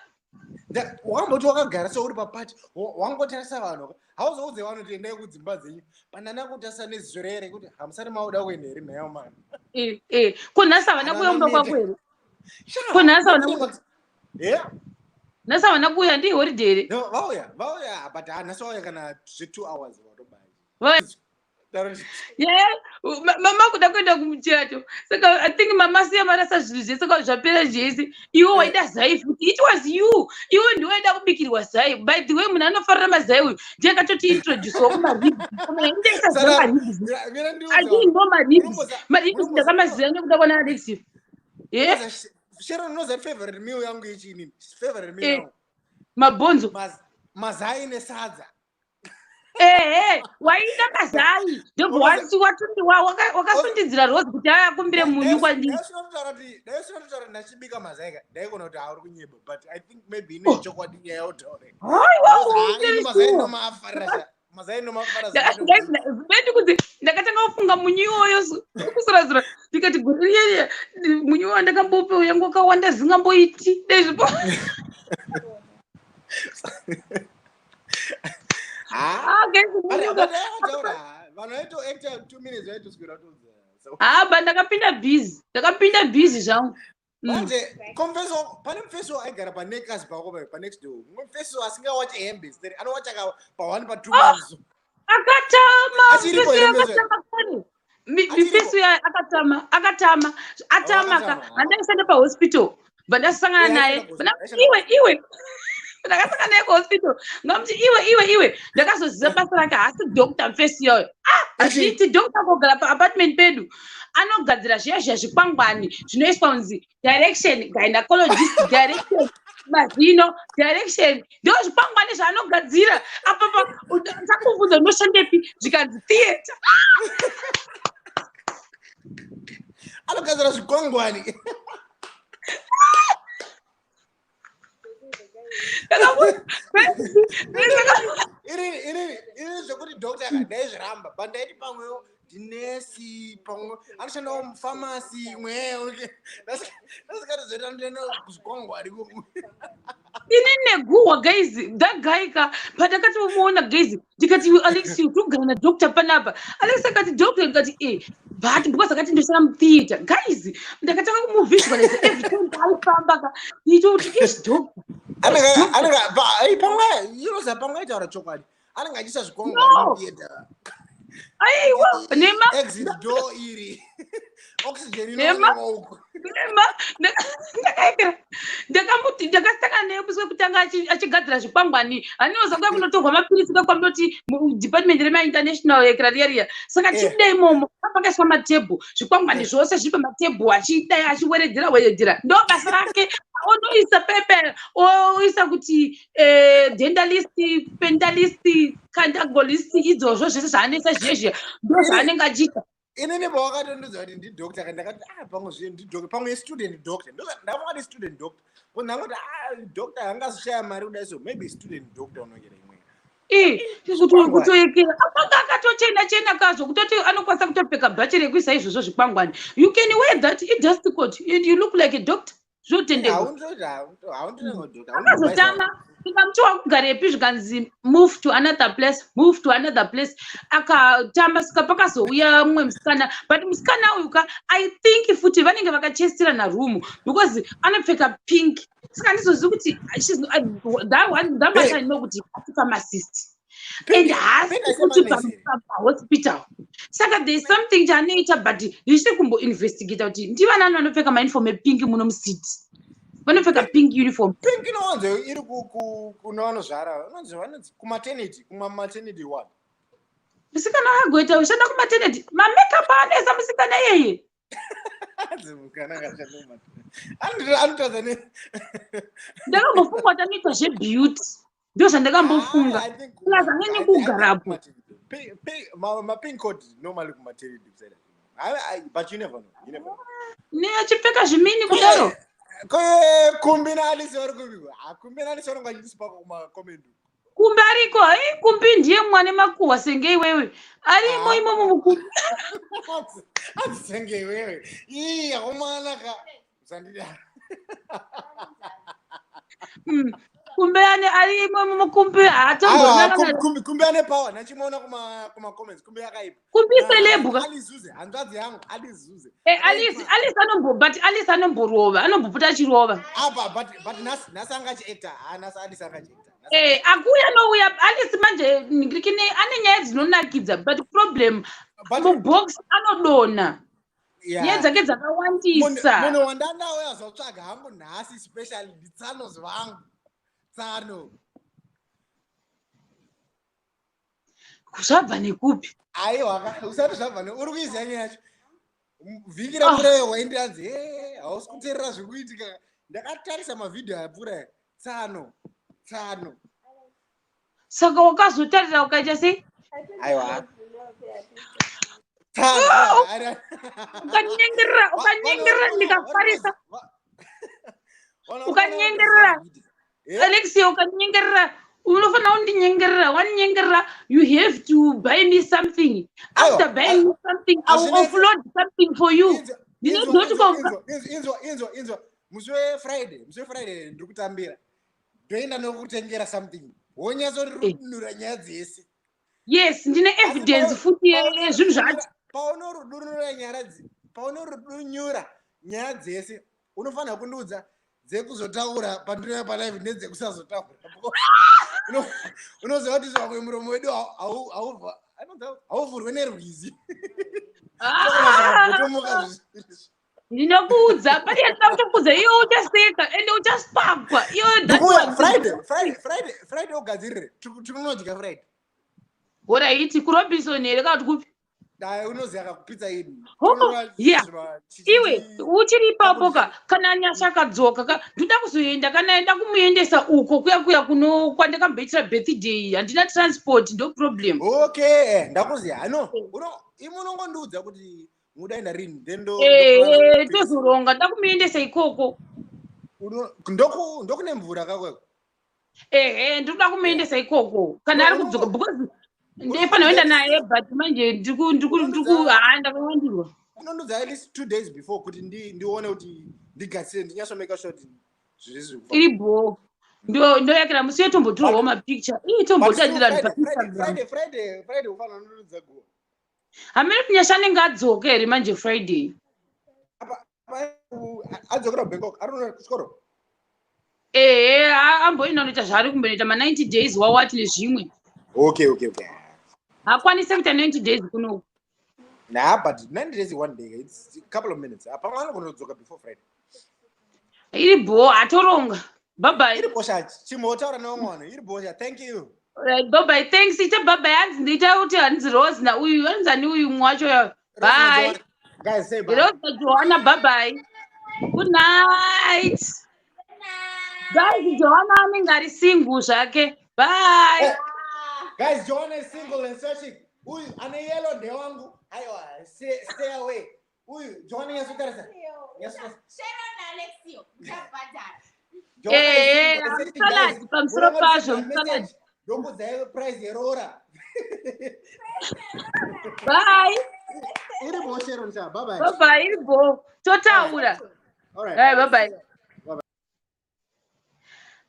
Wakamboti wakagara seuri papati wangotarisa vanhu hauzoudze vanhu kuti endai kudzimba dzenyu panana kutarisa neziso rere kuti hamusati mauda kuenda here nhayo mani. Eh eh. Ko nhasi havana kuuya kumba kwako here? Ko nhasi havana Yeah. Nhasi havana kuuya ndi holiday here? No, vauya, vauya but nhasi vauya kana zve 2 hours vatobaya. Yeah, mama kuda kuenda kumuchato. Saka I think mama siya marasa zvinhu zvese saka zvapera zvese. Iwe waida zai futi. It was you. Iwe ndiwe waida kubikirwa zai. By the way munhu anofarira mazai uyu. Ndiye akatoti introduce wa kumaribs. Indexa maribs. I know maribs. Maribs ndakamaziva nekuda kwana Alex. Yeah. Sharon knows that favorite meal yangu yechini. Favorite meal yangu. Mabhonzo. Mazai nesadza. Ehe, waida mazai. Ndobva wati watundi wakasundidzira Rose kuti akumbire munyu kwandiri. Dai usina kutaura ndachibika mazai ka. Ndaigona kuti hauri kunyeba but I think maybe ine chokwadi nyaya yautaura. Haiwa, mazai ndomafarira. Mazai ndomafara. Beti kuti ndakatanga kufunga munyu iwoyo kusurazura ndikati gore riyeriya munyu wandakambope yangu wakawanda zingamboiti dai zvipo. Ba ndakapinda busy, ndakapinda busy zvangu. Manje confeso pane mfeso aigara pa next pako pa next door. Mumwe mfeso asingawache hembe stere anowacha ka pa 1 pa 2 months. Akatama, mfeso akatama kare. Mfeso akatama, akatama, atama ka. Handaisanda pa hospital. Vandasangana naye. Iwe iwe. Ndakasangana naye kuhospital. Ngamuti iwe iwe iwe. Ndakazoziva basa rake haasi doctor mfeso iyoyo. Ah, hazviiti doctor kogara pa apartment pedu. Anogadzira zviya zviya zvikwangwani zvinoiswa kunzi direction gynecologist direction mazino direction ndo zvikwangwani zvaanogadzira apa takubvunza unoshandepi zvikanzi theatre. Anogadzira zvikwangwani. Iri zvekuti doctor akadaizviramba but ndaiti pamwewo ndinesi pamwe anoshandawo mufamasi imweyo ndasikatozoita ndinoenda kuzvikwangwari. Ini neguhwa guys, that guy ka pandakatomuona guys ndikati Alex togara nadoctor panapa. Alex akati doctor ndikati eh but because akati ndoshanda mutheatre guys ndakatanga kumuvisualize every time paaifamba ka ndichoti is doctor. Anenge pamwe inoza pamwe aitaura chokwadi anenge achiisa zvikwangwari mutheatre. Aiwa, nema exit door iri oxygen inoonekwa uko. Nema ndakaekera ndakamuti ndakasangana naye musi wekutanga achigadzira zvikwangwani. Handinoza kuya kunotorwa mapirisi kuya kwamunoti department remainternational ekera riya riya. Saka tichida imomo pakaiswa matebhu zvikwangwani zvose zviri pamatebhu achidai achiweredzera weredzera ndo basa rake. Onoisa pepe oisa kuti dentalist, pentalist, candagolist idzozvo zvese zvaanoisa zviye zviya ndo zvaanenge achiita. Inini pawakatondudza kuti ndidoctor ka ndakati pamwe zviye ndidoctor pamwe student doctor ndakati student doctor ko ndangoti doctor angazoshaya mari kudai so maybe student doctor unongera imwe. Kutoekera apanga akatochena chena kazvo kutoti anokwanisa kutopfeka bhachi rekuisa izvozvo zvikwangwani. You can wear that it just coat and you look like a doctor. Zvotendeka. Akazotama tikamuti wakugarepi zvikanzi move to another place, move to another place. Akatamba saka pakazouya mumwe musikana but musikana uyu ka I think futi vanenge vakachestirana room because anopfeka pink. Saka handizozivi kuti that one that much I know kuti pharmacist. And haasi futi pahospital. Saka there is something chaanoita but ndichiri kumboinvestigata kuti ndivanani vanopfeka mauniform epink muno mucity. Vanopfeka pink uniform. Pink inowanzo iri kuna vanozvara vanonzi kumaternity, kumamaternity ward. Musikana akagoita ushanda kumaternity. Mamakeup anoisa musikana iyeye. Anotaza ne Ndakambofunga kuti anoita zvebeauty. Ndo zvandakambofunga. Plus anenge kugarapo. Mapink code normally kumaternity kuside. But you never know. You never know. Neachipfeka zvimini kudaro. Kumbi naAlice vari kupi? Kumbi naAlice vanonga vachindisipaka kumacomment. Kumbi ariko, hai, Kumbi ndiye mwane makuhwa senge iwewe. Arimo imomo mukumbi. Adzisenge iwewe. Ii, akomana ka. Usandidaro. Kumbi ane ari imomo mukumbi haatomborina. Kumbi ane power. Nachimuona kuma comments. Kumbi akaipa. Kumbi celeb ka. Alizuze, hanzvadzi yangu, Alizuze. Alice anombo, but Alice anomborova, anombopota achirova. Apa but nhasi anga achiacta. Ah, nhasi Alice anga achiacta. Akuuya nouya Alice manje ndikine ane nyaya dzinonakidza, but problem mubox anodonha. Nyaya dzake dzakawandisa. Munhu wandandauya zotsvaga hangu nhasi specially nditsanos vangu. Tsano. Zvabva nekupi? Aiwa, usati zvabva ne uri kuiziva nyaya yacho. Vhiki rapfuura waindiranzi, "He, hausi kuteerera zviri kuitika." Ndakatarisa mavhidhiyo apfuura. Tsano. Tsano. Saka wakazotarira ukaita sei? Aiwa. Tsano. Ukanyengerera, ukanyengerera ndikafarisa. Ukanyengerera. Alexia, ukanyengerera, unofanira kundinyengerera. Wanyengerera, you have to buy me something. After buying me something, I will offload something for you. Ndinozoti Inzwa, inzwa, inzwa. Musi weFriday, musi weFriday ndiri kutambira. Ndoenda nokutengera something. Wonyatsorudunura nyaya dzese. Yes, ndine evidence futi yezvinhu zvacho. Paunorudunyura nyaya dzese, unofanira kundiudza dzekuzotaura pandinouya palive nedzekusazotaura. Unoziva kuti zvamwe muromo wedu hauvhurwe nerwizi. Tomuka. Ndinokuudza, pane yandinoda kutokuudza iwe uchaseka ende uchaspakwa iwe. Friday, Friday, Friday, Friday ugadzirire. Tinonodya Friday. Alright, kuRobinson here kana kuti kupi? Dai unoziva kakupitsa ini. Yeah, iwe uchiri ipapo ka, kana Nyasha akadzoka ka, ndoda kuzoenda, kana enda kumuendesa uko kuya kuya kuno kwandakamboitira birthday. Handina transport, ndo problem. Okay, ndakuziva. No, imi unongondiudza kuti mudaenda rini, then ndo Tozoronga, nda kumuendesa ikoko. Ndokune mvura kakweko. Ehe, ndinoda kumuendesa ikoko kana ari kudzoka, because ndaifanira kuenda naye, but manje ndiku haa, ndakawandirwa. Unondiudza at least 2 days before kuti ndione kuti ndigadzire, ndinyatsomake sure kuti zviri zviri kufamba. Iri bho, ndoyakira musi wetombotorwawo mapicture ii tombotadira paInstagram. Friday, Friday, Friday ufanira unondiudza guwa. Hamene kuti Nyasha anenge adzoka here manje Friday. Apa adzokera kuBangkok, ari kunoenda kuchikoro. Ehe, amboenda unoita zvaari kumbonoita ma90 days wawati nezvimwe. Okay. Haakwanisi kuita 90 days kunoku. Nah, but 90 days, one day, it's a couple of minutes. Pamwe anogona before Friday. Iri bho, atoronga. Bye bye. Iri bhosha, chimbotaura nevamwe vanhu. Iri bhosha, thank you. Right, bye bye, thanks. Ita bye bye. Hanzi ndiita kuti hanzi Rose na uyu, hanzi ani uyu mumwe wacho ya. Bye. Guys, say bye. Rose na Joanna, bye bye, good night guys. Joanna anenge ari single zvake. Bye. Guys, Joanna is single and searching. Uyu ane yellow ndewangu. Aiwa, stay away. Uyu Joanna, nyatsotarisa. Nyatsotarisa. Sharon naAlexio muchabhadhara. Salad pamusoro pazvo musalad. Ndokudzai price yeroora. Bye. Iri bho, Sharon sha. Bye bye. Bye bye, iri bho, totaura. All right. Hey, bye bye.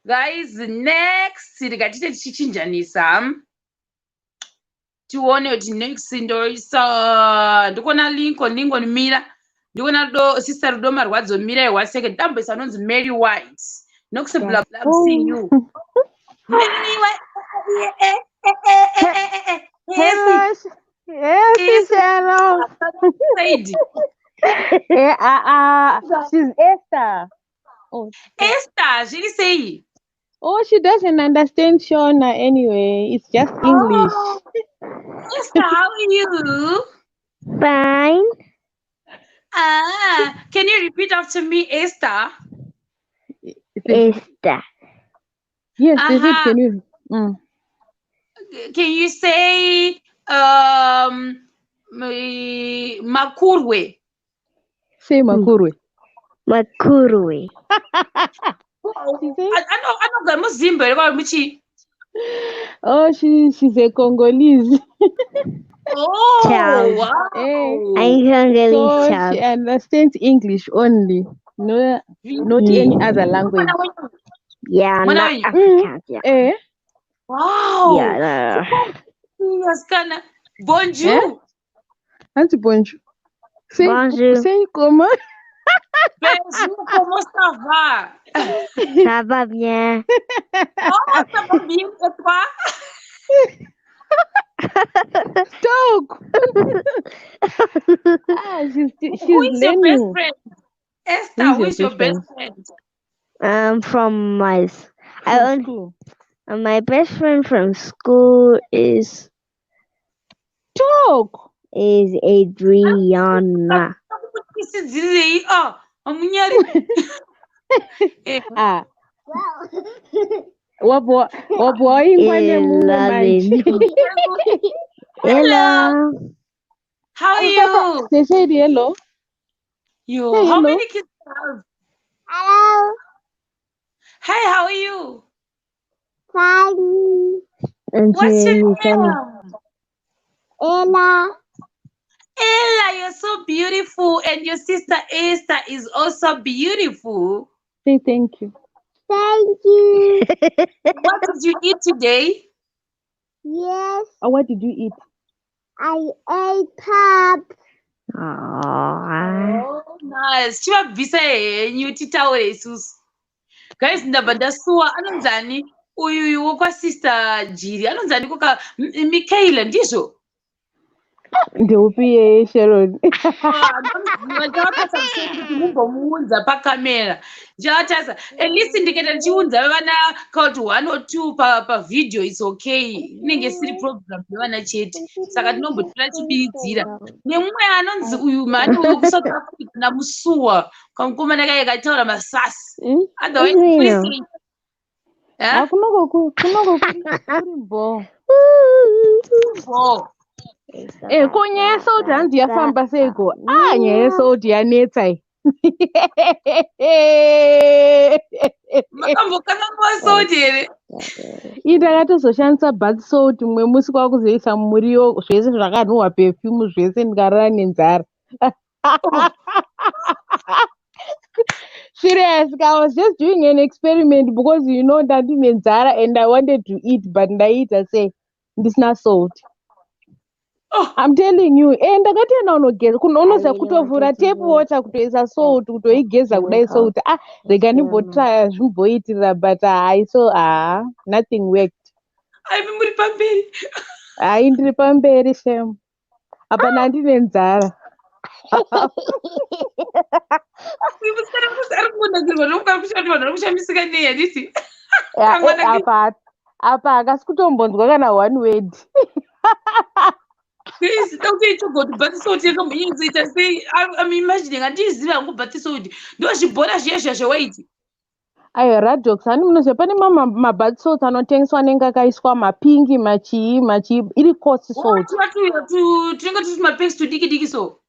Guys, next rikatite tichichinjanisa tione kuti next ndoisa. Ndikuona Lincoln, Lincoln mira, ndikuona Rudo, Sister Rudo Marwadzo, mira one second. Damboisa anonzi Mary White nokusebula. I'm seeing you, Mary White. Hello. Yes, Sharon. Said. Yeah, she's Esther. Oh, Esther, zviri sei? Oh, she doesn't understand Shona anyway. It's just English. Esther, how are you? Fine. Ah, can you repeat after me, Esther? Esther. Yes, they said Aha. can you Can you say makurwe? Say makurwe. Makurwe. She said, Anogara muZimba here kana muchii? Oh, she's a Congolese. Oh, Child. wow. Eh. I'm Congolese So child. she understands English only. No, not any other language. Mwana wenyu. Yeah, Mwana not wenyu. Afrikaans. Yeah. Eh? Wow. Yeah. Asikana. Bonjour. Hanzi bonjour. Say, Bonjour. Say comment? Bonjour, comment ça va? Ça va bien. Oh, ça va bien, et toi? Talk. Ah, she's Who is your best learning. friend? Esther, Who who is is your your best best friend? From my, I From own, school. my best friend from school is Talk. is Adriana. Isidzirirei? Ah, hamunyari. Eh, Ah, wabwa waingwa nemumwe manje. 11. Hello. How are you? They said hello. Yo, Hey, how hello. many kids do you have? Hello. Hey, how are you? Fine. And What's your Jenny. name? Ella. Ella, you're so beautiful, and your sister Esther is also beautiful. Say thank you. Thank you. What did you eat today? Yes, Oh, what did you eat? I ate pop. Aww. Oh, nice. Chivabvisa henyu titaure isusu. Guys, ndabva ndasuwa. Anonzani uyu wokwasister Jiri? Anonzani koka Mikaela, ndizvo? Ndeupi yeye Sharon? Ah, ndomuziva. Ndichavatasa kuseri kuti mumbomuunza pakamera. Ndichavatasa. At least ndikaita ndichiunza vana kana one or two pavhidhiyo, it's okay. Inenge isiri problem yevana chete. Saka tinombotora chibiridzira. Nemumwe anonzi uyu mhani uyu kuSouth Africa naMusuwa, kamukomana kaye kaitaura masasi. Otherwise, Zvino. kuri sei? Ah, kunoko kuri bho. Bho. Eh, ko nyaya yesauti hanzi yafamba seiko? Ah, nyaya yesauti yanetsa iyi. Makambokanganwa sauti here? Ii ndakatozoshandisa bath salt mumwe musi kwakuzoisa muriwo zvese zvakanhuhwa perfume zvese ndikarara nenzara. Serious, I was just doing an experiment because you know ndandine nzara and I wanted to eat, but ndaiita sei ndisina salt. Oh. I'm telling you, eh, ndakatoenda unogeza unoziva Aiwa, kutovhura tap tatiwa. water kutoisa salt kutoigeza kudai salt. Ah, rega ndimbotraya zvimboitirira, but hai, so ah, nothing worked. Aivi muri pamberi. Hai, ndiri pamberi shem. Apa ndandine nzara. Uyu musikana ari kungonakirwa nokuda kushanda vanhu vari kushamisika nei, handiti? Ya, eh, Angwana apa hakasi kutombonzwa kana one word. Please, ndakutoitsvaga kuti bath salt yakambonyatsoita sei. I'm imagining, handizivi hangu bath salt. Ndozvibhora zviya zviya zvewaiti. Aiwa, Radox, hani munoziva pane mamwe mabath salt anotengeswa anenge akaiswa mapingi machii machii iri coarse salt. Tuya tunenge turi tumapacks tudiki diki so.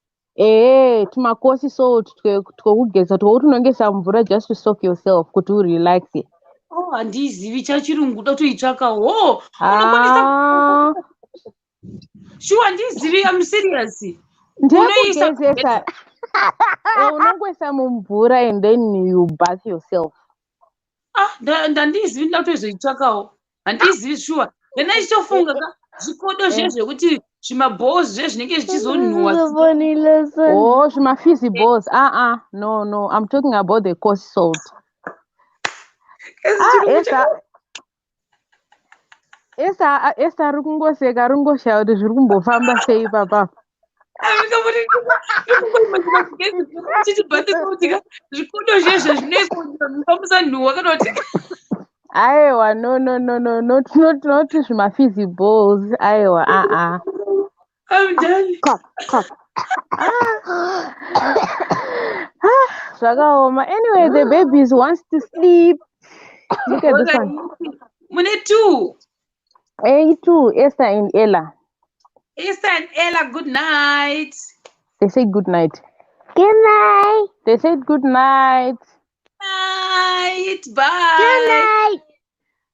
Ee, tumacoarse salt twekugeza twekuti unongesa mvura just to soak yourself kuti urelaxe. Oh, handizivi chachirungu, da kutoitsvaka. Oh, unokwanisa Ah, sure, handizivi, I'm serious. Unoisa ndeyekugezesa. Eh, unongoisa mumvura and then you bath yourself. Ah, ndandizivi, nda kutozoitsvakawo. Handizivi sure. Ndanga ndichitofunga ka zvikodo zviya zvekuti zvimabhozi zviya zvinenge zvichizonhuhwa. Oh, zvimafizzy balls. Ah, ah, no, no. I'm talking about the coarse salt. Kasi Ah, chirungu Esther, Esther, Esther ari kungoseka, ari kungoshaya kuti zviri kumbofamba sei papa. Chiti bath salt ka zvikodo zviya zviya zvinoiswa kuti vanhu vamusanhuhwa kana kuti Aiwa, no, no, no, no, not, not, not zvimafizzy balls. Aiwa, uh-uh. I'm done. Cough, cough. Ah, zvakaoma. Anyway, the babies wants to sleep. Look at this one. Mune two. A2, Esther and Ella. Esther and Ella, good night. They say good night. Good night. They said good night. Night. Bye. Good night.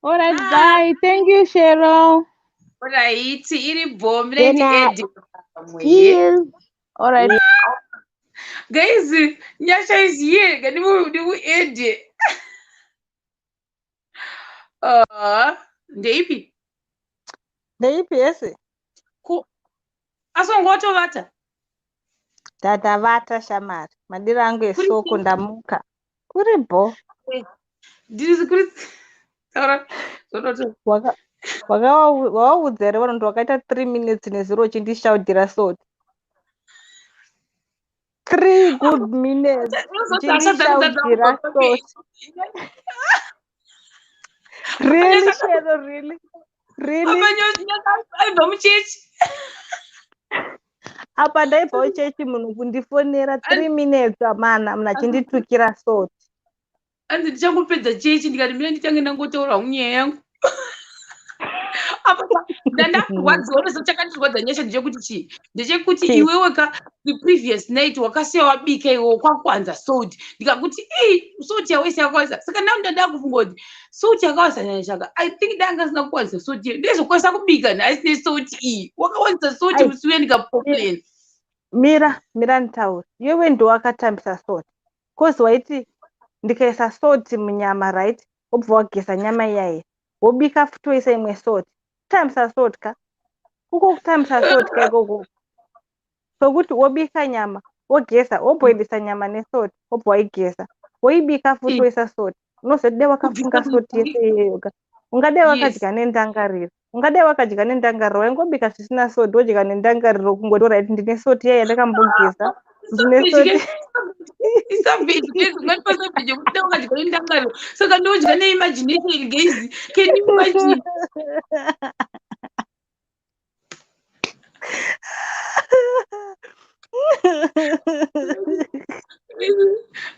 All right, Bye. bye. Thank you, Cheryl. All right. Iri bomb. Good night. See you. All right. Guys, Nyasha is here. Ndimuende. Ndeipi? Ndeipi yese? Asongotovata. Tatavata shamari. Madiro angu esoko ndamuka. Kuri bho. Ndiri kuri taura zvonoto. Wakawaudza here vanhu kuti wakaita 3 minutes nezuro uchindishaudhira soti? 3 good minutes uchindishaudhira soti. Really, Shero, really? Really? Aibva muchechi. Apa ndaibva kuchechi munhu kundifonera 3 minutes amana munhu achinditukira soti. Anzi ndichangopedza chechi ndikati mira nditange ndangotaura hangu nyaya yangu. Apa ndandarwadziwa unoziva chakandirwadza Nyasha ndechekuti chii? Ndechekuti iwewe ka the previous night wakasiya wabika iwewe kwakwanza salt. Ndikakuti ii salt yawaisa yakawandisa. Saka now ndandakufunga kuti salt yakawandisa Nyasha ka. I think dai anga asina kuwanza salt iyo. Ndaizokwanisa kubika nhasi nesalt iyi. Wakawanza salt musi uya ndikacomplain. Mira, mira nditaure. Iwewe ndiwe wakatambisa salt. Cause waiti ndikaisa salt munyama, right? Wobva wageza nyama iyaye. Wobika futi woisa imwe salt. Kutambisa salt ka. Kuko kutambisa salt ka ikoko. Sokuti wobika nyama, wogeza, woboilisa nyama nesalt, wobva waigeza. Woibika futi woisa salt. Unozoti dai wakafunga salt yese iyoyo ka. Ungadai wakadya nendangariro. Ungadai wakadya nendangariro, waingobika zvisina salt, wodya nendangariro kungoti right ndine salt iya yandakambogeza. Ndine salt. Isavage guys, ungatipa savage yekuti dai wakadya nendangariro. Saka ndodya neimagination guys. Can you imagine?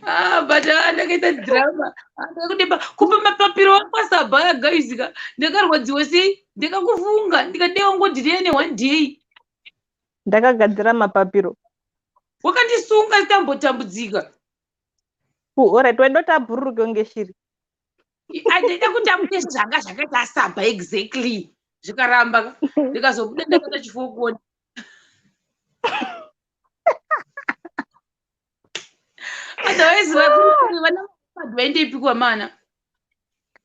Ah, but ndakaita drama. Ndakakudepa kupa mapapiro akwasabhaya guys ka. Ndakarwadziwa sei? Ndakakufunga ndikadai wangodhireya ne one day. Ndakagadzira mapapiro. Wakandisunga nditambotambudzika. Alright, waida kuti abhururuke kunge shiri. Andaida kuti abude zvanga zvakaita asabha exactly. Zvikaramba ka. Ndikazobuda ndakaita chifokoni. Otherwise vakuru vana vaendepi kwamana?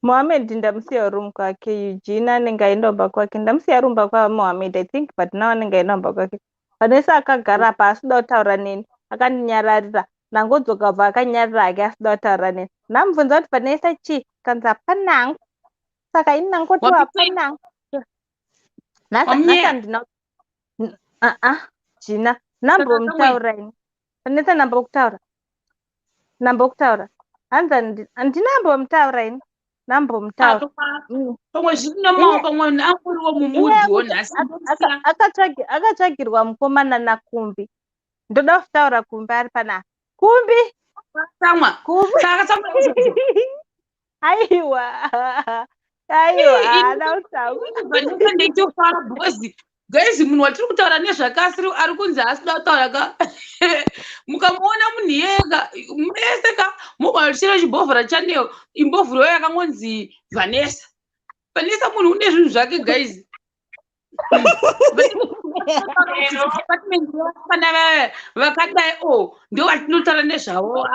Mohammed ndamusiya room kwake, Eugene anenge aenda kumba kwake. Ndamusiya rumba kwa Mohammed I think, but now anenge aenda kumba kwake. Vanessa akagara apa asida kutaura neni, akandinyararira. Ndangodzoka bva akanyarara hake asida kutaura neni. Ndamubvunza kuti Vanessa chii, kanzi hapana hangu. Saka ini ndangoti hapana hangu. Nhasi handina Gina, ndambomutaura ini. Vanessa ndambokutaura. Ndambokutaura. Hanzi handina ambomutaura ini. Ndambomutaura. Pamwe zviri normal, pamwe angoriwo mumudhiwo nhasi. Akatsvagirwa mukomana naKumbi. Ndoda kutaura Kumbi ari panapa. Kumbi! Tsamwa. Kumbi. Saka tsamwa. Aiwa. Aiwa, haana kutsamwa. Vanessa ndaitofara because guys munhu watiri kutaura nezvake asiri ari kunzi asida kutaura ka. Mukamuona munhu iyeye ka mese ka mobva chero chibhovhura channel imbovhura iyoyo yakangonzi Vanessa. Vanessa munhu une zvinhu zvake guys. Department vana vakadai o ndo vatinotaura nezvavo.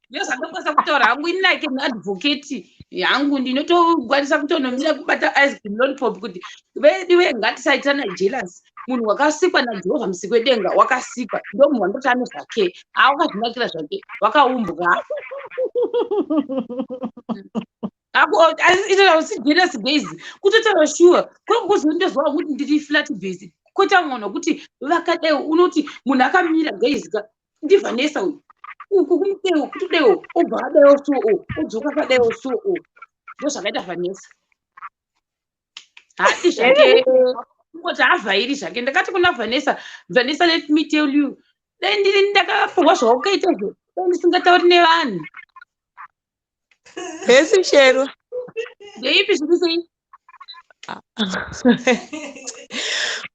Ndozvandokwanisa kutaura hangu ini like an advocate hangu ndinotokwanisa kutonomira kubata ice cream lollipop kuti vedu ve ngatisaitana jealous. Munhu wakasikwa naJehovha musiki wedenga wakasikwa ndo munhu wandoti ane zvake. Wakazvinakira zvake wakaumbwa. Asi jealous guys kutotaura sure kwekuzondozwa kuti ndiri flat base kwete munhu wekuti vakadai unoti munhu akamira guys ka ndiVanessa uyu. Uku kumuteo kutodeo obva adaiwo so o odzoka akadaiwo so o. Ndozvakaita Vanessa. Haadi zvake kungoti havhairi zvake. Ndakati kuna Vanessa, "Vanessa, let me tell you, dai ndiri ndakapuhwa zvaukaita izvo, dai ndisingatauri nevanhu." Hesi Shero. Ndeipi, zviri sei?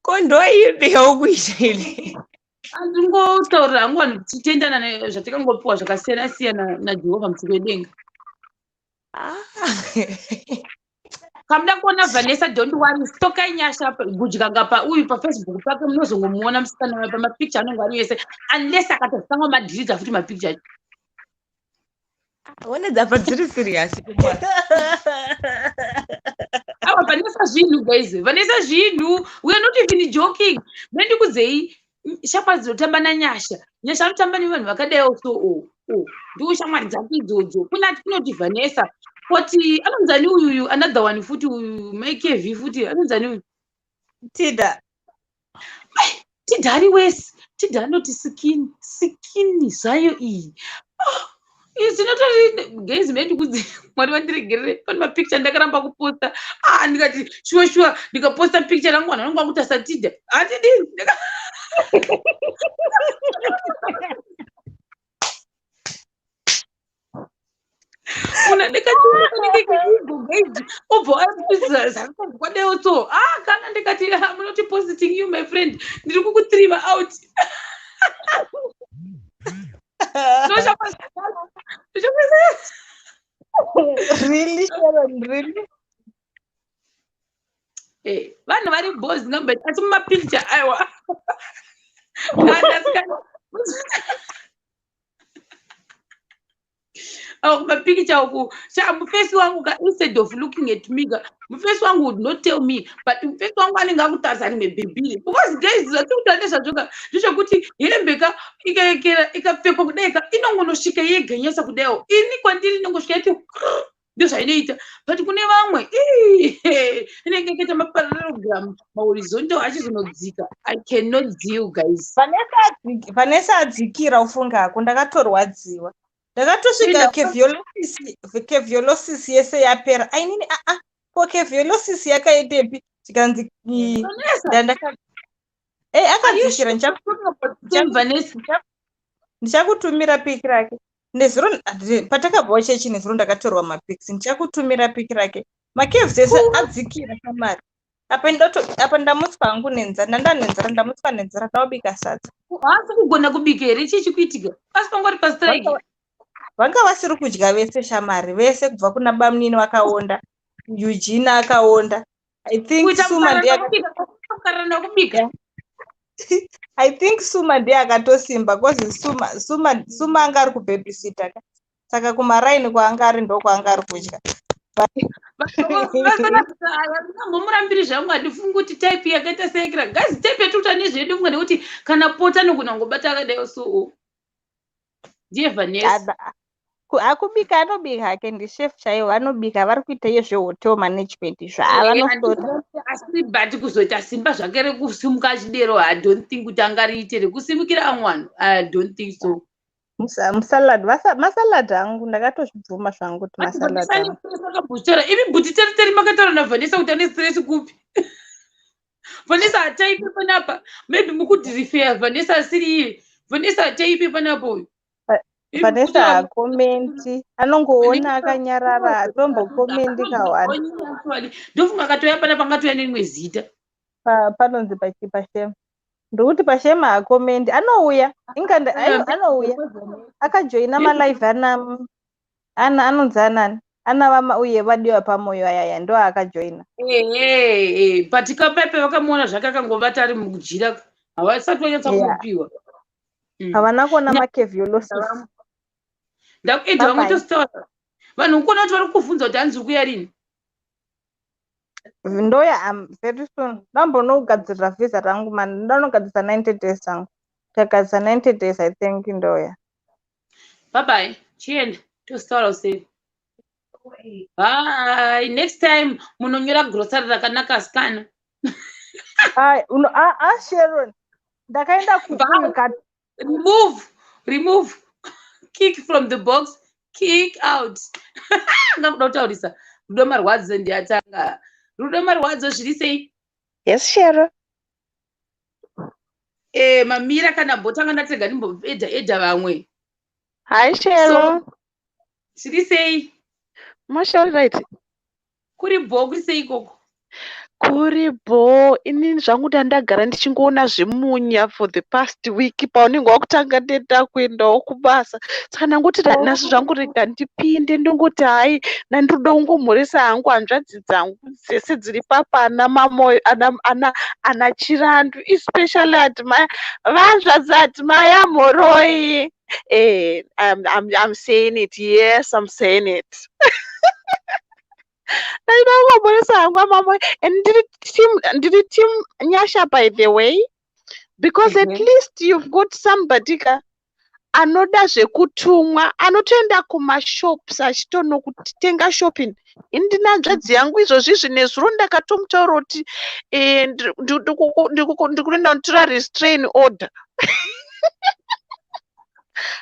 Ko ndoipi yaukuita ile? Andingotaurira hangu vanhu tichitendana nezvatikangopiwa zvakasiyana siyana naJehovha Musiki wedenga. Ah. Kamuda kuona Vanessa, don't worry, stokai Nyasha Gudyanga pauyu paFacebook pake, munozongomuona musikana wayo pamapicture anenge ari ese, unless akatozitanga madhirita futi mapicture acho. One dzabva dziri serious. Awa, Vanessa zvinhu, guys, Vanessa zvinhu. We are not even joking. Mendikudzei shamwari dzinotamba naNyasha. Nyasha anotamba nevanhu vakadaiwo so o o ndiwo shamwari dzake idzodzo. Kuna kunoti Vanessa, koti anonzani uyuyu, another one futi uyu Maikev futi anonzani uyu? Tida. Tidha ari wese. Tidha anoti skin skin zvayo iyi. Ah, zvinotori guys, mendikudzi Mwari vandiregerere, pane mapicture ndakaramba kuposta. Ah, ndikati shuwa shuwa ndikaposta picture rangu vanhu vanonga kuti asatidha hatidini. Munhu ndikati guys, obva kwadeo so. Ah, kana ndikati, "I'm not posting you, my friend, ndiri kukutrima out." No. Really, Sharon, really? Eh, vanhu vari boys number, asi mumapicture aiwa. Kana awa kumapicture uku sha, mufesi wangu ka, instead of looking at me ka, mufesi wangu would not tell me, but mufesi wangu anenge akutarisa rimwe bhebhiri, because guys, zvatiri kutaura nezvazvo ka ndezvekuti hembe ka ikaekera ikapfekwa kudai ka, inongonosvika yega nyasa kudaiwo. Ini kwandiri inongosvika yati ndozvainoita, but kune vamwe ii, inenge yakaita maparallelogram, mahorizontal achizonodzika. I cannot deal, guys. Vanessa adzikira ufunga hako. Ndakatorwadziwa, ndakatosvika keviolosis yese yapera. Ainini aa, ko keviolosis yakaitepi? Chikanzi Vanessa? Ndandaka ei akadzikira. Same Vanessa? Ndichakutumira pic rake nezuro patakabvawo chechi nezuro. Ndakatorwa mapics, ndichakutumira pic rake. Macurves ese adzikira kamari apa. Apa ndamutswa hangu nenzara, ndanda nenzara, ndamutswa nenzara, ndawabika sadza. Haasi kugona kubika here? Chii chikuitika? Asi pangori pastrike. Vanga vasiri kudya vese shamari, vese kubva kuna bamunini vakaonda, Eugene akaonda. I think Kuita Suma ndiye mukarana kubika. I think Suma ndiye akatosimba, cause Suma anga ari kubhebhisita ka, saka kumaraini kwaanga ari ndokwaanga ari kudya. Ndingambomurambiri zvangu, handifungi kuti type yakaita seekira. Guys, type yatikuta nezvedu funga nekuti kana pota anogona kungobata akadai so ndiye Vanessa. Akubika, anobika hake, ndichef chaivo, vanobika. Vari kuita yezvehotel management zvavanosota. Asi but kuzoita simba zvake rekusimuka achidero, I don't think kuti angariite rekusimukira vamwe vanhu. I don't think so. Musalad, masalad angu ndakatozvibvuma zvangu kuti masalad angu. Akabhuchera imi bhuti teri teri, makataura naVanessa kuti ane stress kupi? Vanessa hataipi panapa. Maybe mukurefer Vanessa asiri iye. Vanessa hataipi panapa uyu. Imi Vanessa mukutora hakomenti, anongoona akanyarara, hatombokomendi kahwani. Actually, ndofunga akatoya panapa angatoya nerimwe zita. Panonzi pachi pashema, ndokuti pashema hakomendi, anouya inga anouya akajoina malive ana anonzi anani, ana vama uye vadiwa pamoyo ayaya, ndo akajoina. Ehe, but kapepe vakamuona zvake akangovata ari mujira, havasati vanyatsa kumupiwa. Havana kuona makeviolosis. Ndakuedza vamwe Bye-bye. tositaura vanhu kuona kuti vari kuvhunza kuti hanzi uri kuya rini. Ndoya very soon. Ndambonogadzirira vhisa rangu mani, ndanogadzirisa 90 days rangu, ndikagadzirisa 90 days, I think ndoya. Bye bye, chienda, tositaura useri. Bye, next time munonyora grocery rakanaka, asikana. Ai, Sharon, ndakaenda Bye. kuuyu Remove, remove. Kick from the box, kick out. Ngakuda kutaurisa. Rudo Marwadzo ndiyatanga. Rudo Marwadzo, zviri sei? Yes, Shero. Mamira kana mbotanga ndatega ndimboedha edha vamwe. Hi, Shero. So, zviri sei? Masha, right. Kuri bho, kuri sei ikoko? Kuri bho. Inini zvangu ndandagara ndichingoona zvimunya for the past week paunenge wakutanga ndenda kuendawo kubasa. Saka ndangoti nhasi zvangu rega ndipinde, ndongoti hai, ndandiroda kungomhoresa hangu hanzvadzi dzangu dzese dziri papa, ana Mamoyo, ana Chirandu, especially Admire, vanzvadzi Admire Moroi. I'm saying it. Yes, I'm saying it. Ndaida kungomhoresa hangu amamoyo and ndiri team Nyasha, by the way, because at least you've got somebody ka anoda zvekutumwa, anotoenda kumashops achitonokutenga shopping. Ini ndina hanzvadzi yangu izvozvizvi, nezuro ndakatomutaura kuti ndikuenda kunotora restrain order.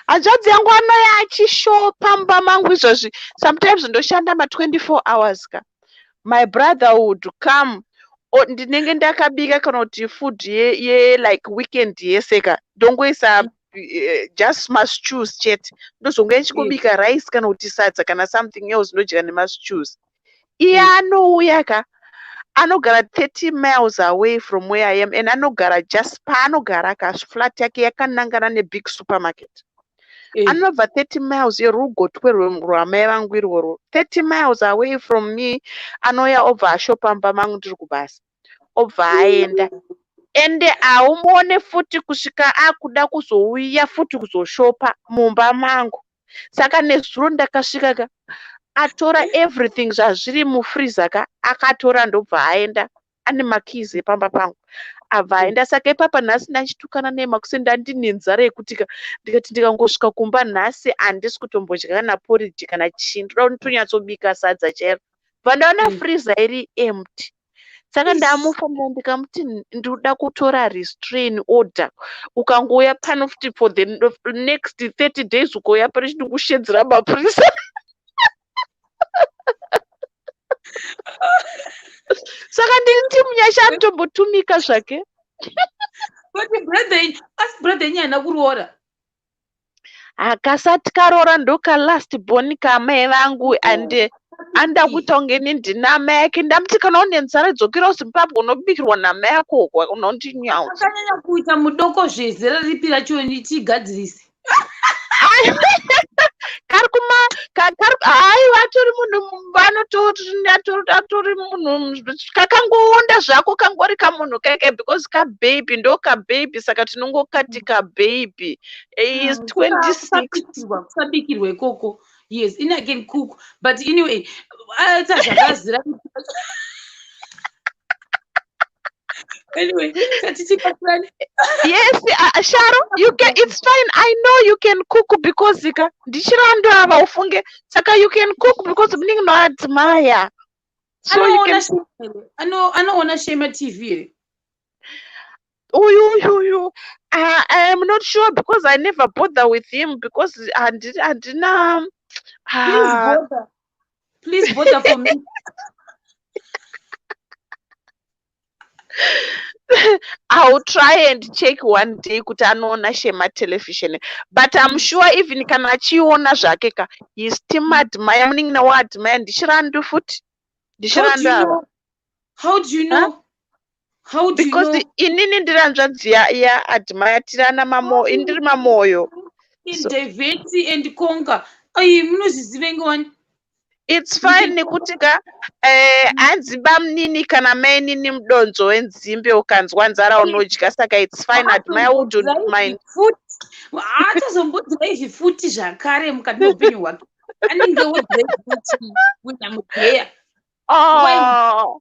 Hanzvadzi yangu anouya achishopa mumba mangu izvozvi. Sometimes ndoshanda ma24 hours ka. My brother would come, ndinenge ndakabika kana kuti food ye like weekend yese ka, ndongoisa just mastews chete. Ndozonge ndichingobika rice kana kuti sadza kana something else, ndodya nemastews. Iye anouya ka, anogara 30 miles away from where I am, and anogara just paanogara ka, flat yake yakanangana nebig supermarket. Anobva 30 miles yerugotwe rwamai vangu irworwo, 30 miles away from me, anouya obva ashopa mumba mangu ndiri kubasa, obva aenda, ende haumuone futi kusvika akuda kuzouya futi kuzoshopa mumba mangu. Saka nezuro ndakasvika ka, atora everything zvazviri mufreezer ka, akatora ndobva aenda, ane makeys epamba pangu, abva aenda. Saka ipapa nhasi ndachitukana nemakuseni, ndandine nzara yekuti ka, ndikati ndikangosvika kumba nhasi handisi kutombodya kana porridge kana chii, ndoda kutonyatsobika sadza chairo. Bva ndaona freezer iri empty. Saka ndamufonera ndikamuti ndinoda kutora restrain order. Ukangouya pano futi for the next 30 days, ukauya pano chindikushedzera mapurisa. Saka ndiri timunyasha anotombotumika zvake. But brother, asi brother yenyu haina kuroora? Hakasati karoora, ndokalast born kamai vangu, and anoda kuita kunge ini ndina amai ake. Ndamuti kana une nzara dzokera kuZimbabwe unobikirwa namai ako unondinyaudza. Akanyanya kuita mudoko zvezera ripi racho tigadzirise? Kari kuma haiwa, atori munhu atori munhu kakangoonda zvako, kangori kamunhu keke because kababy, ndo kababy, saka tinongokati kababy. Is 26. Kusabikirwa ikoko. Yes, in I can cook, but anyway, aita zvakazira. Anyway, tatichibatsirani. Yes, Sharo, you can, it's fine. I know you can cook because ka ndichirando ava ufunge, saka you can cook because muningi noadmire, so you Anoona can Shema here? Anoona Shema TV here? Uyu uyu uyu, I am not sure because I never bother with him because handina Please bother, please bother for me. I'll try and check one day kuti anoona Shema Television, but I'm sure even kana achiona zvake ka, he's team Admire, munin'ina waAdmire, ndichirandu futi. How do Ndichirandu you ava. know? How do you Huh? know? How do you Because know? inini ndiri hanzvadzi yaAdmire, tiri ana Mamoyo, ini ndiri Mamoyo. In So divert and conquer. Ai, munozviziva ingowani. It's fine nekuti ka hanzi bamunini kana mainini mudonzvo wenzimbe, ukanzwa nzara unodya, saka it's fine. Admire wouldn't mind. Futi haachazombodzira futi zvakare mukati meupenyu hwake, anenge wodhiraivhi wena mudheya. Oh.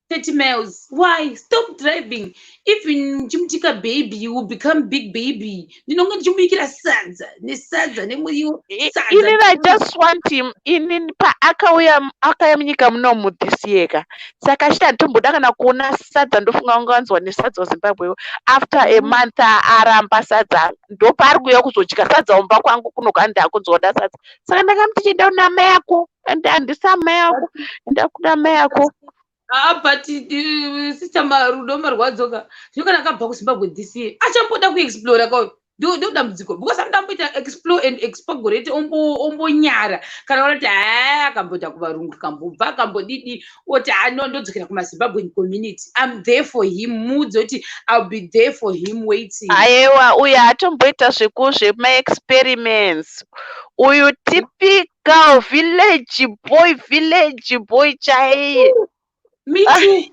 30 miles. Why? Stop driving. Even ndichimutika baby, you will become big baby. Ndinonge ndichimubikira sadza nesadza nemuriwo, sadza. Inini I just want him. Inini paakauya, akauya munyika munomu this year ka, saka achiti handitomboda kana kuona sadza. Ndofunga wanga wanzwa nesadza kuZimbabwe. After a month aramba sadza, ndopaari kuuya kuzodya sadza mumba kwangu kuno. Handakunzwa kuda sadza, saka ndakamuti, "Chienda kuna mai ako." And handisi amai ako, enda kuna mai ako. Ah, but sister Marudo marwadzoka zvino. Kana akabva kuZimbabwe this year, achamboda kuexplora ka. Ndo dambudziko, because anoda amboita explore and expagorate, ombonyara kana vanoti ha, akamboita kuvarungu, kambobva, akambodidi, oti ano ndodzokera kumaZimbabwean community. I'm there for him. Muudze kuti I'll be there for him, waiting. Aiwa, uyu hatomboita zvemaexperiments. Uyu typical village boy, village boy chaiye. Me too.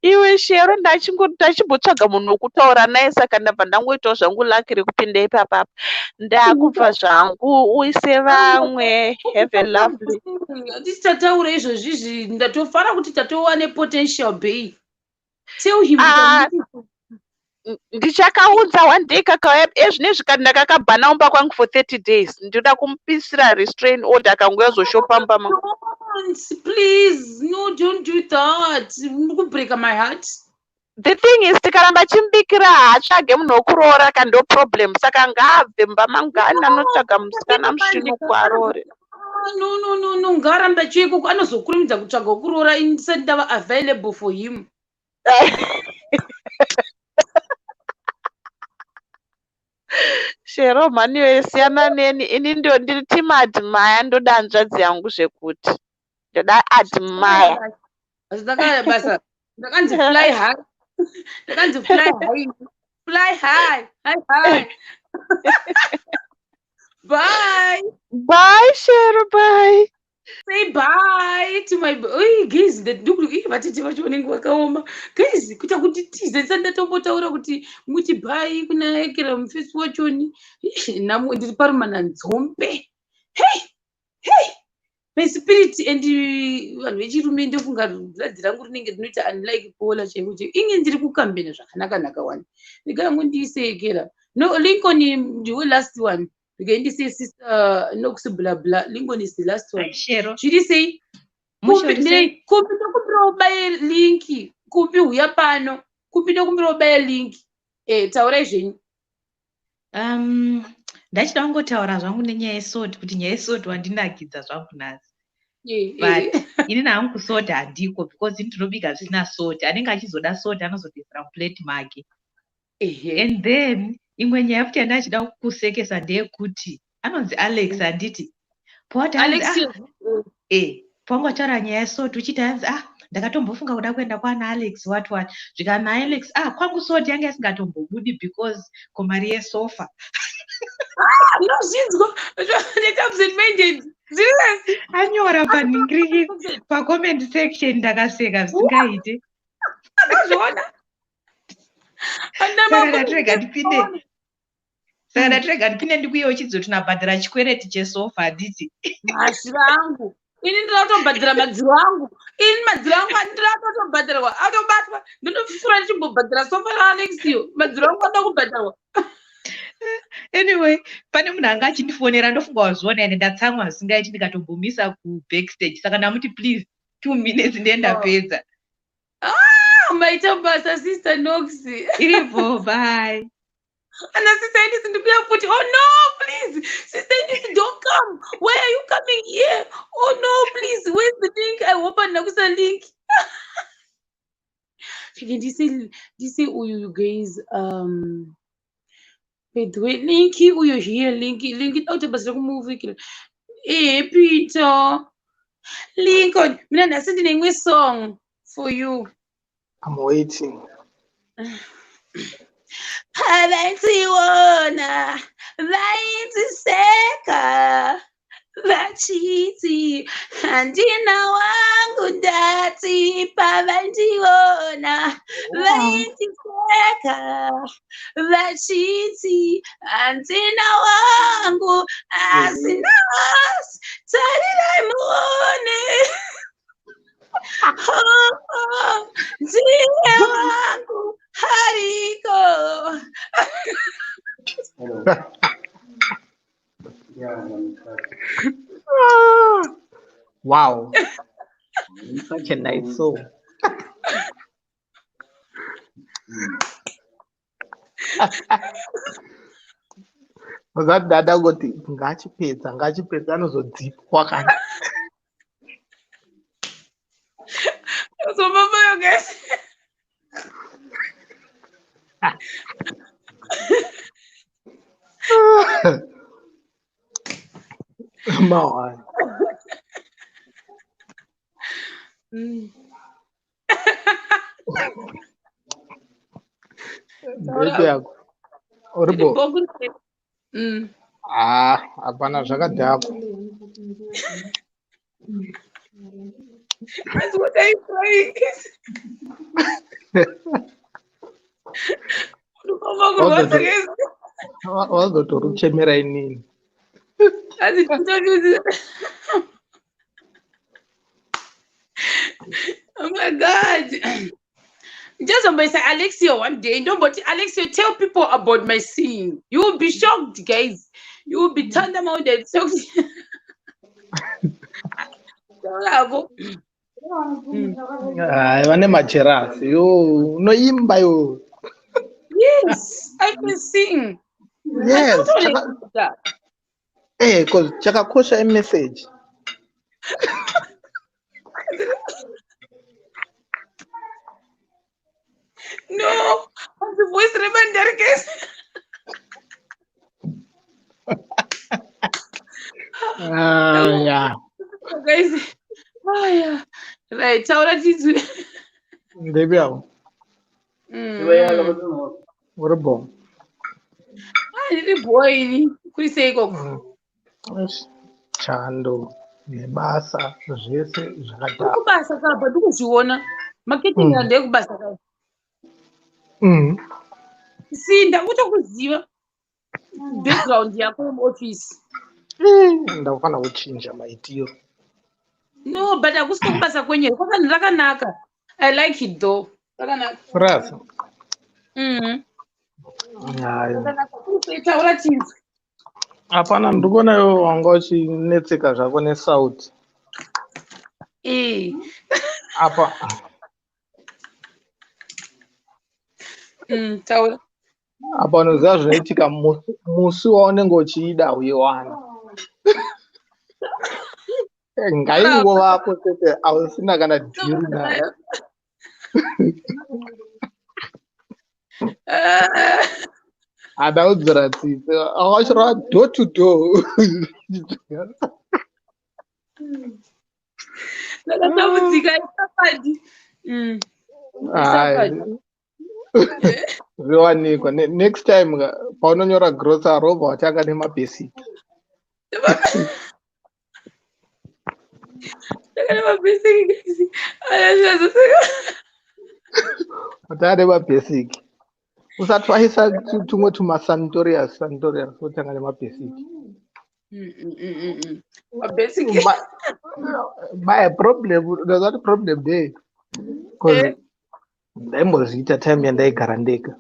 Iwe Shero, ndachimbotsvaga munhu wekutaura naye, saka ndabva ndangoitawo zvangu lucky rekupinda ipapapa. Ndakubva zvangu, uise vamwe. Have a lovely Handiti tataura izvozvizvi? Ndatofara kuti tatova nepotential bay. Tell him. Ah, ndichakaudza one day kakauya ezvinezvi, kati ndakakabhana mumba kwangu for 30 days. Ndoda kumupisira restrain order akanguya zoshopa mumba mangu. Don't, please, no, don't do that. Muri kubreaka my heart. The thing is, tikaramba chimubikira, haatsvage munhu wekuroora ka, ndo problem. Saka ngaabve mumba mangu, ngaani anotsvaga musikana musvinuku aroore. Ah, no, no, no, no, ngaaramba achiuya ikoko. Anozokurumidza kutsvaga wekuroora ini ndisati ndava available for him. Shero mhani iyoyo, siyana neni. Ini ndo ndiri team admire. Ndoda hanzvadzi yangu zvekuti ndoda admire. Hazvina basa. Ndakanzi fly high, ndakanzi fly high, fly high, high, high. Bye. Bye Shero, bye. Say bye to my oi guys. Ndikuti vatete vacho vanenge vakaoma, guys, kuita kuti tize ndisati ndatombotaura kuti muti bye kuna Ekera mufesi wachoni. Nhamo, ndiri parumana nzombe. Hey, hey, my spirit and vanhu vechirume, ndofunga blood rangu rinenge rinoita unlike kuola chaiko chaiko. Inge ndiri kukambena zvakanaka naka wani. Regai yangu ndiise Ekera. No, Lincoln ndiwe last one. Regai ndisiye sister Nox. Bla bla, Lincoln is the last one. Shero. Zviri sei? Musho. Kupi? Uri sei? Nei, kupi? Ndokumbira ubaye link. Kupi, huya pano. Kupi, ndokumbira ubaye link. Taurai zvenyu. Ndachida kungotaura zvangu nenyaya yesalt, kuti nyaya yesalt wandinakidza zvangu nhasi. But inini hangu kusalt handiko, because ini ndinobika zvisina salt. Anenge achizoda salt anozotoisira muplate make. And then imwe nyaya futi yandachida kukusekesa ndeyekuti anonzi Alex, handiti? Pawati hanzi, Alex. Ah, pawangataura nyaya yesalt, uchiti hanzi, "Ah, ndakatombofunga kuda kuenda kwana Alex," what what, zvikana Alex, "Ah, kwangu salt yange isingatombobudi because komari yesofa." Ndozvinzwa neabsent minded. Serious? Anyora panhingiriki pacomment section, ndakaseka zvisingaite. Ndozviona. Saka ndatirega ndipinde ndikuye uchidzoti unabhadhara chikwereti chesofa, handiti? Mashira angu, ini ndinoda kutobhadhara madziro angu. Ini madziro angu andinoda kutobhadharwa, atobatwa. Ndinofura ndichimbobhadhara sofa raAlex iyo. Madziro angu anoda kubhadharwa. Anyway, pane munhu anga achindifonera, ndofunga wazviona, ende ndatsamwa zvisingaiti, ndikatombomisa kubackstage. Saka ndamuti, "Please, 2 minutes," ndiye ndapedza. Ah, maita basa, sister Nox. Iripo, bye. Ana sister Edith, ndikuya futi. Oh no, please, sister Edith, don't come. Why are you coming here? Oh no, please, where's the link? I hope handina kuisa link. Fike ndise uyu, you guys. By the way, link uyo here, link, link auta basa rekumuvikira. Peter Lincoln, mina nhasi ndine imwe song for you. I'm waiting. Pavaitiona vaitiseka vachiti handina wangu, ndati pavaindiona vaindiseka vachiti handina wangu, asi nhasi tarirai muone. Wangu hariko. Wow. Such a nice song. Uzati dada kuti ngachipedza ngachipedza anozodzipwa kana. Uzomamayo guys. Mawani. Ndeipi yako? Uripo? Ah, hapana zvakadhakwa. That's what I'm trying. Unofamba kurwadza guys. Wazotoruchemera inini. Asi nditokuzi. Oh my God. Ndichazomboisa Alexio one day. Ndomboti Alexio, tell people about my singing. You will be shocked, guys. You will be turned around and shocked. Taurako. Hayi vane majerasi. Yo, unoimba yo. Yes, I can sing. Yes. Chaka... Eh, cause chakakosha imessage. No, the voice remainder guys. Yeah. Guys. Oh yeah. Right, taura tinzwi. Ndeipi yako? Uri bo. Ah, ndiri bho ini. Kuri sei ikoko? Chando nebasa zvese zvakadhakwa. Kubasa kapa ndikuzviona. Marketing mm. Ndeyekubasa kapa. Si ndakutokuziva background yako yemuoffice. Ndakufanira kuchinja maitiro. No, but hakusi kwekubasa kwenyu here. Kwakani rakanaka. I like it though. Rakanaka. Rasa. Hayi. Rakanaka. Taura chinzwi. Hapana, ndikuona iwe wanga uchinetseka zvako nesauti. Eh. Apa. Taura. Apa unoziva zvinoitika musi waunenge uchiida uiwana. Ngaingovako chete ausina kana dhiri nayo. Handaudzira tsitsi. Wakachirova door to door. Ndakatambudzika isafadi. Hai. Zviwanikwa. Next time paunonyora grocery wobva watanga nemabasic. Tanga nemabasic guys. Aya zvazoseka. Watanga nemabasic. Usati waisa tumwe tumasantorias santorias wotanga nemabasic. Mabasic. My problem, there's not a problem there. Because ndaimbozviita time yandaigara ndega.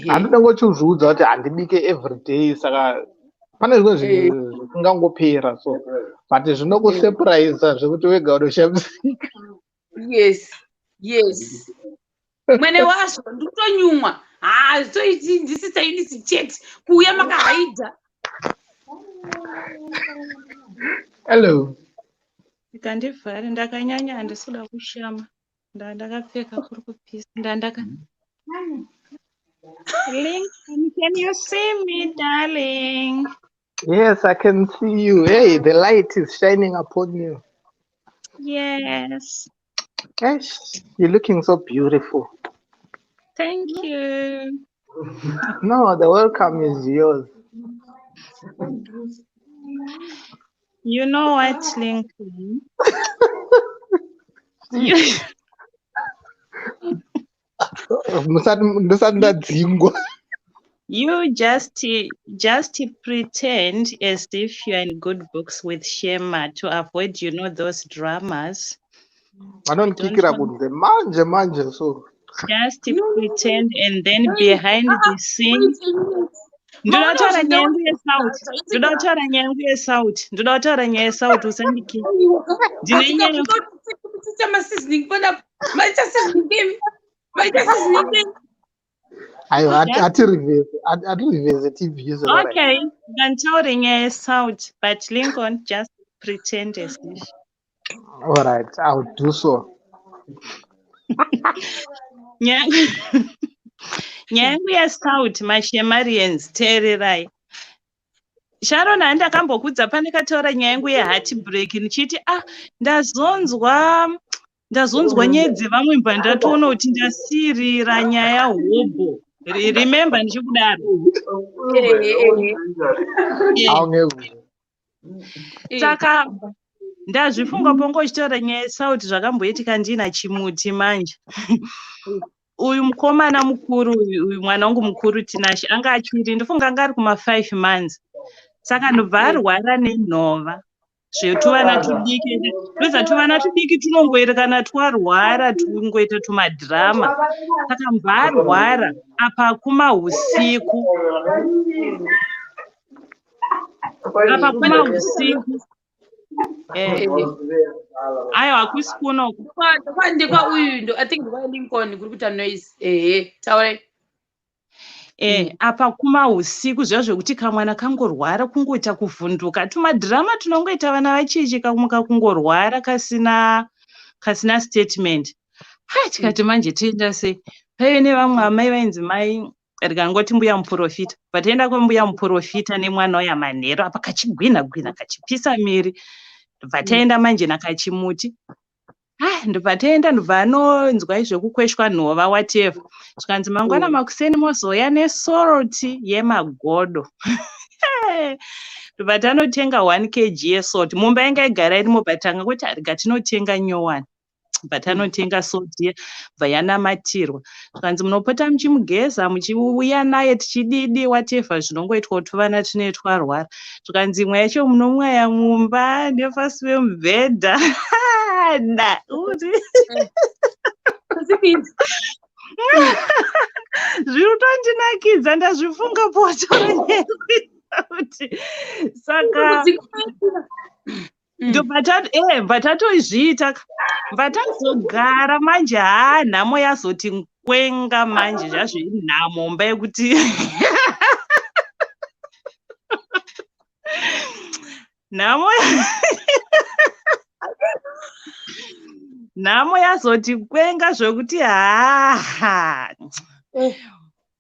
Handida ngochizviudza kuti handibike everyday saka pane zvimwe zvinhu zvisingangopera so but zvinokusurprise zvekuti wega unoshamisika. Yes, yes. Mwene wazvo ndikutonyumwa. Hazvitoiti ndisisa unisi chete kuuya makahaidha. Hello. Ndikandivhare ndakanyanya handisi kuda kushama. Ndandakapfeka kuri kupisa. Ndandaka Lincoln, can you see me, darling? Yes, I can see you. Hey, the light is shining upon you. Yes. Yes, you're looking so beautiful. Thank you. No, the welcome is yours. You know what, Lincoln? Ndisati ndadzingwa. You just pretend as if you're in good books with Shema to avoid, you know, those dramas. Vanondikikira kunze manje manje so. Just pretend and then behind the scene. Ndoda kutaura nyaya yangu yesauti. Ndoda kutaura nyaya yangu yesauti. Ndoda kutaura nyaya yesauti usandikiki. Ndine nyaya Maita maseasoning panapa. Maita seasoning imi. Maita seasoning imi. Aiwa, hatirivhese, hatirivhese tibvise. Okay, nganditaure nyaya yesauti, but Lincoln just pretend as if. All right, I'll do so. Nyaya yangu yesauti, mashemarians, teererai. Sharon, handakambokudza pandakataura nyaya yangu yeheartbreak ndichiti ah ndazonzwa nyaya dzevamwe mba ndatoona kuti ndasirira nyaya hobho. Remember ndichikudaro. Saka ndazvifunga pongo uchitaura nyaya yesauti zvakamboitika ndina chimuti manje. Uyu mukomana mukuru uyu mwana wangu mukuru Tinashe anga achiri ndofunga anga ari kuma 5 months. Saka ndobva arwara nenhova zvetuvana tudiki, ndoza tuvana tudiki tunongoerekana twarwara tungoita tumadhirama. Saka mbva arwara apa kuma usiku, apa kuma usiku. Aiwa, hakusi kunoku. Ndekwa uyu ndo, I think ndekwa Lincoln kuri kuita noise. Ehe, taurai. Apa kuma usiku zviya zvekuti kamwana kangorwara kungoita kuvhunduka tumadhirama tunongoita vana vacheche, kamuka kungorwara kasina statement. Ha, tikati manje toenda sei? Paive nevamwe amai vainzi mai rikangoti mbuya muprofita. Pataenda kwambuya muprofita nemwana uya manheru apa kachigwina gwina kachipisa miri. Ndobva taenda manje nakachimuti. Ah, ndobva taenda, ndobva anonzwa zvekukweshwa nhova whatever. Zvikanzi mangwana makuseni mozouya nesalt yemagodo. Ndobva tanotenga 1 kg yesalt. Mumba yanga igara irimo, but tanga kuti rega tinotenga nyowani. Bva tanotenga salt iya, bva yanamatirwa. Zvikanzi munopota muchimugeza muchiuya naye tichididi whatever zvinongoitwa kuti tuvana tunee twarwara. Zvikanzi imwe yacho munomwaya mumba nepasi pemubhedha. Da uri zviri kutondinakidza, ndazvifunga potaura nyaya kuti saka ndobva bva tatozviita, bva tazogara manje. Haa, nhamo yazoti kwenga manje, zvazviri nhamo mba yekuti nhamo yazoti kwenga zvokuti haa,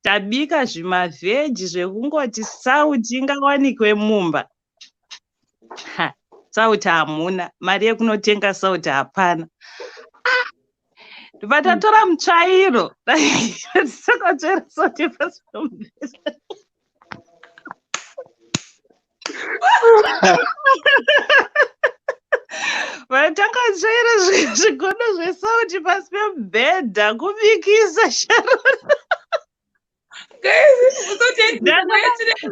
tabika zvimavheji zvekungoti sauti ingawanikwe mumba. Ha, sauti hamuna, mari yekunotenga sauti hapana. Ndobva tatora mutsvairo, takatsvaira sauti pasi pemubhedha. Vatanga tsvaira zvigono zvesauti pasi pemubhedha kubikisa, Sharon.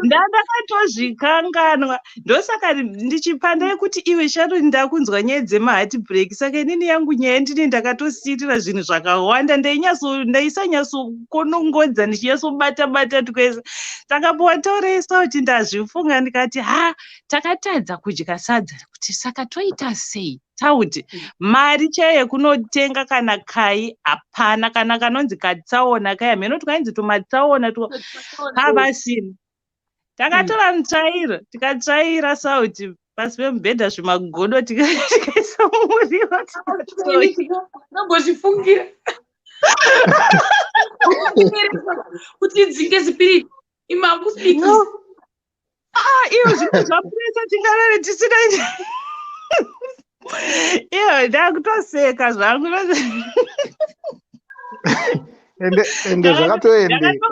Ndandakatozvikanganwa, ndosaka ndichipanda kuti iwe Sharon, ndakunzwa nyaya dzemaheartbreak. Saka inini yangu nyaya ndini ndakatosiyirira zvinhu zvakawanda, ndaisanyatsokonongodza ndichinyatsobata bata twese. Saka powatauresa kuti ndazvifunga, ndikati ha, takatadza kudya sadza kuti saka toita sei? Tauti mari chaiyo yekunotenga kana kai hapana, kana kanonzi katsaona kaya mheno twainzi tumatsaona pavasina. Takatora mutsvairo tikatsvaira sauti pasi pemubhedha, zvimagodo tikaisa mumuriwo. Nambozvifungira kuti idzinge spirit imakusbikisa. Ah, iyo zvinhu zvapuresa, tingarare tisina iyo? Ndakutoseka zvangu. Ende zvakatoendeka.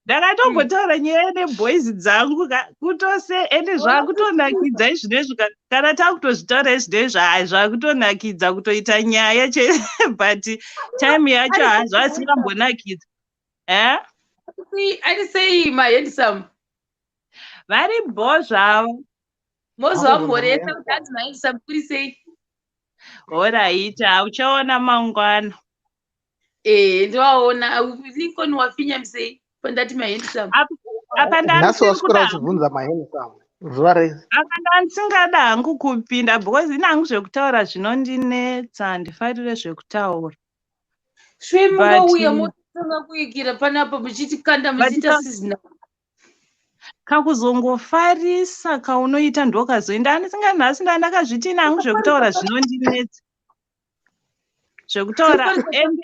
Ndakatombotaura nyaya neboys dzangu kutose, ende zvakutonakidza izvinezvi kana takutozvitaura izvinezvi, hai, zvakutonakidza kutoita nyaya che, but time yacho hazvo asingambonakidza e. Ari sei mahandsome? Vari bho zvavo. Mozovamhoresa kuti hanzi mahandsome, kuri sei? Alright, uchaona mangwana. Eh, ndovaona. Lincoln wafinyamisei pandati mahandsome. Apa Nhasi ndandisiri waswera kuda uchibvunza mahandsome zuva rese. Apa ndandisingada hangu kupinda because ini hangu zvekutaura zvinondinetsa, handifarire zvekutaura. Shwe But mungauya motanga kuikira panapa muchitikanda but muchiita ka seasonal. Kakuzongofarisa kaunoita ndokazoenda andisinga nhasi ndandakazviti ini hangu zvekutaura zvinondinetsa zvekutaura. Zvinofarisa. Ende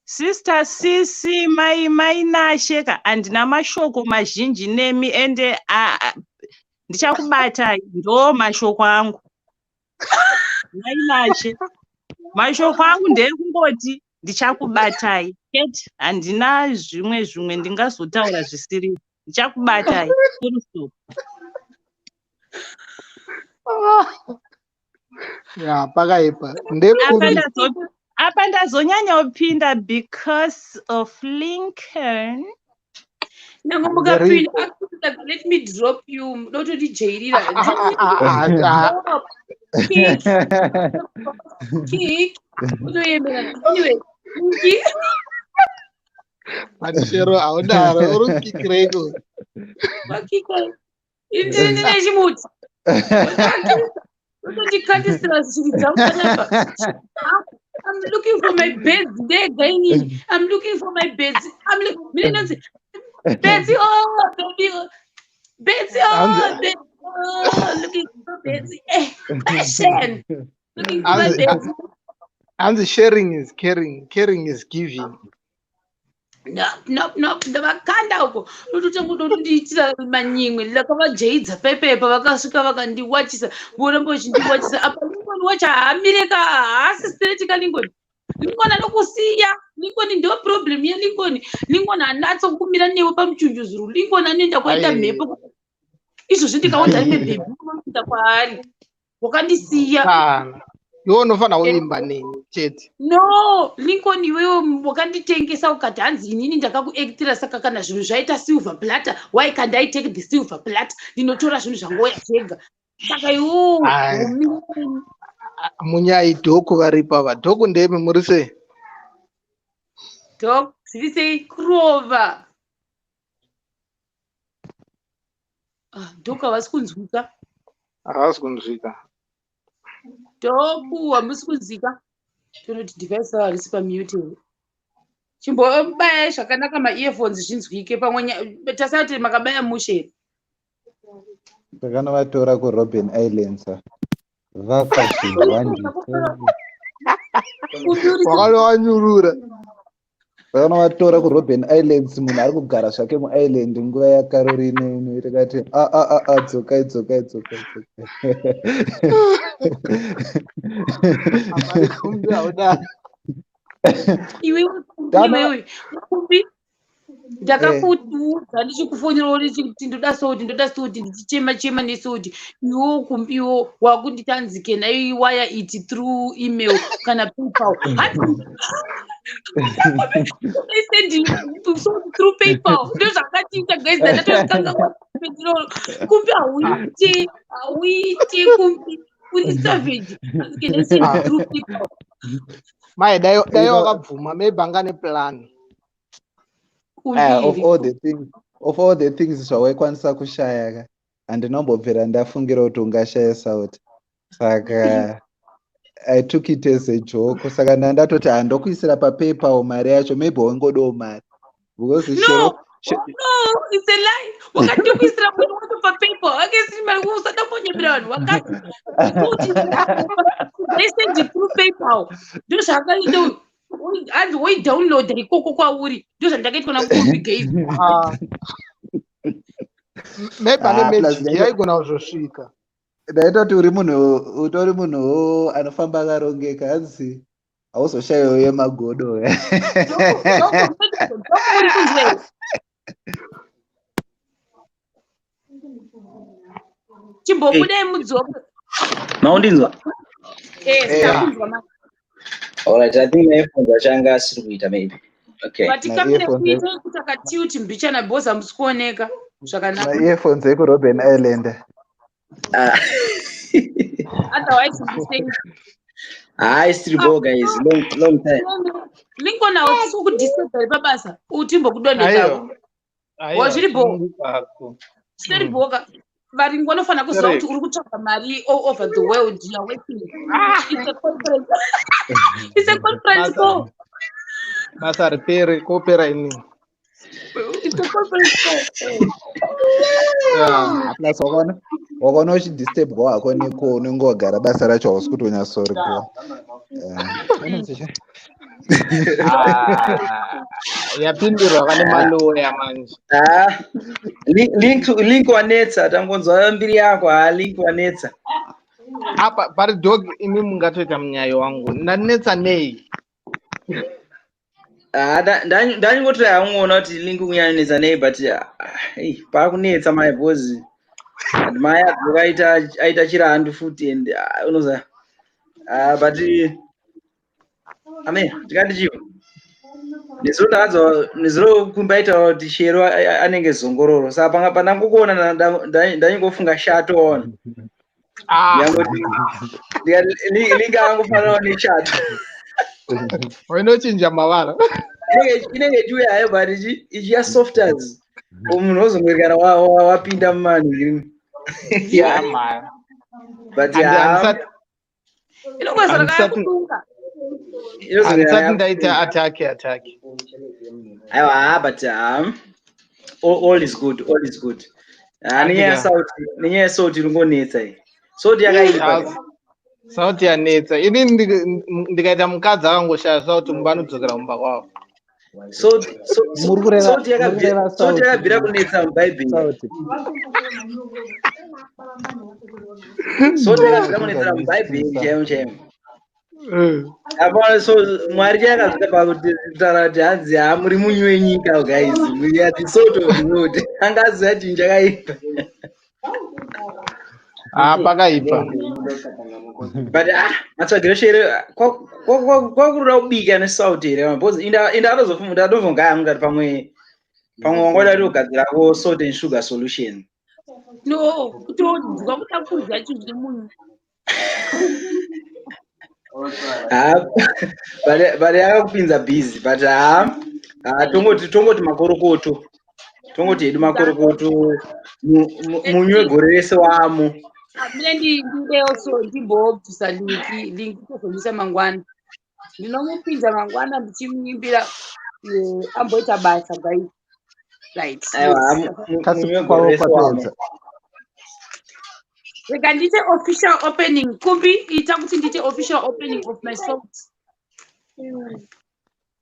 sister sisi mai mai Nashe ka, handina mashoko mazhinji nemi ende ndichakubatai, ndo mashoko angu. Mai Nashe, mashoko angu ndeyekungoti ndichakubatai chete, handina zvimwe zvimwe ndingazotaura zvisiri. Ndichakubatai, full stop. Ya, pakaipa. Apa Ndekupi? apa ndazonyanya kupinda because of Lincoln. Nyange mukapinda Nderipo. akuti let me drop you, munotondijairira. Kick kick utoyemera. Anyway, Linky. But Shero haudaro, uri kukikireiko? Wakika. Indini ndine chimuti. Utondikandisira shiri dzangu panapa. I'm looking for my beds ndega inini. I'm looking for my beds. I'm looking. Mine ndonzi Betsy, oh baby, oh. Betsy, oh Hanzi Betsy, oh, looking for Betsy. Eh, passion. Looking for my hanzi Betsy. hanzi sharing is caring, caring is giving. No, no, no, ndavakanda uko. Ndototanga kutondiitira manyimwe. Ndakavajaidza pepepa vakasvika vakandiwachisa. Voramba vachindiwachisa. Apa Lincoln wacho haamire ka, haasi straight ka Lincoln. Lincoln anokusiya. Lincoln ndo problem yaLincoln. Lincoln haanatso kumira newe pamuchunjuzuru. Lincoln anoenda kwaita Ai mhepo. Izvozvi ndikaudza rimwe ai bhebhi unoenda kwaari. Wakandisiya. kana. Iwe unofanira kuvimba neni chete. No, Lincoln, iwewe wakanditengesa ukati hanzi inini ndakakuactira, saka kana zvinhu zvaita silver platter, why can't I take the silver platter? Ndinotora zvinhu zvangoya zvega. Saka iwewe Ai, umire. Munyai dhoku varipo ava. Dhoku ndemi muri sei? Dok, zviri sei kurova? Ah, Dok havasi kunzwika. Havasi kunzwika. Doku hamusi kunzwika. Tonoti device ravo harisi pamute here? Chimbobayai zvakanaka maearphones zvinzwike pamwe tasati makabaya mushe here? Takanovatora kuRobben Islands vafa zvinhu wanditenge. Kumbi uri Wakavanyurura. Takanovatora kuRobben Islands, munhu ari kugara zvake muisland nguva yaCaroline ino, takati a a a a, dzokai, dzokai, dzokai, dzokai. Amari kumbi haudaro. Iwewe Kumbi, Tano iwewe Kumbi, eh ndakakuudza ndichikufonerawo ndichikuti ndoda soti, ndoda soti, ndichichema chema nesoti. Iwewo Kumbiwo wakunditi hanzi can I wire it through email kana PayPal. Hanzi I send soti through PayPal. Ndozvakatiita guys, ndatozvikanganwa iroro. Kumbi hauiti, hauiti Kumbi. Uri savage. Hanzi can I send Ah, through PayPal? Mai dai dai You know, wakabvuma maybe anga neplan. of Kumbi all the things of all the things zvawaikwanisa kushaya ka, handinombobvira ndafungira kuti ungashaya sauti, saka I took it as a joke. Saka ndandatoti handokuisira paPayPal mari yacho, maybe waingodawo mari because No, Shero no, it's a lie. Wakatikuisira munhu wacho paPayPal. Akaisiri mari, usada kunyepera vanhu. Wakati kuti they send it through PayPal. Ndozvaakaita uyu. Hanzi woidownloada ikoko kwauri. Ndozvandakaitwa naKumbi guys. Ah, maybe ane Ah, plus magic yaigona kuzosvika. Ndaitoti uri munhu, utori munhu anofamba akarongeka, hanzi hauzoshayiwo yemagodo. Doko uri kunzwa here? Chimbobudai mudzoke. Maundinzwa? Eh, Eh, takunzwa ma. Alright, I think maearphones acho anga asiri kuita maybe. Okay. But kamire Maearphones kuita kuti akatiuti mbichana because hamusi kuoneka zvakanaka. Maearphones ekuRobben Island. Ah. Otherwise, we say Hi, still go guys. Long long time. Lincoln hausi kudisturba pabasa utimbokudonhedzawo. Aiwa, Wazviri bho. sununguka. Zvitori bhoka. Varingi vanofanira kuziva kuti Correct. uri kutsvaga mari all over the world. You are working. It's a conference. It's a conference Basa call. basa ripere kopera inini. It's a conference call. Yeah. Plus wakaona uchidisturbwa hako neko unenge wagara basa racho hausi kuti unyatsorikuwa. Ah, yapindirwa kane maloya manje. Ah, link wanetsa, tangonzwa mbiri yako. Ah, link wanetsa. Apa pari dog imi mungatoita munyayo wangu. Ndanetsa nei? Ah, ndanyingotora hangu kuti link kunyanetsa nei, but ah, hey, pakunetsa mai because and mai adzoka aita chirandu futi and ah, unoza ah, but ame tikati chivo nezuro takanzwa nezuro kumbaita kuti Shero anenge zongororo, saka panga pandangokuona ndanyingofunga shato ona. Ah, Ndangoti ndikati link angofananawo neshato. Wainochinja mavara. Inenge ichiuya hayo, but ichiya softers, munhu wozongori kana wapinda mumanhu. Yeah, man. But Handisati Inongozara handisati kudunga. handisati ndaita attack attack. Aiwa, ha, but all is good, all is good. Ah, nenyaya Andika. yesauti, nenyaya yesauti iri ngonetsa iyi, sauti yakaipa. Ah, sauti yanetsa. Ini ndikaita mukadzi akangoshaya sauti mumba anodzokera kumba kwavo. Muri kureva Sauti muri yakabvira kureva sauti sauti yakabvira kunetsa mubhaibheri. Sauti. Sauti yakabvira kunetsera mubhaibheri Ndinganzwisisa. chaimo chaimo. Apa so Mwari chayakazvita pakuti kutaura kuti hanzi, ha, muri munyu wenyika guys, we are the salt of the world, anga aziva chinhu chakaipa. Ah, pakaipa. But ah, matsvagiro Shere kwakuroda kubika nesalt here? Because inda atozofunga, ndatofunga yangu ngati pamwe wangoda kuti ugadzirako salt and sugar solution. No, kutodya kuda kudya chinhu chine munyu. Ha, but yakakupinza busy, but ha ha, tongoti makorokoto, tongoti hedu makorokoto, munyu wegore rese wamo. Mine ndidewo so ndimbobvisa linki tozomisa mangwana. Ndinomupinza mangwana ndichimuimbira amboita basa guys. Right. Aiwa, Yes. Kasi munyu wegore kwavo rese wamo. kwapedza. Rega ndiite official opening. Kumbi, ita kuti ndiite official opening of my salt.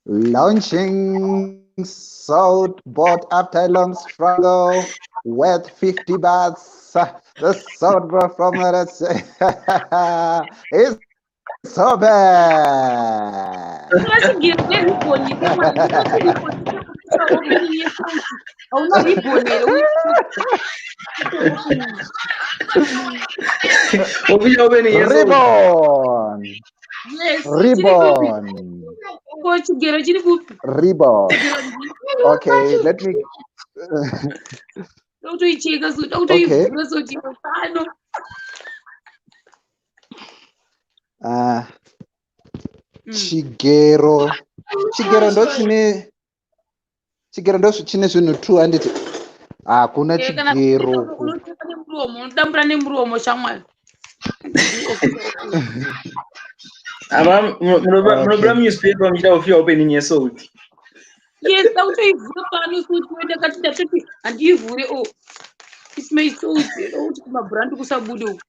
Launching salt bought after a long struggle worth 50 bahts. The salt brought from the is so bad. Ungasingiri neribhoni kemwana. Unoti ribhoni official opening yesalt. Hauna ribhoni here? Official opening yesalt. Ribbon. Yes. Chiri kupi? Ribbon. Ko chigero chiri kupi? Ribbon. Chigero. Okay, let me. Tokutoicheka so Okay. tokutoivhura so chiro pano. Chigero. Chigero ndo chine chigero ndo chine zvinhu 2, handiti? Hakuna Eh, kana chigero ku. unocheka nemuromo, unodambura nemuromo, shamwari. Apa munobura munewspaper muchiita official opening yesalt. Yes, dakutoivhura pano suti ndakati ndatoti handiivhure o. It's my salt. Kuti kumabhurandi kusabude uku.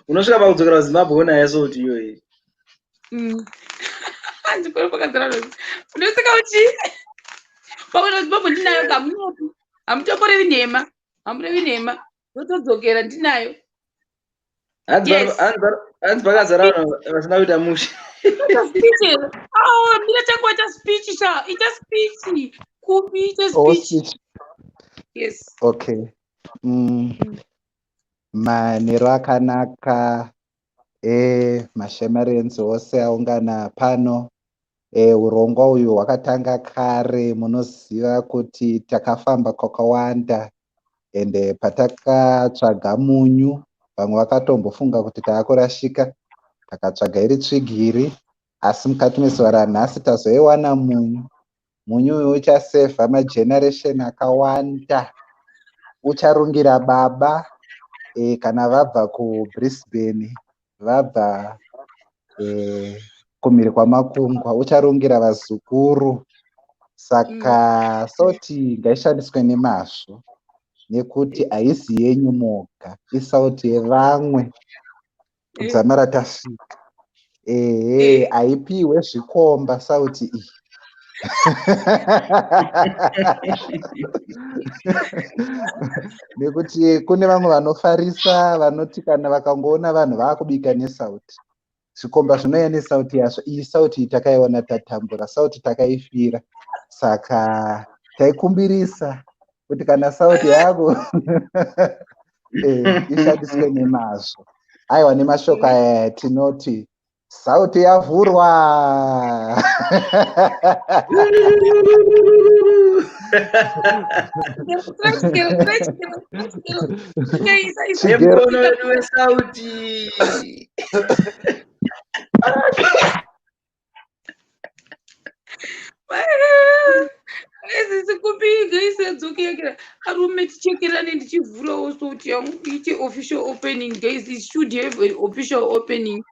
Unosvika pakudzokera kuZimbabwe unayo salt iyoyi. Handikoni pakazara rose. Unoseka uchi pakuenda kuZimbabwe ndinayo kamunyopi. Hamutomborevi nhema. Hamurevi nhema. Ndotodzokera ndinayo. Yes. Hanzi pakazara vanhu vasina kuita mushe. Ita speech here? Awo, mira changu ita speech sha. Ita speech. Kupi, ita Oh, speech. speech. Yes. Okay. Manheru akanaka emashamarians ose aungana pano. Urongwa uyu hwakatanga kare, munoziva kuti takafamba kwakawanda ende patakatsvaga munyu vamwe vakatombofunga kuti taakurashika. Takatsvaga iri tsvigiri, asi mukati mezuva ranhasi tazoiwana munyu. Munyu uyu uchasevha mageneration akawanda. Ucharungira baba kana vabva kuBrisbane, vabva kumhiri kwamakungwa, ucharungira vazukuru. Saka sauti ngaishandiswe nemazvo, nekuti haisi yenyu moga, isauti yevamwe kudzamara tasvika. Ehe, haipiwe zvikomba sauti iyi. Nekuti kune vamwe vanofarisa vanoti kana vakangoona vanhu vaakubika nesauti, zvikomba zvinouya nesauti yazvo. Iyi sauti iyi takaiona tatambura, sauti takaifira, saka taikumbirisa kuti kana sauti yako ishandiswe nemazvo. Aiwa, nemashoko aya tinoti sauti yavhurwa. Nemukono wedu wesauti. Guys, arume tichekerane ndichivhurawo sauti yangu iite official opening. Guys, it should have an official opening.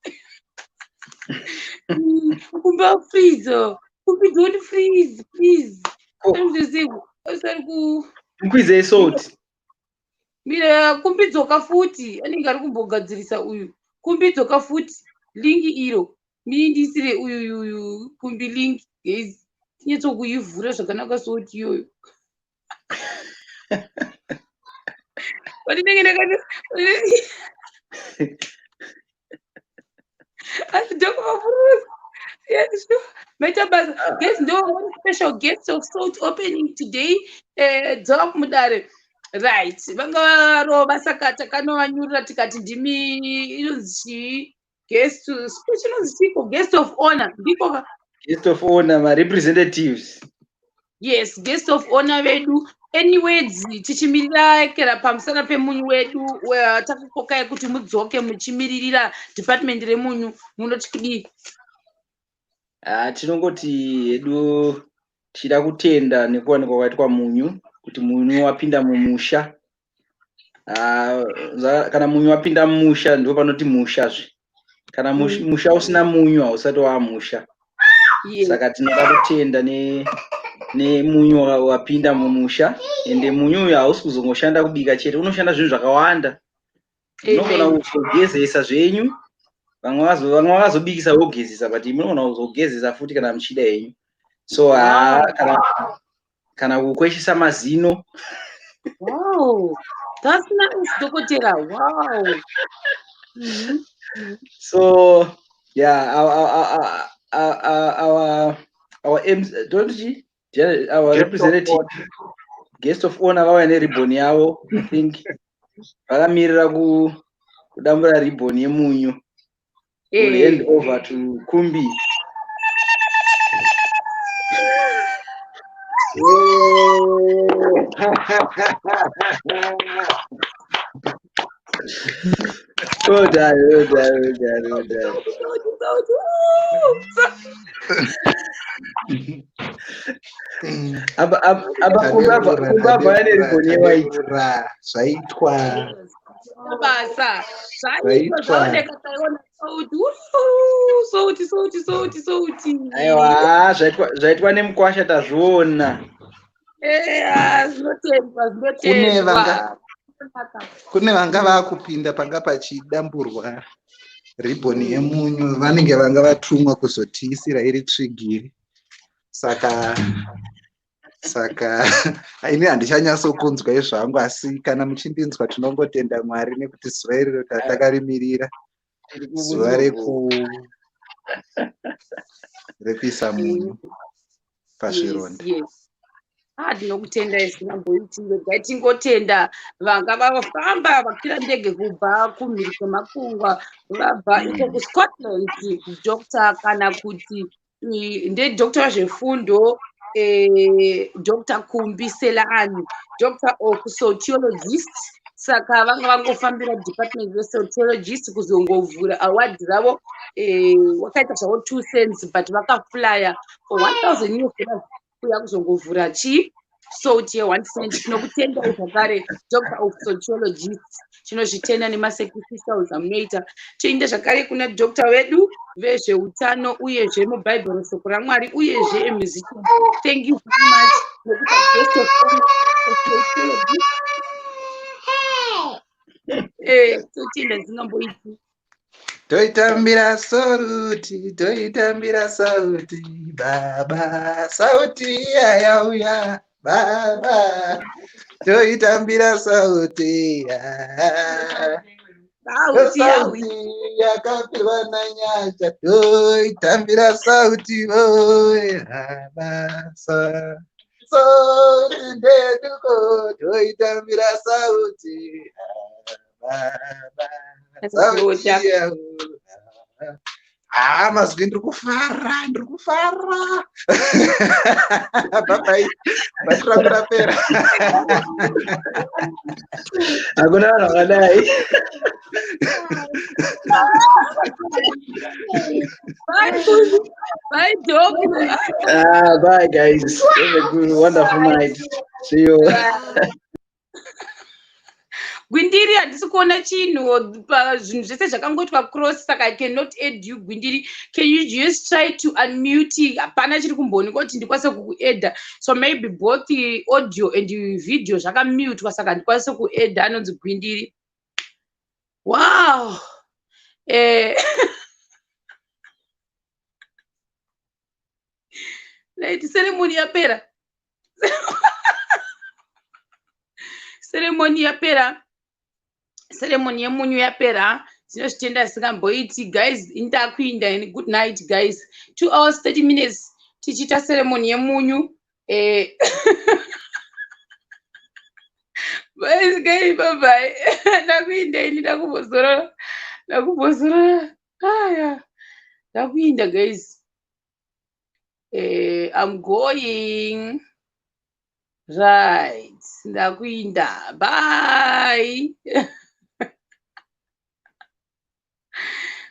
Kumba freeze. Kumbi, don't freeze, please. Asari ku Mukwize salt. Mira, kumbi dzoka futi, anenge ari kumbogadzirisa uyu. Kumbi dzoka futi, link iro. Mindisire uyu uyu kumbi link, guys. Tinyatsokuivhura zvakanaka sauti iyoyo. Pandinenge ndakati asi ndokuvapururudza. Yes, sure. Maita basa. Guys, ndo one special guest of salt opening today. Dzava kumudare. Right. Vanga varova, saka takanovanyurira tikati ndimi inonzi chii? Guest, chinonzi chiiko? Guest of honor. Ndiko ka? Guest of honor, ma representatives. Yes, guest of honor vedu. Anyways, tichimirira kera pamusana pemunyu wedu, takakokai kuti mudzoke muchimiririra department remunyu. Munoti kudii? Tinongoti hedu tichida kutenda nekuwanikwa kwaitwa munyu, kuti munyu wapinda mumusha. Kana munyu wapinda mumusha ndipo panoti mushazve. Kana musha usina munyu hausati waamusha. Saka tinoda kutenda nemunyu wapinda mumusha. Ende munyu uyu hausi kuzongoshanda kubika chete, unoshanda zvinhu zvakawanda. Unogona kuzogezesa zvenyu, vamwe vakazobikisa vogezesa, but munogona kuzogezesa futi kana muchida henyu. So kana kukweshesa mazino. Wow, that's nice, Dokotera. Wow. So yeah, our don't you? Our representative guest of honor vauya neribbon yavo. I think vakamirira kudambura ribbon yemunyu. We'll hand over to Kumbi. Well done, well done, well done, well done. Apa kumba ane ribbon yewhite. Zvaitwa. Basa. Zvaitwa, zvaoneka, taiona sauti. Sauti, sauti, sauti, sauti. Aiwa, zvaitwa nemukwasha tazviona. Zvinotendwa, zvinotendwa. Kune vanga vakupinda panga pachidamburwa ribhoni yemunyu, vanenge vanga vatumwa kuzotiisira iri tsvigiri. Saka ini handichanyatsokunzwa izvangu, asi kana muchindinzwa tinongotenda Mwari nekuti zuva iriro takarimirira, zuva rekuisa munyu pazvironda. Tinokutenda isinamboiti, regai tingotenda vanga vafamba vakwira ndege kubva kumhiri kwemakungwa vabva iko kuScotland, Dr. kana kuti ndeDr. zvefundo, Dr. Kumbi Selani, Doctor of Sociologist, Saka vanga vangofambira department yesaltologist kuzongovhura award ravo. Wakaita zvavo 2 cents, but vakaflya for 1000 US dollars kuya kuzongovhura chii, salt ye1 cent. Tinokutendai zvakare, Doctor of Sociologist. Tinozvitenda nemasacrificials amunoita. Toenda zvakare kuna doctor vedu vezveutano, uyezve mubhaibheri, shoko raMwari, uyezve emusician. Thank you very much nekuita guest of honor for sociologist. Totenda dzisingamboiti. Toitambira sauti, toitambira sauti, baba, sauti iya yauya, baba, toitambira sauti. Ah. Sauti yauya. Sauti yakapirwa nanyasha, toitambira sauti oye, baba, sauti ndeduko, toitambira sauti, baba, sauti yauya. Ah, mazwi, ndiri kufara, ndiri kufara. Bye bye, bhatiri rapera. Hakuna vanhu vakadai. Bye, bye, Doc. Ah, bye guys, have a good wonderful night, see you. Gwindiri, handisi kuona chinhu, zvinhu zvese zvakangoitwa cross, saka I cannot add you. Gwindiri, can you just try to unmute? Hapana chiri kumboonekwa kuti ndikwanise kukuadda, so maybe both audio and video zvakamutwa, saka handikwanise kuadda anonzi Gwindiri. Wow. Right, ceremony yapera, ceremony yapera, ceremony yemunyu yapera. Tinozvitenda zvisingamboiti. Guys, indakuinda ini. Good night, guys. 2 hours 30 minutes tichiita ceremony yemunyu. Bye guys, bye bye. Ndakuinda ini, ndakumbozorora, ndakumbozorora. Aya, ndakuinda guys. I'm going. Right, ndakuinda. Bye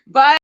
bye.